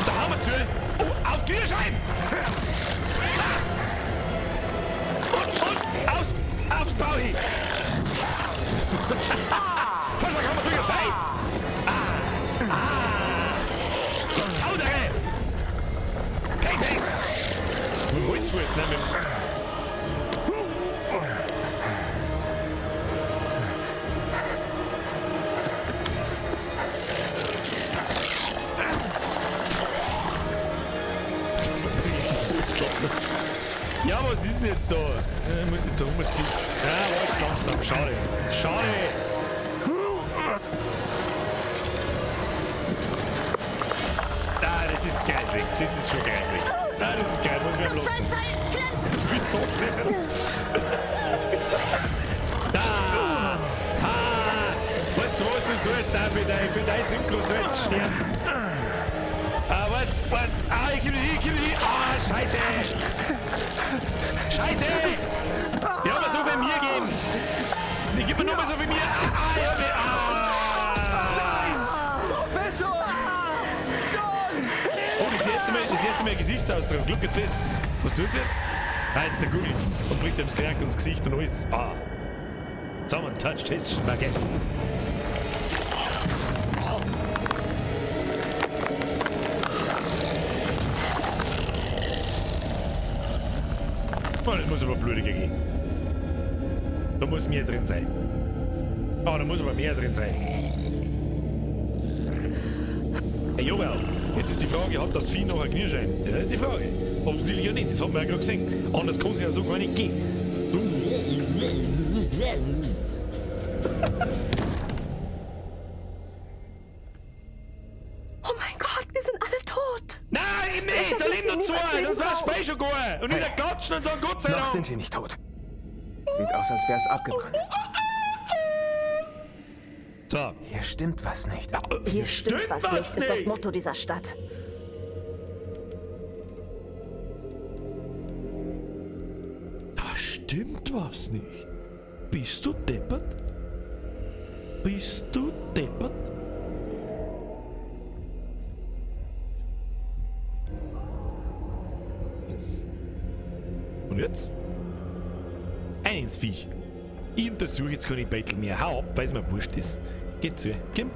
Da haben wir zu. Oh, auf Kniescheiben! Und aufs Bau hin! Vorschlag haben wir drüber. Weiß! Ah! Ah! Ich zaudere! Peng, peng! Wo holst du jetzt? Nein, mit Ja, was ist denn jetzt da? Ich muss ich da rumziehen. Ja, war jetzt langsam. Schade. Schade! Ah, das ist geistig. Das ist schon geistig. Ah, das ist geil. Muss ich mir bloßen. Wie tot. Da! Ha! Weißt du was, du sollst da für dein Synchro sollst sterben. Ah, warte, warte. Ah, ich geb dir. Ah, scheiße! Scheiße! Ich hab mir so viel mir gegeben. Ich gib mir nur mal so viel mir. Ah, ich hab mir. Ah! Nein! Professor! John! Oh, das erste Mal Gesichtsausdruck. Look at this. Was tut's jetzt? Ah, jetzt der googelt und bricht ihm das Krank ins Gesicht und alles. Ah. Someone touched his spaghetti. Oh, das muss aber blödiger gehen. Da muss mehr drin sein. Oh, da muss aber mehr drin sein. Hey, Joel, jetzt ist die Frage, hat das Vieh noch einen Knirschein? Ja, das ist die Frage. Offensichtlich ja nicht, das hat man ja gerade gesehen. Anders kann es ja so gar nicht gehen. Oh mein Gott, wir sind alle tot. Nein, eben nicht! Da liegen noch zwei! Das war Speicher gar! Und wieder klatschen und sagen Gott sei Dank! Noch sind wir nicht tot. Sieht aus, als wär's abgebrannt. So. Hier stimmt was nicht. Hier stimmt was nicht, ist das Motto dieser Stadt. Da stimmt was nicht. Bist du deppert? Bist du deppert? Und jetzt? Ein ins Viech. Ich untersuche jetzt keine Beitel mehr. Hau ab, weil's mir wurscht ist. Geht zu. Komm.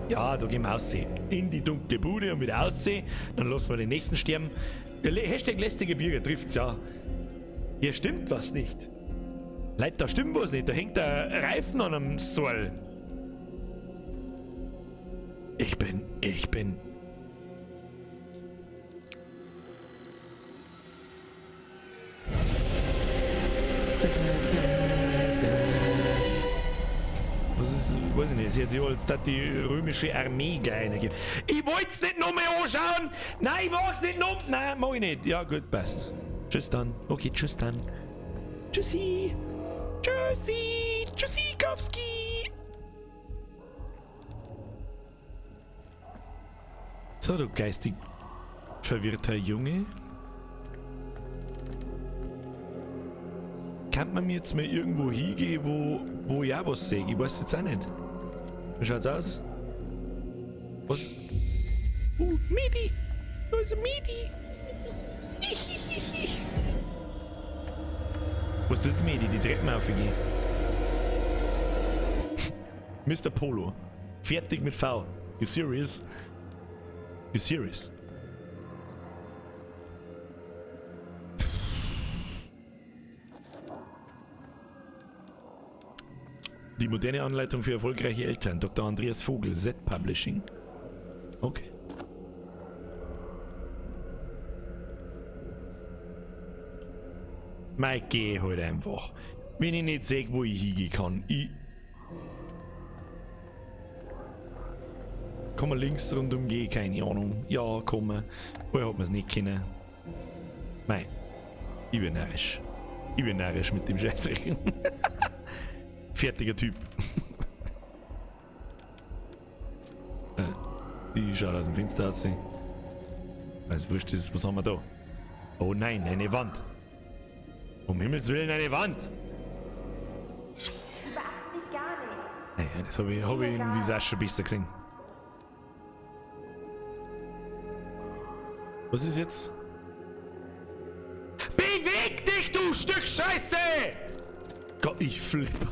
Ja, da gehen wir aussehen. In die dunkle Bude und wieder aussehen. Dann lassen wir den nächsten sterben. Der Hashtag lästige Bürger trifft's ja. Hier stimmt was nicht. Leute, da stimmt was nicht. Da hängt der Reifen an einem Seil. Ich bin. Was ist, weiß ich nicht, ist jetzt ja, als dass die römische Armee gleich reingeht. Ich wollt's nicht noch mehr anschauen! Nein, ich mag's nicht noch! Nein, mag ich nicht. Ja, gut, passt. Tschüss dann. Okay, tschüss dann. Tschüssi! Tschüssi! Tschüssikowski! So, du geistig verwirrter Junge. Kann man mir jetzt mal irgendwo hingehen, wo ich auch was sehe? Ich weiß jetzt auch nicht. Wie schaut's aus? Was? Midi! Da ist ein Midi! Was tut's Midi? Die Treppen aufgehen. Mr. Polo. Fertig mit V. You serious? You serious? Die moderne Anleitung für erfolgreiche Eltern. Dr. Andreas Vogel, Z Publishing. Okay. Mei, geh halt einfach. Wenn ich nicht sehe, wo ich hingehen kann. Ich kann man links rundum gehen, keine Ahnung. Ja, kann man. Vorher hat man's nicht können. Mei, ich bin narrisch. Ich bin narrisch mit dem Scheißdreck. Fertiger Typ. Die schaut aus dem Fenster aus. Weiß wurscht ist, was haben wir da? Oh nein, eine Wand. Um Himmels Willen, eine Wand! Sie beachten mich gar nicht. Naja, das hab ich in Visage schon besser gesehen. Was ist jetzt? Beweg dich, du Stück Scheiße! Gott, ich flippe.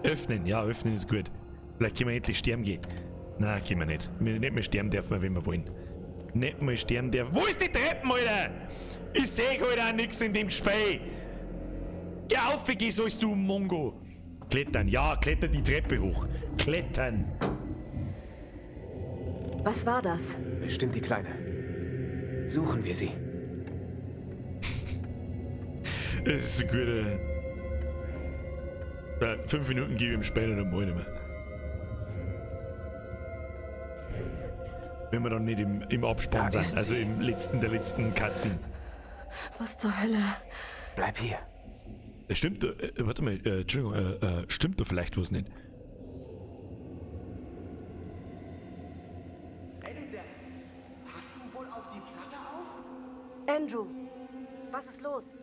Öffnen, ja, öffnen ist gut. Vielleicht können wir endlich sterben gehen. Nein, können wir nicht. Nicht mehr sterben dürfen wir, wenn wir wollen. Nicht mal sterben dürfen. Wo ist die Treppen, Alter? Ich seh heute auch nix in dem Spiel. Geh auf, geh, sollst du, Mongo. Klettern, ja, kletter die Treppe hoch. Klettern. Was war das? Bestimmt die Kleine. Suchen wir sie. Das ist ein guter. Ja, 5 Minuten gebe ich ihm später noch mal nicht mehr. Wenn wir dann nicht im Abspann Da sind, ist also sie. im letzten, der letzten Cutscene. Was zur Hölle? Bleib hier. Stimmt, warte mal, Entschuldigung, stimmt da vielleicht was nicht? Passt du wohl auf die Platte auf? Andrew, was ist los?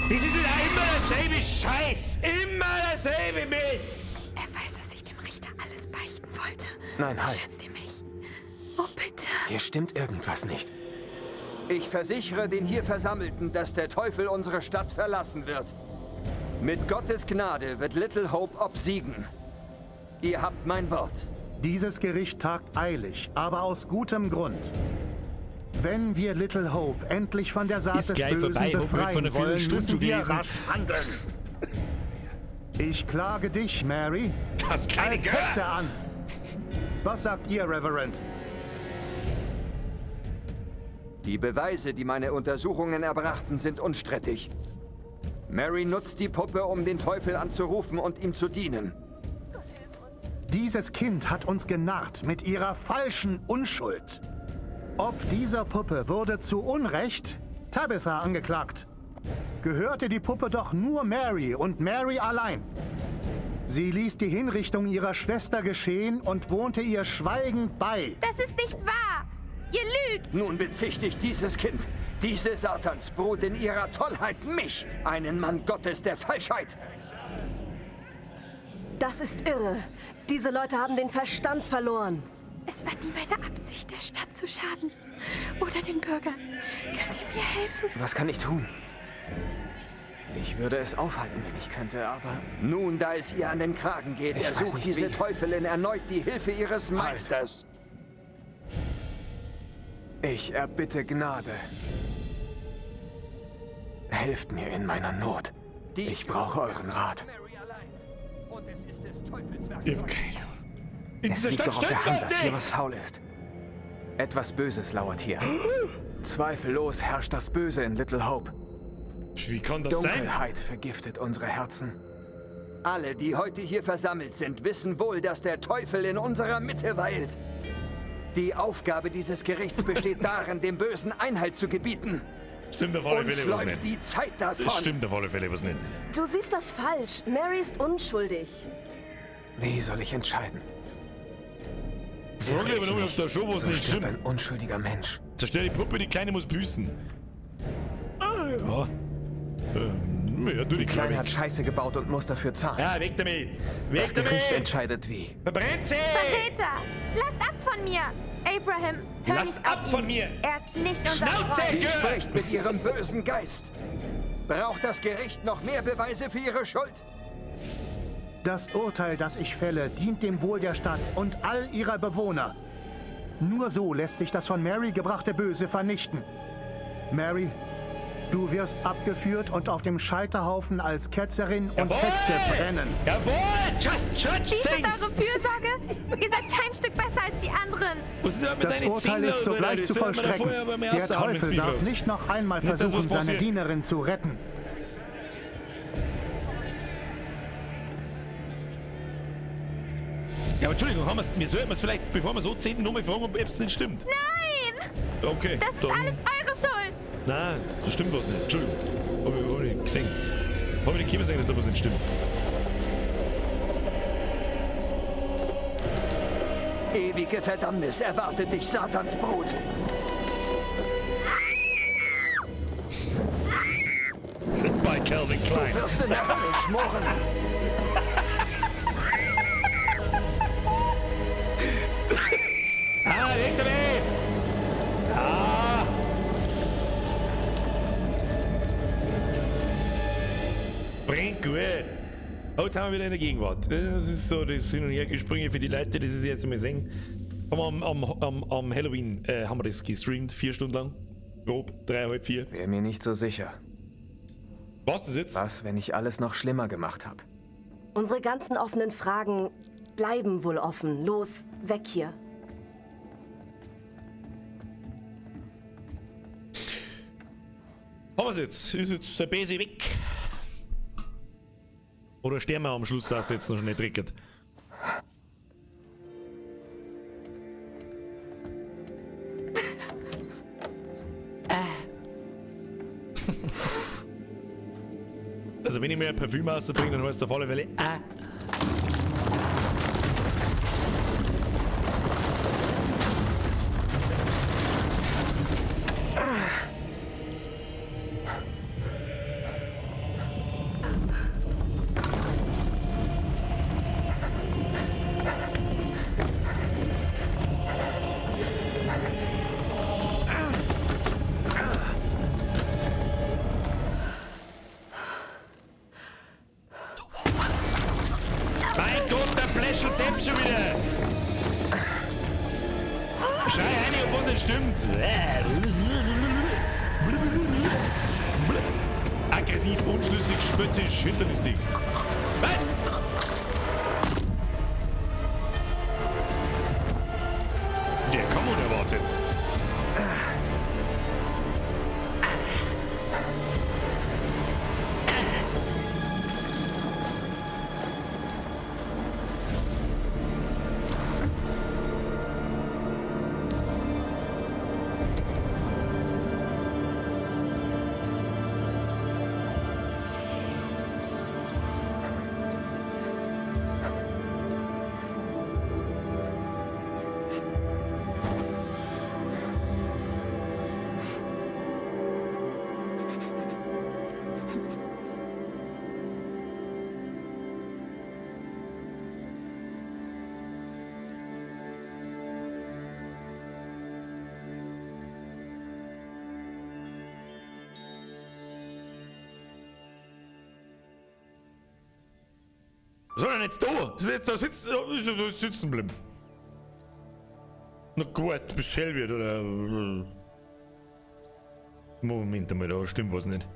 Das ist wieder immer derselbe Scheiß! Immer derselbe Mist! Er weiß, dass ich dem Richter alles beichten wollte. Nein, halt. Schützt ihr mich? Oh, bitte. Hier stimmt irgendwas nicht. Ich versichere den hier Versammelten, dass der Teufel unsere Stadt verlassen wird. Mit Gottes Gnade wird Little Hope obsiegen. Ihr habt mein Wort. Dieses Gericht tagt eilig, aber aus gutem Grund. Wenn wir Little Hope endlich von der Saat Ist des gleich Bösen vorbei, hab befreien heute von einer wollen, Viertelstunde müssen schon wir gelesen. rasch handeln. Ich klage dich, Mary, Das kleine als Girl. Hexe an. Was sagt ihr, Reverend? Die Beweise, die meine Untersuchungen erbrachten, sind unstrittig. Mary nutzt die Puppe, um den Teufel anzurufen und ihm zu dienen. Dieses Kind hat uns genarrt mit ihrer falschen Unschuld. Ob dieser Puppe wurde zu Unrecht Tabitha angeklagt. Gehörte die Puppe doch nur Mary und Mary allein. Sie ließ die Hinrichtung ihrer Schwester geschehen und wohnte ihr schweigend bei. Das ist nicht wahr! Ihr lügt! Nun bezichtigt dieses Kind, diese Satansbrut in ihrer Tollheit mich, einen Mann Gottes der Falschheit. Das ist irre. Diese Leute haben den Verstand verloren. Es war nie meine Absicht, der Stadt zu schaden. Oder den Bürgern. Könnt ihr mir helfen? Was kann ich tun? Ich würde es aufhalten, wenn ich könnte, aber... Nun, da es ihr an den Kragen geht, Ich weiß ersucht nicht, diese wie. Teufelin erneut die Hilfe ihres Meisters. Ich erbitte Gnade. Helft mir in meiner Not. Ich brauche euren Rat. Ich hab keine Ahnung. In Es dieser liegt Stadt doch auf der stimmt Hand, was dass hier nicht! was faul ist. Etwas Böses lauert hier. Zweifellos herrscht das Böse in Little Hope. Wie kann das sein? Dunkelheit vergiftet unsere Herzen. Alle, die heute hier versammelt sind, wissen wohl, dass der Teufel in unserer Mitte weilt. Die Aufgabe dieses Gerichts besteht darin, dem Bösen Einhalt zu gebieten. Stimmt auf alle Uns Fälle was läuft nicht. die Zeit davon. Das stimmt auf alle Fälle was nicht. Du siehst das falsch. Mary ist unschuldig. Wie soll ich entscheiden? Frage Irre aber ich nur, ob mich, da schon was so nicht stirbt stimmt. ein unschuldiger Mensch. Zerstör die Puppe, die Kleine muss büßen. Ah, ja. Ja, du die Die Kleine Kleine. hat Scheiße gebaut und muss dafür zahlen. Ja, weg damit! Weg Das Gericht damit! entscheidet wie. Verbrennt sie! Verräter! Lasst ab von mir! Abraham, hör Lasst nicht ab auf von ihn. mir! Er ist nicht unser Schnauze! Freund. Sie Girl! spricht mit ihrem bösen Geist. Braucht das Gericht noch mehr Beweise für ihre Schuld? Das Urteil, das ich fälle, dient dem Wohl der Stadt und all ihrer Bewohner. Nur so lässt sich das von Mary gebrachte Böse vernichten. Mary, du wirst abgeführt und auf dem Scheiterhaufen als Ketzerin und Jawohl! Hexe brennen. Jawohl! Just judge Dies ist things! eure Fürsorge? Ihr seid kein Stück besser als die anderen. Was ist denn mit Das deinen Urteil Zähnen, ist sogleich Alter? zu Das soll man da vollstrecken. vorher bei mir Der raushauen, wenn's Teufel mich darf fragst. nicht noch einmal Nicht, dass versuchen, was seine passiert. Dienerin zu retten. Ja, aber Entschuldigung, haben wir's, wir sollten es vielleicht, bevor wir so zehnten nochmal fragen, ob es nicht stimmt. Nein! Okay. Das ist dann- alles eure Schuld. Nein, das stimmt was nicht. Entschuldigung. Hab ich nicht gesehen. Hab ich nicht kommen sehen, dass da was nicht stimmt. Ewige Verdammnis erwartet dich, Satans Brut. Bei Calvin Klein. Du wirst in der Hölle schmoren. Ah, weg damit! Ah! Brennt gut. Oh, jetzt sind wir wieder in der Gegenwart. Das ist so das Hin- und Hergespringe für die Leute, die das jetzt mal sehen. Haben wir am Halloween haben wir das gestreamt, 4 Stunden lang. Grob, 3, halb 4. Wäre mir nicht so sicher. Was das jetzt? Was, wenn ich alles noch schlimmer gemacht habe? Unsere ganzen offenen Fragen bleiben wohl offen. Los, weg hier. Haben wir's jetzt? Ist jetzt der Besi weg? Oder sterben wir am Schluss, dass jetzt noch schnell trickert? Also wenn ich mir ein Parfüm rausbringe, dann heißt es auf alle Fälle ah. Mein Gott, der Bläschel selbst schon wieder! Schrei rein, ob was nicht stimmt! Aggressiv, unschlüssig, spöttisch, hinterlistig. Was? Der kam unerwartet. Was soll denn jetzt da? Ist jetzt da sitzen, ist er da sitzen bleiben? Na gut, bis hell wird, oder? Moment einmal, da stimmt was nicht.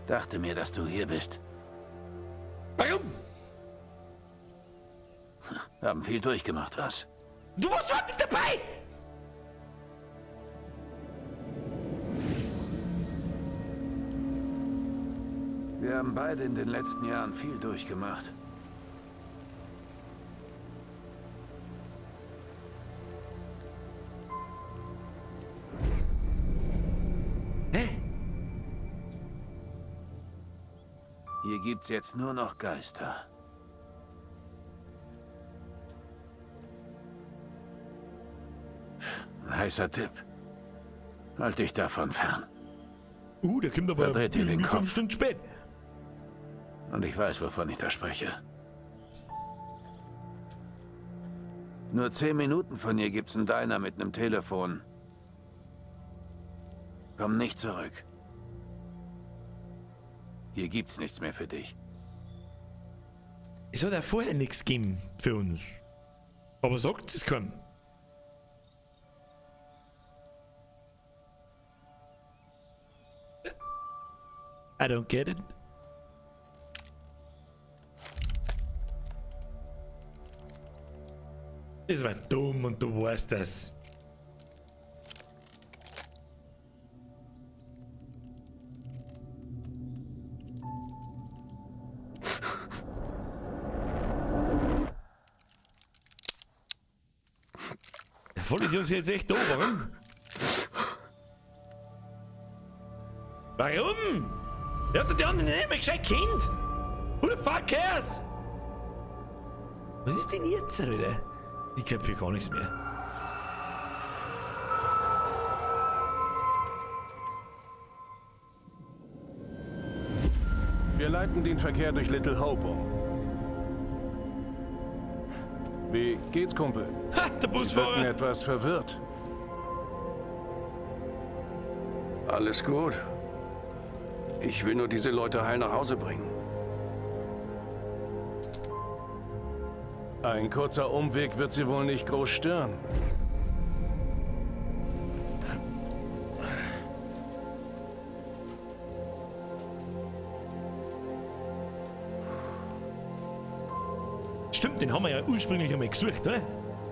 Dachte mir, dass du hier bist. Warum? Haben viel durchgemacht, was? Du warst überhaupt nicht dabei! Wir haben beide in den letzten Jahren viel durchgemacht. Hä? Hier gibt's jetzt nur noch Geister. Ein heißer Tipp. Halt dich davon fern. Der kommt aber Verdreht dir den 5 Kopf. Stunden spät. Und ich weiß, wovon ich da spreche. Nur 10 Minuten von hier gibt's einen Diner mit einem Telefon. Komm nicht zurück. Hier gibt's nichts mehr für dich. Es hat ja vorher nichts gegeben für uns. Aber sagt es keinem. I don't get it. Das war dumm und du weißt das. Der Vollidiot ist jetzt echt da, warum? Warum? Der hat doch die anderen nicht mehr gescheit kennt. Who the fuck cares? Was ist denn jetzt, Alter? Ich kapier gar nichts mehr. Wir leiten den Verkehr durch Little Hope um. Wie geht's, Kumpel? Ha, der Busfahrer. Sie wirken etwas verwirrt. Alles gut. Ich will nur diese Leute heil nach Hause bringen. Ein kurzer Umweg wird sie wohl nicht groß stören. Stimmt, den haben wir ja ursprünglich einmal gesucht, oder?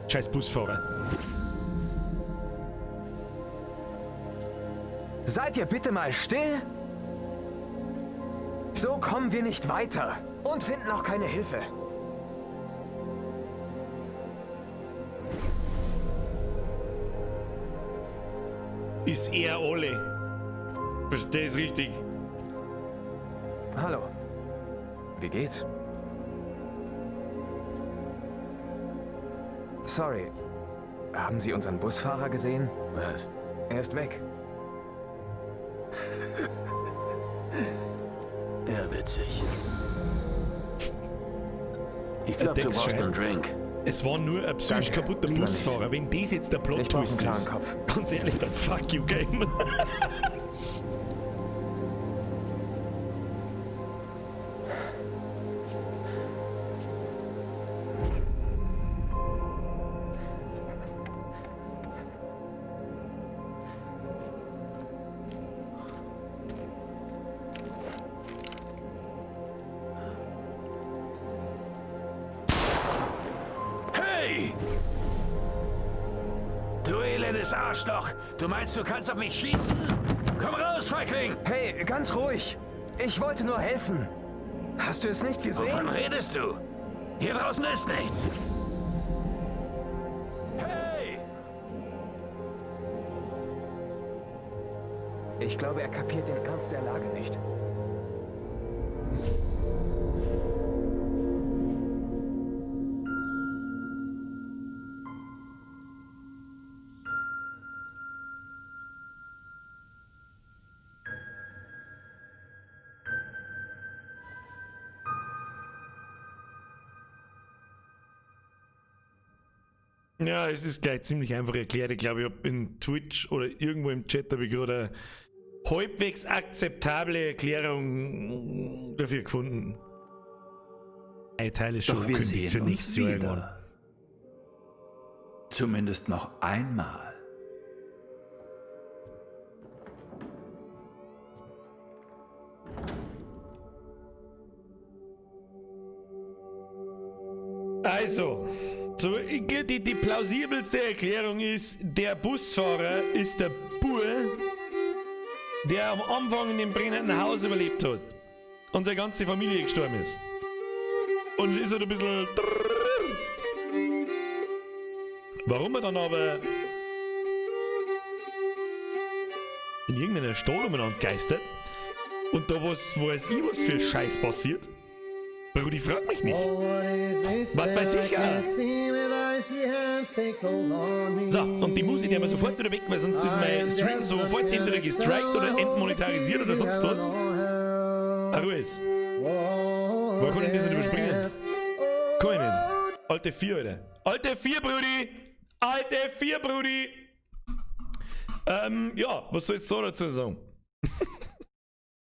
Scheiß Busfahrer. Seid ihr bitte mal still? So kommen wir nicht weiter und finden auch keine Hilfe. Ist er alle. Versteh es richtig. Hallo. Wie geht's? Sorry. Haben Sie unseren Busfahrer gesehen? Was? Er ist weg. Ja, witzig. Ich glaube, du brauchst einen Drink. Es war nur ein psychisch Danke, kaputter lieber nicht. Busfahrer. Wenn das jetzt der Ich brauch einen Plot-Twist klaren ist, Kopf. ganz ehrlich, dann fuck you, Game. Hey! Du elendes Arschloch! Du meinst, du kannst auf mich schießen? Komm raus, Feigling! Hey, ganz ruhig. Ich wollte nur helfen. Hast du es nicht gesehen? Wovon redest du? Hier draußen ist nichts. Hey! Ich glaube, er kapiert den Ernst der Lage nicht. Ja, es ist gleich ziemlich einfach erklärt. Ich glaube, ich habe in Twitch oder irgendwo im Chat habe ich gerade eine halbwegs akzeptable Erklärung dafür gefunden. Ein Teil ist schon Doch wir angekündigt sehen für uns nächstes Jahr irgendwann. wieder. Zumindest noch einmal. Also, so, die plausibelste Erklärung ist, der Busfahrer ist der Bub, der am Anfang in dem brennenden Haus überlebt hat und seine ganze Familie gestorben ist. Und ist halt ein bisschen. Warum er dann aber in irgendeiner Stadt umeinander geistert und da was, weiß ich, was für Scheiß passiert? Brudi, frag mich nicht. Was weiß ich ja. So, und die Musik, die haben wir sofort wieder weg, weil sonst ist mein Stream sofort entweder gestrikt oder entmonetarisiert oder sonst was. Ah, Ruhe ist. Wo kann ich das nicht überspringen? Kann ich nicht. Alte 4, Alter. Alte 4, Brudi! Alte 4, Brudi! Ja, was soll ich jetzt da dazu sagen?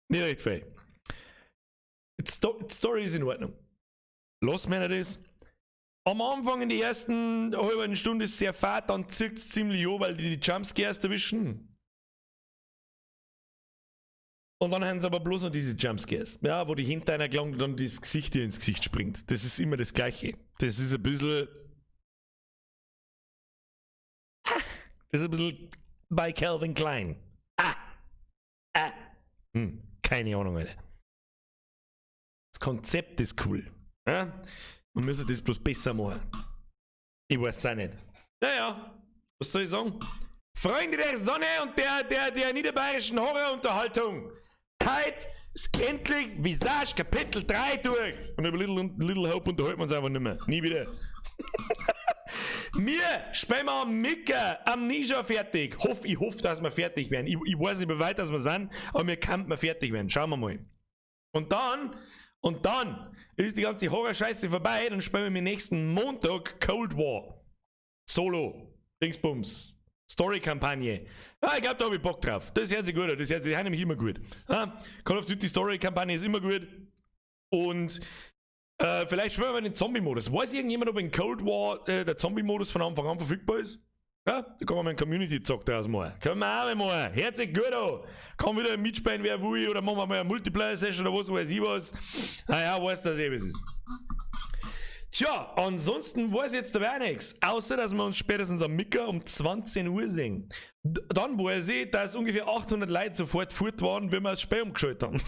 Nicht recht viel. Die Story ist in Ordnung. Lass mir das. Am Anfang in der ersten halben Stunde ist es sehr fad, dann zirkt es ziemlich an, weil die Jumpscares erwischen. Und dann haben sie aber bloß noch diese Jumpscares, ja, wo die hinter einer gelangt und dann das Gesicht dir ins Gesicht springt. Das ist immer das Gleiche. Das ist ein bisschen. Das ist ein bisschen bei Calvin Klein. Ah! Ah! Keine Ahnung, Alter. Das Konzept ist cool. Ja? Man müsste das bloß besser machen. Ich weiß es auch nicht. Naja, was soll ich sagen? Freunde der Sonne und der niederbayerischen Horrorunterhaltung. Heute ist endlich Visage Kapitel 3 durch. Und über Little Hope unterhalten wir uns einfach nicht mehr. Nie wieder. Wir spielen am Micker Amnesia fertig. Ich hoffe, dass wir fertig werden. Ich weiß nicht, wie weit dass wir sind, aber wir könnten fertig werden. Schauen wir mal. Und dann ist die ganze Horror-Scheiße vorbei. Dann spielen wir nächsten Montag Cold War. Solo. Dingsbums. Story-Kampagne. Ah, ich glaube, da habe ich Bock drauf. Das hört sich gut an. Das hört sich nämlich immer gut. Ah, Call of Duty Story-Kampagne ist immer gut. Und vielleicht spielen wir den Zombie-Modus. Weiß irgendjemand, ob in Cold War der Zombie-Modus von Anfang an verfügbar ist? Ja, da kann man mal einen Community-Zock draus machen. Können wir auch mal machen. Hört sich gut an. Kann wieder mitspielen, wer will, oder machen wir mal eine Multiplayer-Session oder was weiß ich was. Naja, weiß das eh, was ist. Tja, ansonsten weiß ich jetzt dabei auch nichts. Außer, dass wir uns spätestens am Mittag um 20 Uhr sehen. Dann weiß ich, dass ungefähr 800 Leute sofort fort waren, wenn wir das Spiel umgeschaltet haben.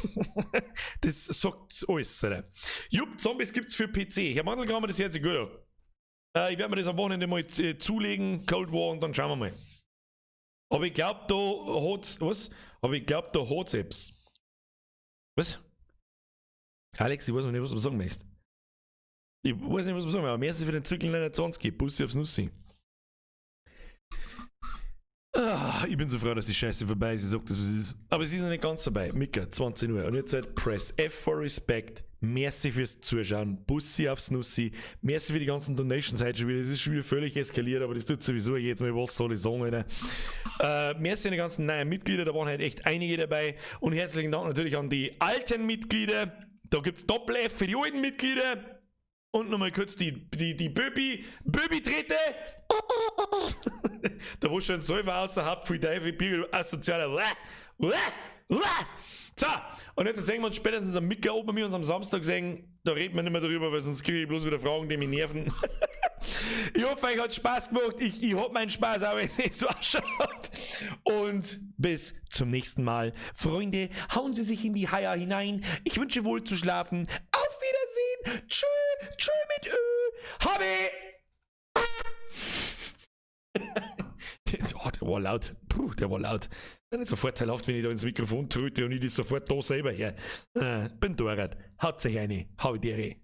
Das sagt alles, Alter. Jupp, Zombies gibt's für PC. Herr Mandelkramer, das hört sich gut an. Ich werde mir das am Wochenende mal zulegen, Cold War, und dann schauen wir mal. Aber ich glaube, da hat's. Was? Aber ich glaube, da hat's Apps. Was? Alex, ich weiß noch nicht, was du sagen möchtest. Ich weiß nicht, was man sagen will, aber mehr ist für den Zirkel 29. Bussi aufs Nussi. Ah, ich bin so froh, dass die Scheiße vorbei ist. Ich sag das, was es ist. Aber es ist noch nicht ganz vorbei. Mika, 20 Uhr. Und jetzt halt Press F for Respect. Merci fürs Zuschauen. Bussi aufs Nussi. Merci für die ganzen Donations heute schon wieder. Das ist schon wieder völlig eskaliert, aber das tut sowieso jetzt mal. Was soll ich sagen, Alter? Merci an die ganzen neuen Mitglieder. Da waren halt echt einige dabei. Und herzlichen Dank natürlich an die alten Mitglieder. Da gibt's Doppel-F für die alten Mitglieder. Und nochmal kurz die Böbi-Trete. Da wo schon Säufer außerhalb, viel Teufel, Bier, asozialer. So, und jetzt sehen wir uns spätestens am Mittag, ob wir uns am Samstag sehen. Da reden wir nicht mehr drüber, weil sonst kriege ich bloß wieder Fragen, die mich nerven. Ich hoffe, euch hat Spaß gemacht. Ich hab meinen Spaß, auch wenn es nicht so ausschaut. Und bis zum nächsten Mal. Freunde, hauen Sie sich in die Haie hinein. Ich wünsche wohl zu schlafen. Auf Wiedersehen. Tschö, tschö mit Ö. Habe. Oh, der war laut. Puh, der war laut. Das ist nicht so vorteilhaft, wenn ich da ins Mikrofon tröte und ich das sofort da selber her. Bin Dorat. Haut sich eine. Hau die Ehre.